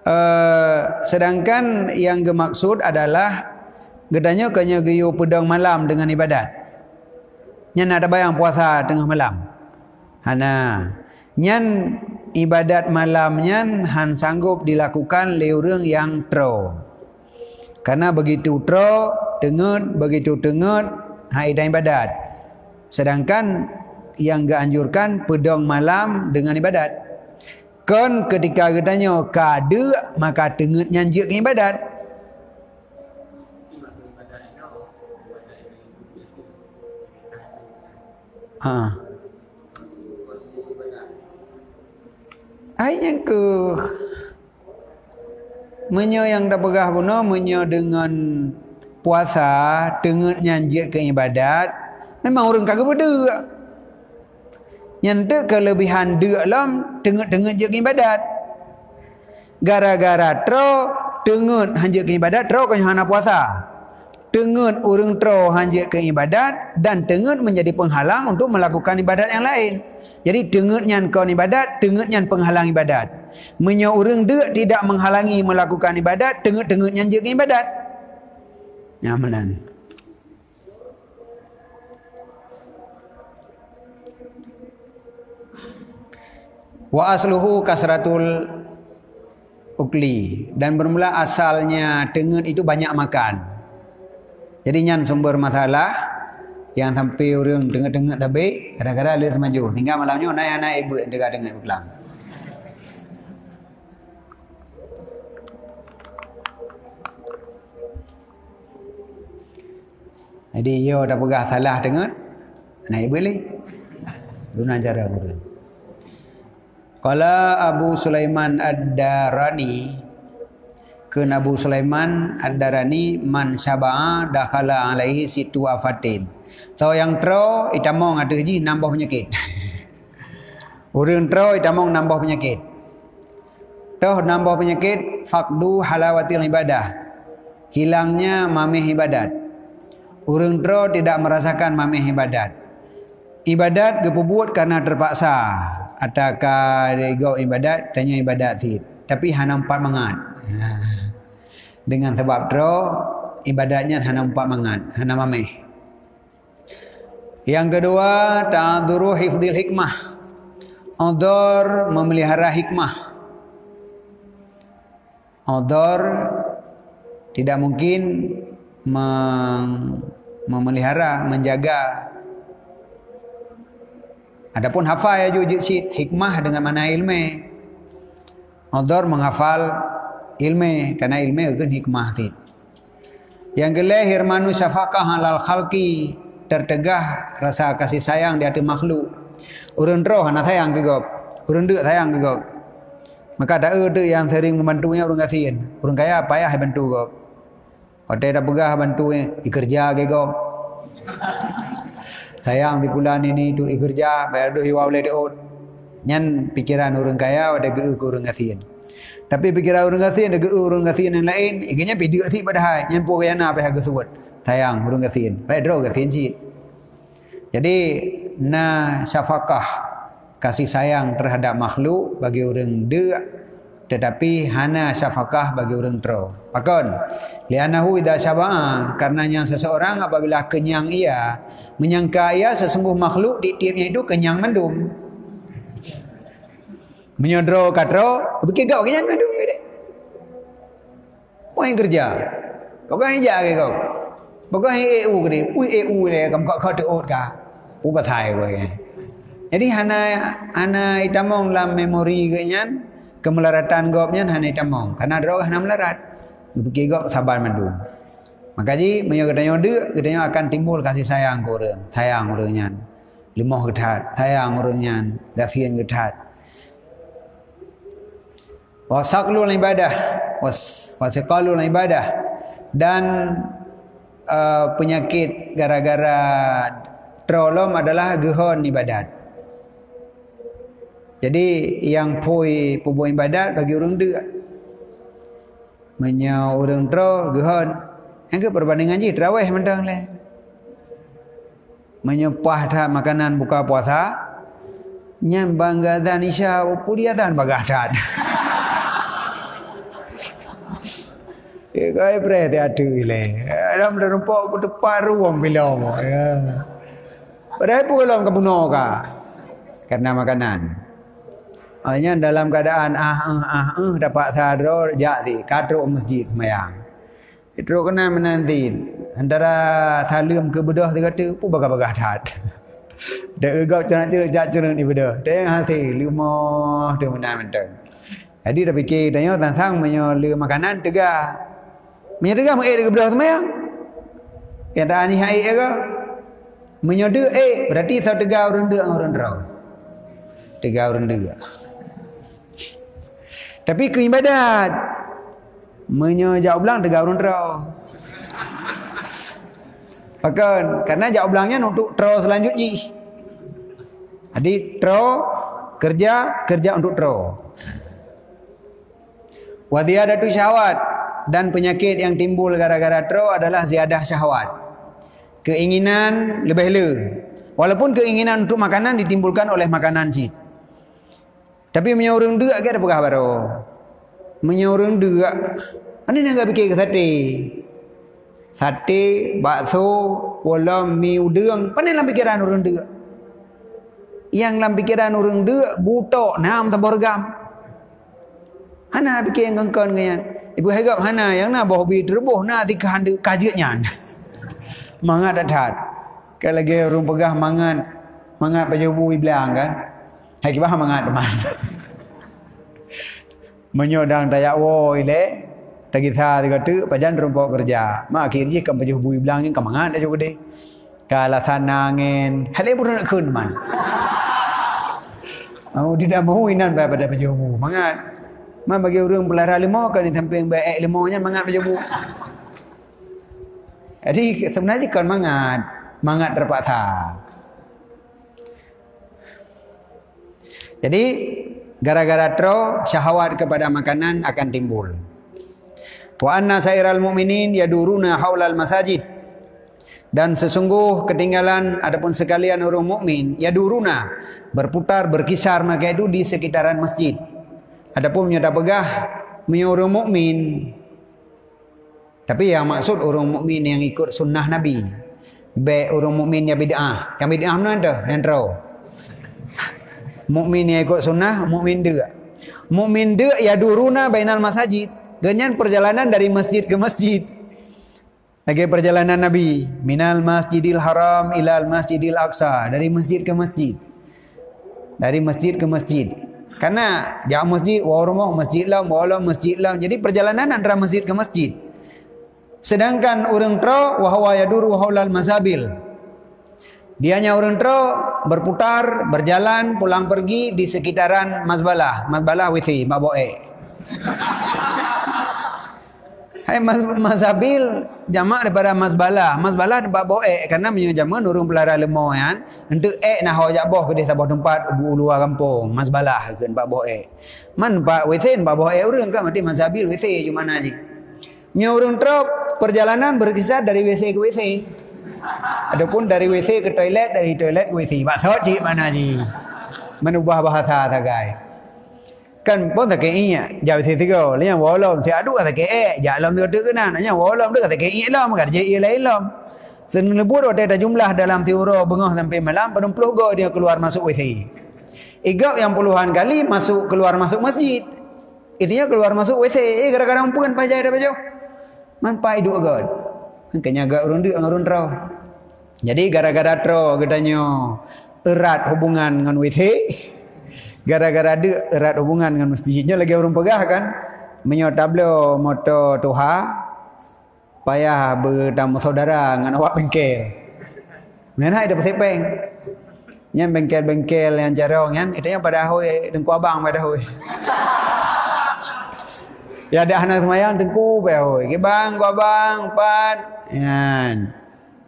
Eh, sedangkan nyang geumaksud adalah geutanyoe keu nyoe geuyue peudong malam deungon ibadat. Nyan na tabayang puasa teungoh malam. Hana. Nyan ibadat malam nyan han sanggob dilakukan lé ureuëng nyang troe. Karena begitu troe, teungeut, begitu teungeut, hai dan ibadat. Sedangkan nyang geuanjurkan peudong malam deungon ibadat. Kon keutika geutanyoe ka deuk, maka teungeut nyan jeuet keu ibadat. Ha. Ai nyang keuh. Meunyoe nyang tapeugah bunoe, meunyoe deungon puasa, teungeut nyan jeuet keu ibadat, memang ureuëng ka geupeudeuk. Nyan teuk keuleubihan deuk lom, teungeut-teungeut jeuet keu ibadat. Gara-gara troe, teungeut hanjeuet keu ibadat, troe keu nyoe hana puasa. Teungeut ureuëng troe hanjeuet keu ibadat dan teungeut menjadi penghalang untuk melakukan ibadat nyang laén. Jadi teungeut nyan kon ibadat, teungeut nyan penghalang ibadat. Meunyoe ureuëng deuk tidak menghalangi melakukan ibadat, teungeut-teungeut nyan jeuet keu ibadat. Nyan meunan. Wa asluhu kasratul ukli. Dan bermula asalnya teungeut itu banyak makan. Jadi nyan sumber masalah nyang sampai ureuëng teungeut-teungeut sabe, kadang-kadang le seumajoh. Sehingga malam nyoe naik-naik ibu teuga teungeut pulang. Jadi, yo tapeugah salah teungeut, na ibeulih. Duna cara guru. Qala Abu Sulaiman Ad-Darani, kheun Abu Sulaiman Ad-Darani, "Man syaba'a dakhala alaihi sittu afatin." Soe nyang troe, itamong ateueh jih nam boh peunyakét. Ureuëng troe itamong nam boh peunyakét. Toh nam boh peunyakét, faqdu halawatil ibadah. Hilangnya mameh ibadat. Ureuëng troe tidak merasakan mameh ibadat. Ibadat geupeubuet karena terpaksa. Ata ka digop ibadat, tanyoe ibadat cit. Tapi hana umpat mangat. Ha. Dengan sabab troe, ibadat nyan hana umpat mangat, hana mameh. Yang kedua, ta'adzuru hifdzil hikmah. Udhur memelihara hikmah. Udhur tidak mungkin mem-, memelihara, menjaga. Adapun hafal ya jeuet cit, hikmah dengan makna ilmu. Udhur menghafal ilmu, karena ilmu kan hikmah cit. Nyang keulhèe, hirmanu syafaqah alal khalqi, teuteugah rasa kasih sayang di ateueh makhluk. Ureuëng troe hana sayang keu gob, ureuëng deuk sayang keu gob. Maka taeu teuk nyang sering membantu nyan ureuëng gasien, ureuëng kaya payah bantu gob. Watèe tapeugah bantu nyan, ikeureuja keu gob. Sayang si pulan ini tu ikeureuja, bayar duit iwa ulèe teuôt. Nyan pikeran ureuëng kaya watée geu keu ureuëng gasien. Tapi pikeran ureuëng gasien, geu ureuëng gasien nyang laén, geuhnyan pih deuk sit padahai. Nyan peue gaya na pih geusuet. Sayang ureuëng gasien. Padahai droe gasien cit. Jadi, na syafaqah, kasih sayang terhadap makhluk bagi ureuëng deuk, tetapi hana syafaqah bagi ureuëng troe. Pakon? Li'annahu idza syaba'a, karena nyang seseorang apabila kenyang ia, menyangka ia sesungguh makhluk di tiepnya itu kenyang mandum. Meunyoe droe ka troe, pikir gak kenyang mandum. Poh nyang keureuja. Pakon jak keu kau? Pakon ék u keudeh? Ui ék u lé kam ka teuôt ka. U pasai wai. Jadi hana, hana itamong lam memori geuh nyan, keumelaratan gob nyan hana itamong. Karena droe hana meularat. Geupike gob saban mandum. Maka jih meunyoe geutanyoe deuk, geutanyoe akan timbul kasih sayang keu ureuëng, sayang ureuëng nyan. Leumoh geuthat, sayang ureuëng nyan, gasien geuthat. Wa saqlul ibadah, was-, wa siqalul ibadah, dan, eh, penyakit gara-gara troe lom adalah geuhon ibadat. Jadi, nyang phôi peubuet ibadat bagi ureuëng deuk. Meunyoe ureuëng troe geuhon, nyang keu perbandingan jih teurawéh mantong lé. Meunyoe paih that makanan buka puasa, nyan ban geuazan Isya, peue di azan bagah that. Eh, kai preh teuh ateueh ilée. Dalam teurumpok beuteupat ruwong bilom. Ya. Padahai peue lom ka bunoe ka. Karena makanan. Oh, nyan dalam keadaan ah, eh, ah, eh, tapaksa droe jak di ka trok masjid seumayang. Trok keunan meunan cit. Antara saleuem keu beudôh sigoe teuk, peue bagah-bagah that. Dak geugob ceureuk-ceureuk jak ceureuk di beudôh. Teuh hase leumoh teuh meunan mantong. Jadi tapike tanyoe tang-tang meunyoe le makanan teuga. Meunyoe teuga meuék di beudôh seumayang. Nyang ta aneh hai ék ka. Meunyoe deuk ék, berarti soe teuga ureuëng deuk ngon ureuëng droe. Teuga ureuëng deuk. Tapi keu ibadat. Meunyoe jak u blang teuga ureuëng troe. Pakon? Karena jak u blang nyan untuk troe seulanjut jih. Jadi troe keureuja, keureuja untuk troe. Wa ziyadatu syahwat, dan penyakit yang timbul gara-gara troe adalah ziyadah syahwat. Keinginan leubeh le. Walaupun keinginan untuk makanan ditimbulkan oleh makanan cit. Tapi meunyoe ureuëng deuk, ka tapeugah baroe. Meunyoe ureuëng deuk, pane nyang ka pike keu saté. Saté, bakso, ulom, mi udeueng, pane lam pikeran ureuëng deuk. Nyang lam pikeran ureuëng deuk, butok nam saboh reugam. Hana pike nyang kon-kon ngon nyan. Ibu hai gob hana, nyang na boh bi teureubôh na sikah deuk ka jeuet nyan. Mangat that-that. Ka lagée ureuëng peugah mangat, mangat pajoh bu iblang kan. Hai kiban mangat teuma. Meunyoe dang tajak woe ilée, tagisa sigoe teuk pajan rumpok keureuja. Ma akhé jih kan pajoh bu iblang nyan ka mangat laju keudeh. Ka alasan na angén, hale pun nak kheun man. Mau tidak mau inan pada pajoh bu, mangat. Ma bagi ureuëng peulara leumo kan di samping bae ék leumo nyan mangat pajoh bu. Jadi sebenarnya kon mangat, mangat terpaksa. Jadi, gara-gara troe, syahwat kepada makanan akan timbul. Wa anna sa'iral mu'minin yaduruna haulal masajid. Dan sesungguh ketinggalan ataupun sekalian ureuëng mukmin, yaduruna, berputar, berkisar mereka itu di sekitaran masjid. Adapun meunyoe tapeugah, meunyoe ureuëng mukmin, Tapi nyang maksud ureuëng mukmin nyang ikut sunnah Nabi. Bék ureuëng mukmin nyang bid'ah. Nyang bid'ah meunan teuh, nyang troe. Mukmin nyang ikut sunnah, mukmin deuk. Mukmin deuk yaduruna bainal masajid. Geuhnyan perjalanan dari masjid ke masjid. Lagée perjalanan Nabi, minal masjidil haram ilal masjidil aqsa, dari masjid ke masjid. Dari masjid ke masjid. Karena jak masjid, woe rumoh masjid lom, woe lom masjid lom. Jadi perjalanan antara masjid ke masjid. Sedangkan ureuëng troe, wa huwa yaduru haulal mazabil. Dianya ureuëng troe berputar, berjalan, pulang pergi di sekitaran mazbalah. Mazbalah W C, mak boe. Hai, mas-, masabil jamak daripada masbalah. Masbalah teumpat boh ék, karena meunyoe jameun ureuëng peulara leumo nyan, enteuk ék na ho jak boh keudeh saboh teumpat u luwa gampông, masbalah kheun bak boh ék. Man bak W C, bak boh ék ureuëng kan, berarti masabil W C cuma na jih. Meunyoe ureuëng trok, perjalanan berkisar dari W C ke W C. Ataupun dari W C ke toilet, dari toilet ke W C. Bak sot cit makna jih. Meunubah bahasa sagai. Kan pun sakét iék, jak W C sigoe. Lheueh nyan woe lom, si aduk sakét ék, jak lom sigoe teuk keunan. Nyan woe lom, deuh sakét iék lom, ka jeuet ié laén lom. Seuneuleubuet watée tajumlah dalam siuroe beungoh sampai malam, padum ploh goe dia keluar masuk W C. Igab nyang puluhan kali masuk keluar masuk masjid. Intinya keluar masuk W C, eh, gara-gara umpeuen paih jai tapajoh. Man paih duek göt. Makanya göt ureuëng deuk ngon ureuëng troe. Jadi gara-gara troe geutanyoe erat hubungan ngon W C, gara-gara deuk erat hubungan ngon masjid. Nyoe lagée ureuëng peugah kan, meunyoe tabloe moto tuha, payah beutamong saudara ngon awak bengkel. Nyan hai dapeusék péng. Nyan bengkel-bengkel nyang carông nyan, itu nyang pada hôi, Teungku Abang pada hôi. Ya, ada hana semayang, Teungku pada hôi. Kibang, Teungku Abang, pat. Nyan.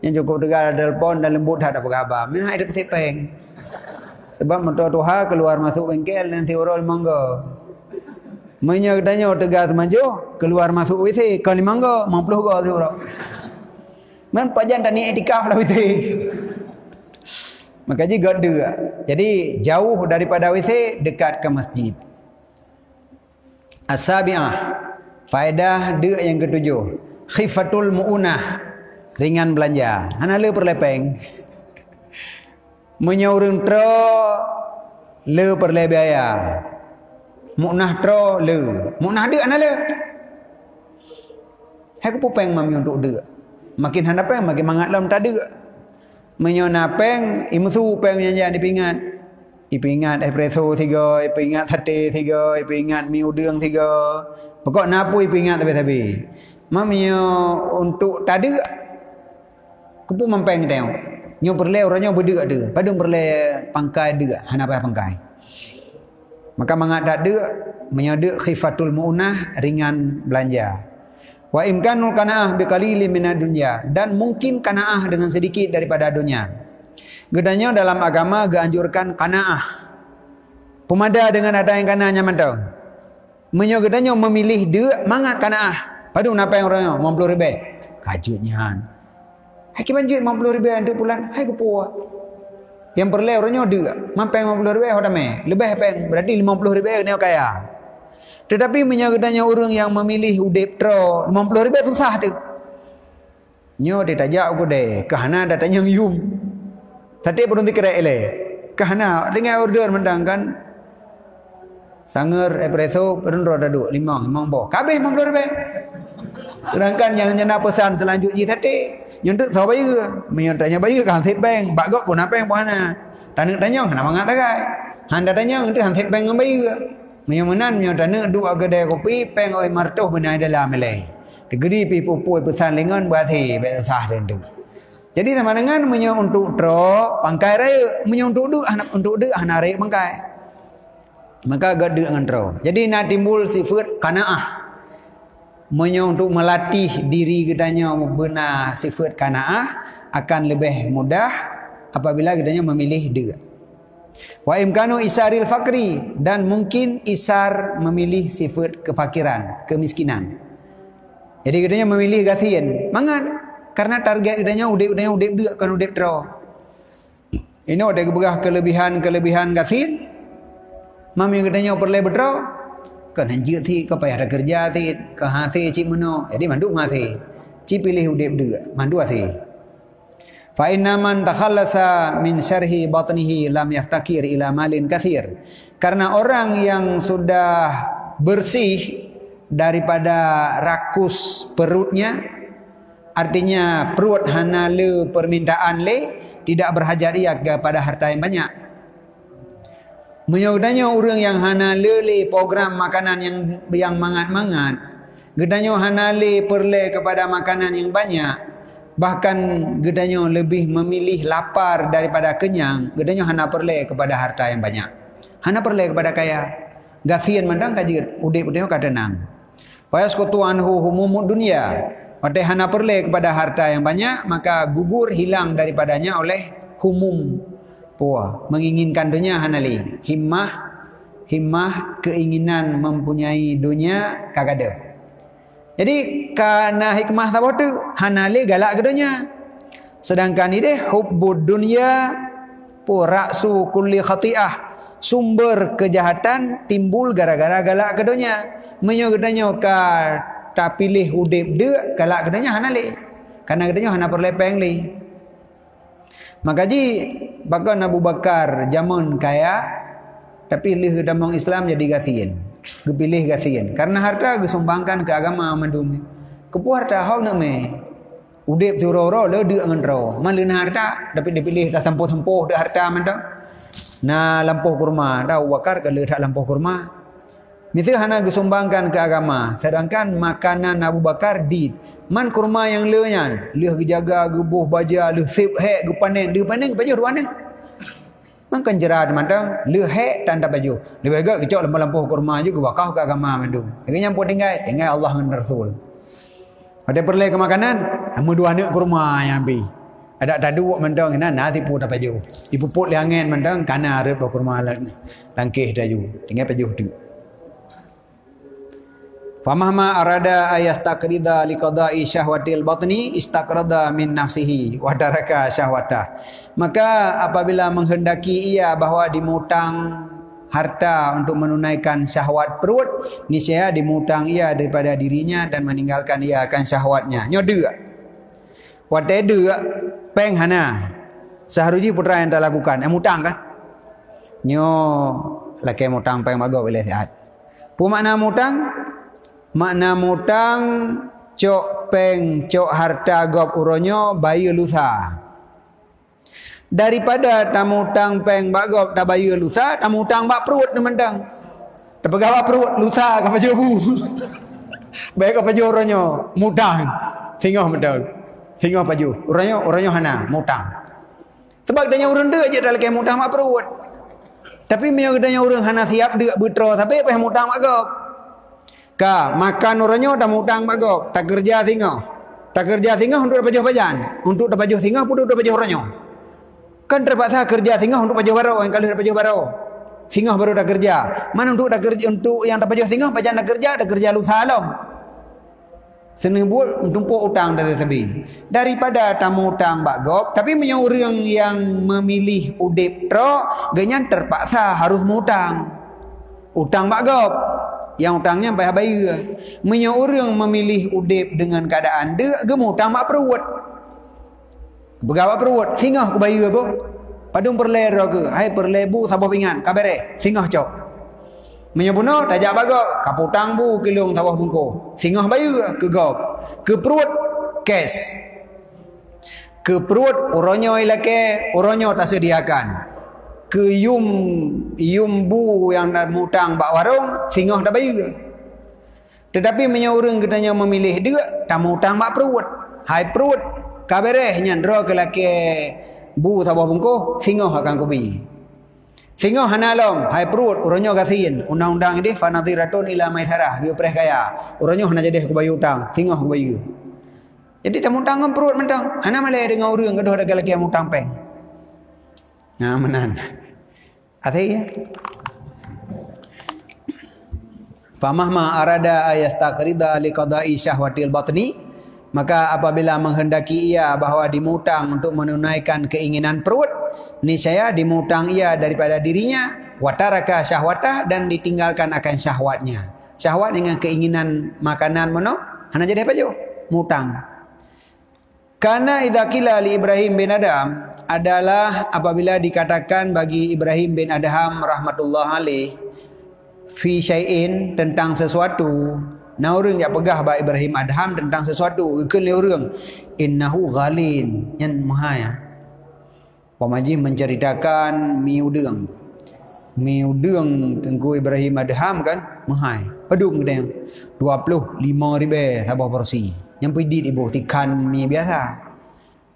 Nyan cukup tegal telepon dan lembut that dapat kabar. Nyan hai dapeusék péng. Sebab moto tuha keluar masuk bengkel dan siuroe limong go. Meunyoe geutanyoe teuga seumanjoh, keuluar masuk W C kon limong go, limong ploh go siuroe. Man pajan taniet iktikaf lam W C. Maka jih göt deuk. Jadi, jauh daripada W C, dekat ke masjid. As-sabi'ah, faedah deuk nyang ketujoh, khifatul mu'unah, ringan belanja. Hana le peureulée péng. Meunyoe ureuëng troe le peureulée biaya, muknah troe le, muknah deuk hana le. Hai keupeue péng meunyoe untuk deuk? Makin hana péng, makin mangat lom tadeuk. Meunyoe na péng, imeusu péng nyan jan ipeuingat. Ipeuingat espresso sigoe, ipeuingat sate sigoe, ipeuingat mi udeueng sigoe. Pokok na peue ipeuingat sabe-sabe. Meunyoe untuk tadeuk, keupeue man péng teuh? Nyoe peureulée uroe nyoe beudeuk teuh. Padum peureulée pangkai deuk, hana payah pangkai. Maka mangat that deuk, meunyoe deuk khifatul mu'unah, ringan belanja. Wa imkanul qanaah bi qalilin minad dunya, dan mungkin qanaah dengan sedikit daripada dunia. Geutanyoe dalam agama geuanjurkan qanaah. Peumada dengan ada nyang kana nyan mantong. Meunyoe geutanyoe meumiléh deuk mangat qanaah, padum na péng uroe nyoe, limong ploh ribée. Ka jeuet nyan. Hai kiban jeuet limong ploh ribée untuk pulan, hai keupeue? Nyang peureulée uroe nyoe deuk, man péng limong ploh ribée ho tamé, leubeh péng, berarti limong ploh ribée nyoe kaya. Tetapi meunyoe geutanyoe ureuëng nyang meumiléh udeb troe, limong ploh ribée susah teuh. Nyoe teuh tajak u keudè, keu hana tatanyong yum. Sate padum sikrek ilée. Keu hana, tinggai order mantong kan. Sangeur, espresso, padum droe taduek, limong, limong boh. Ka habéh limong ploh ribée. Sedangkan nyang nyang na peusan seulanjut jih sate, nyoe teuk soe bayeue. Meunyoe tanyoe bayeue ka han sép péng, bak gob pun na péng pun hana. Taneuk tanyong hana mangat sagai. Han tatanyong teuk han sép péng ngon bayeue. Meunyoe meunan, meunyoe taneuk duek keudè kupi, péng oi martoh beunai dalam ilée. Teugeudi pih peue-peue peusan lé ngon beuhasé, bék susah teuntèe. Jadi sama dengan meunyoe untuk trok, pangkai rayeuk, meunyoe untuk deuk hana, untuk deuk hana rayeuk pangkai. Maka göt deuk ngon trok. Jadi na timbul sifeuet qanaah. Meunyoe untuk melatih diri geutanyoe beuna sifeuet qanaah akan leubeh mudah apabila geutanyoe memilih deuk. Wa imkanu isaril fakri, dan mungkin isar memilih sifeuet kefakiran, kemiskinan. Jadi geutanyoe memilih gasien, mangat, karena target geutanyoe udeb, geutanyoe udeb deuk, kon udeb trok. Inoe watée geupeugah keulebihan-keulebihan gasien, meunyoe geutanyoe peureulée beutrok, kon han jeuet sit, kon payah takeureuja sit, kon hasé cit meunoe, jadi mandum hasé. Ci piléh udeb deuk, mandum hasé. Fa inna man takhallasa min syarhi batnihi lam yaftakir ila malin katsir. Karena orang yang sudah bersih daripada rakus perutnya, artinya perut hana le permintaan le, tidak berhajat ia kepada harta yang banyak. Meunyoe geutanyoe ureuëng nyang hana le lé program makanan nyang, nyang mangat-mangat, geutanyoe hana le peureulée keupada makanan nyang banyak, bahkan geutanyoe leubeh memilih lapar daripada kenyang, geutanyoe hana peureulée keupada harta nyang banyak. Hana peureulée keupada kaya. Gasien mantong ka jeuet, udeb geutanyoe ka teunang. Fayasqutu anhu humumud dunya. Watée hana peureulée kepada harta yang banyak, maka gugur, hilang daripadanya oleh humum, puah, menginginkan dunia hana lé. Himmah, himmah, keinginan mempunyai dunia ka gadôh. Jadi, ka na hikmah saboh teuk, hana lé galak keu donya. Sedangkan ideh hubbud dunya, po, ra'su kulli khati'ah, sumber kejahatan timbul gara-gara galak keu donya. Meunyoe geutanyoe ka tapiléh udeb deuk, galak keu donya hana lé. Karena geutanyoe hana peureulée péng lé. Maka jih, pakon Abu Bakar jameun kaya, tapi lheueh geutamong Islam jadi gasien, geupiléh gasien. Karena harta geusumbangkan keu agama mandum. Keupeue harta hok neumé? Udeb siuroe-uroe le deuk ngon droe. Man le na harta, tapi dipiléh tasampôh-sampôh deuk harta mantong. Na lampôh kurma, dah Abu Bakar ka le that lampôh kurma. Miseue hana geusumbangkan keu agama, sedangkan makanan Abu Bakar dit. Man kurma nyang le nyan, lheueh geujaga, geuboh baja, lheueh sép hék, geupanen, lheueh panen geupajoh dua aneuk. Man kan jrat mantong, lheueh hék tan tapajoh. Leubeh gét geucok lampôh-lampôh kurma jih geubakah keu agama mandum. Lagée nyan peue tinggai, tinggai Allah ngon Rasul. Watée peureulée keu makanan, meudua aneuk kurma nyang bi. Adak taduek mantong, na, na tipu tapajoh. Ipupot lé angén mantong, kana reueb boh kurma lam, lam kéh taju. Tinggai pajoh teuk. Famahma arada ayastaqrida liqada'i syahwatil batni istaqrada min nafsihi wa taraka syahwatah. Maka apabila menghendaki ia bahwa dimutang harta untuk menunaikan syahwat perut, niscaya dimutang ia daripada dirinya dan meninggalkan ia akan syahwatnya. Nyoe deuk. Watée deuk, péng hana. Seuharôh jih peue nyang talakukan? Eh, mutang kan? Nyoe lakée mutang péng bak gob ilée siat. Peue makna mutang? Makna mutang, cok péng, cok harta gob uroe nyoe bayeue lusa. Daripada tamutang péng bak gob tabayeue lusa, tamutang bak pruet teumantong. Tapeugah bak pruet, lusa ka pajoh bu. Bék ka pajoh uroe nyoe, mutang. Singoh mantong. Singoh pajoh. Uroe nyoe, uroe nyoe hana, mutang. Sabab geutanyoe ureuëng deuk jeuet talakée mutang bak pruet. Tapi meunyoe geutanyoe ureuëng hana siab deuk beutroe sabe, payah mutang bak gob. Ka, makan uroe nyoe tamutang bak gob, takeureuja singoh. Takeureuja singoh untuk tapajoh pajan. Untuk tapajoh singoh pun untuk tapajoh uroe nyoe. Kan teupaksa keureuja singoh untuk pajoh baroe, nyang ka lheueh tapajoh baroe. Singoh baru takeureuja. Man untuk takeureuja, untuk nyang tapajoh singoh pajan takeureuja, takeureuja lusa lom. Seuneuk buet tumpôk utang dari sabe. Daripada tamutang bak gob, tapi meunyoe ureuëng nyang meumilih udeb trok, geuhnyan teupaksa harôh mutang. Utang bak gob, nyang utang nyan payah bayeue. Meunyoe ureuëng meumilih udeb deungon keuadaan deuk, geumutang bak pruet. Peugah bak pruet, singoh kubayeue boh. Padum peureulée droe keuh, hai peureulée bu saboh pingan, ka béréh, singoh cok. Meunyoe bunoe tajak bak gob, kaputang bu kilong saboh bungkôh, singoh bayeue keu gob. Keu pruet, cash. Keu pruet uroe nyoe ilakée, uroe nyoe taseudiakan. Keu yum, yum bu nyang tamutang bak warong, singoh tabayeue. Teutapi meunyoe ureuëng geutanyoe meumilih deuk, tamutang bak pruet. Hai pruet, ka béréh nyan droe keuh lakée bu saboh bungkôh, singoh akan kubi. Singoh hana lom, hai pruet, uroe nyoe gasien, undang-undang ideh fanadhiratun ila maisarah, geupréh kaya. Uroe nyoe hana jadeh kubayeue utang, singoh kubayeue. Jadi tamutang ngon pruet mantong, hana malée deungon ureuëng gadôh lagée-lagée mutang péng. Nah, meunan. Até ya. Famahma arada ayastaqrida liqada'i syahwatil batni, maka apabila menghendaki ia bahwa dimutang untuk menunaikan keinginan perut, niscaya dimutang ia daripada dirinya, wataraka syahwatah, dan ditinggalkan akan syahwatnya. Syahwat dengan keinginan makanan meunoe hana jadi apa jih, mutang. Karena idza qila li Ibrahim bin Adham adalah apabila dikatakan bagi Ibrahim bin Adham rahmatullah alaih fi syai'in, tentang sesuatu. Na ureuëng jak peugah bak Ibrahim Adham tentang sesuatu, geukheun lé ureuëng, "Innahu ghalin," nyan meuhai. Pamaji menceritakan mi udeueng. Mi udeueng Teungku Ibrahim Adham kan meuhai. Padum geutanyoe? Dua puluh lima ribée saboh porsi. Nyang peuidit iboh tikan mi biasa.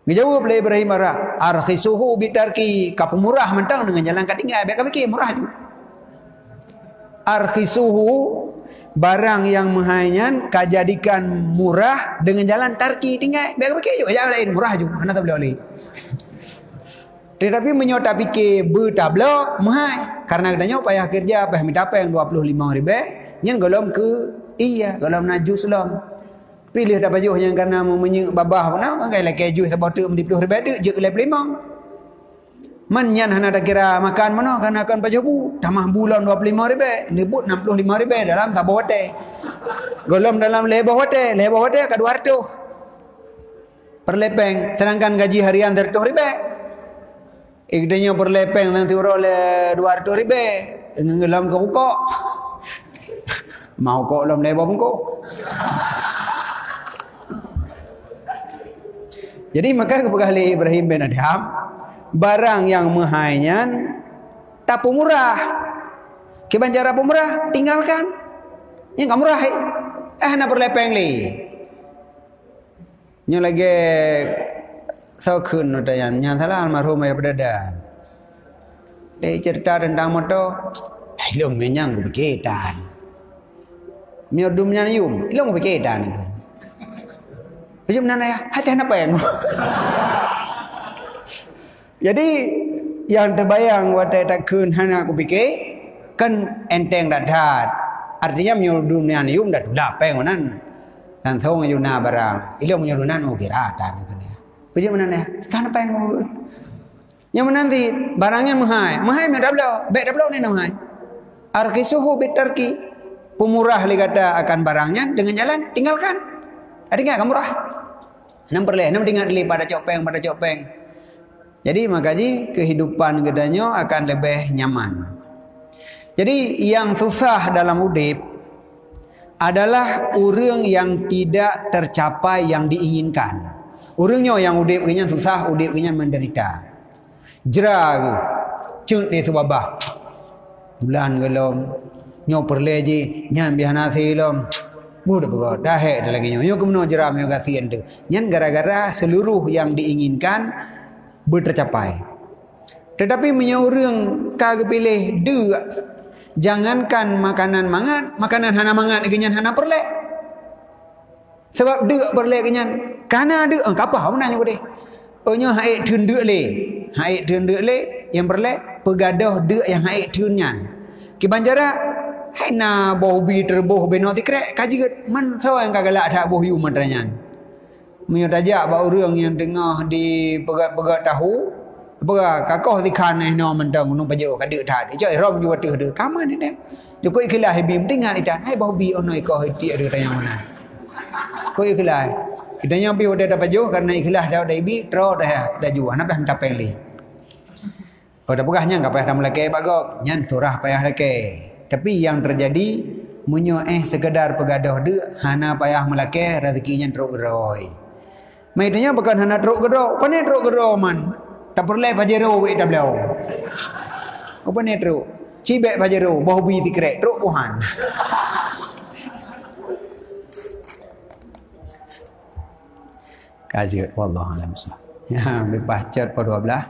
Geujaweueb lé Ibrahim Adham, "Arkhisuhu bitarki," ka peumurah mantong deungon jalan ka tinggai, bék ka pike murah ju. "Arkhisuhu Barang nyang meuhai nyan kajadikan murah deungon jalan tarki, tinggai. Bék kapiké, yuk, nyang laén murah ju, hana tabloe lé. Tetapi meunyoe tapiké beutabloe, meuhai. Karena geutanyoe payah keureuja, payah mita péng dua ploh limong ribée, nyan gohlom keu ie, gohlom na jus lom. Piléh tapajoh nyang kana meunyeuk babah, na kan lakée jus saboh teuk meutiploh ribée teuk, jeuet lhée ploh limong. Man nyan hana takira makan meunoe, karena kon pajoh bu, tamah bu lom dua ploh limong ribée, neubuet nam ploh limong ribée dalam saboh watée. Gohlom dalam lhée boh watée, lhée boh watée ka dua reutôh. Peureulée péng, sedangkan gaji harian sireutôh ribée. Eh, geutanyoe peureulée péng nyang siuroe lé dua reutôh ribée, ngon lom keu rukok. Mau rukok lom lé boh bungkôh. Jadi, maka geupeugah lé Ibrahim bin Adham, barang nyang meuhai nyan tapeumurah. Kiban cara peumurah, tinggalkan. Nyang ka murah, eh. Eh, hana peureulée péng lé. Nyoe lagée soe kheun watée nyan, nyang salah almarhum Ayah Peudada. Lé ceurita teuntang moto, "Hai, lôn meunyan kupiké tan. Meunyoe dum nyan yum, lôn kupiké tan." Yum nan, Ayah, hati hana péng. Jadi, nyang teubayang watée takheun hana kupiké, kan enteng that-that. Artinya, meunyoe dum nyan yum, dah tulak péng meunan. Langsong aju na barang. Ilong meunyoe dum nan, oh, kira tan. Peujeuet meunan, ya? Kan péng. Nyang meunan cit, barang nyan meuhai. Meuhai meunyoe tabloe, bék tabloe nyan meuhai. Arkisuhu bitarki. Peumurah lé gata akan barang nyan deungon jalan tinggalkan. Ada ingat kan murah? Nam peureulée, nam teuingat lé pada cok péng, pada cok péng. Jadi, maka jih kehidupan geutanyoe akan leubeh nyaman. Jadi, yang susah dalam udeb adalah ureuëng yang tidak tercapai yang diinginkan. Ureuëng nyoe nyang udeb geuh nyan susah, udeb geuh nyan menderita. Jra geuh, ceuet lé su babah. Bulan gohlom, nyoe peureulée jih, nyan biasa na si lom. Buet peugah, dahé lagée nyoe. Nyoe keunoe jra meunyoe gasien teuh. Nyan gara-gara seluruh yang diinginkan beutercapai. Tetapi meunyoe ureuëng ka geupiléh deuk, jangankan makanan mangat, makanan hana mangat geuh nyan hana peureulée. Sabab deuk peureulée geuh nyan, kana deuk, eh, kapah meunan nyoe udeh. Oh, nyoe han ék theun deuk lé. Han ék theun deuk lé, nyang peureulée peugadôh deuk nyang han ék theun nyan. Kiban cara, hai na boh ubi teureubôh binoe tikrek ka jeuet, man soe nyang ka galak that boh yum atra nyan. Meunyoe tajak bak ureuëng nyang teungoh dipeugét-peugét tahu, peugah, "Kakoh sikhan eh noe mantong, gunong pajoh ka deuk that." Icok irom ju ateueh deuk, "Kaman ni deh?" Jukuk ikhilah ibi meutingat itan, "Hai boh ubi oh noe ikoh itiek deuk tanyong meunan." Kok ikhilah. Kita nyang pi udah dapat joh karena ikhilah dah, dah ibi, tro dah, dah ju. Hana payah minta péng lé. Oh, tapeugah nyan ka payah tameulakée bak gob. Nyan surah payah lakée. Tapi nyang teujadi, meunyoe éh seukeudar peugadôh deuk, hana payah meulakée, raseuki nyan trok keudroe. Mai tanya pakon hana trok keudroe, pane trok keudroe man. Tapeureulée Pajero wék tabloe. Oh, pane trok. Cibék Pajero, boh ubi tikrek, trok puhan. Ka jeuet, wallahu a'lam bishawab. Ya, leupah cot pukul dua belas.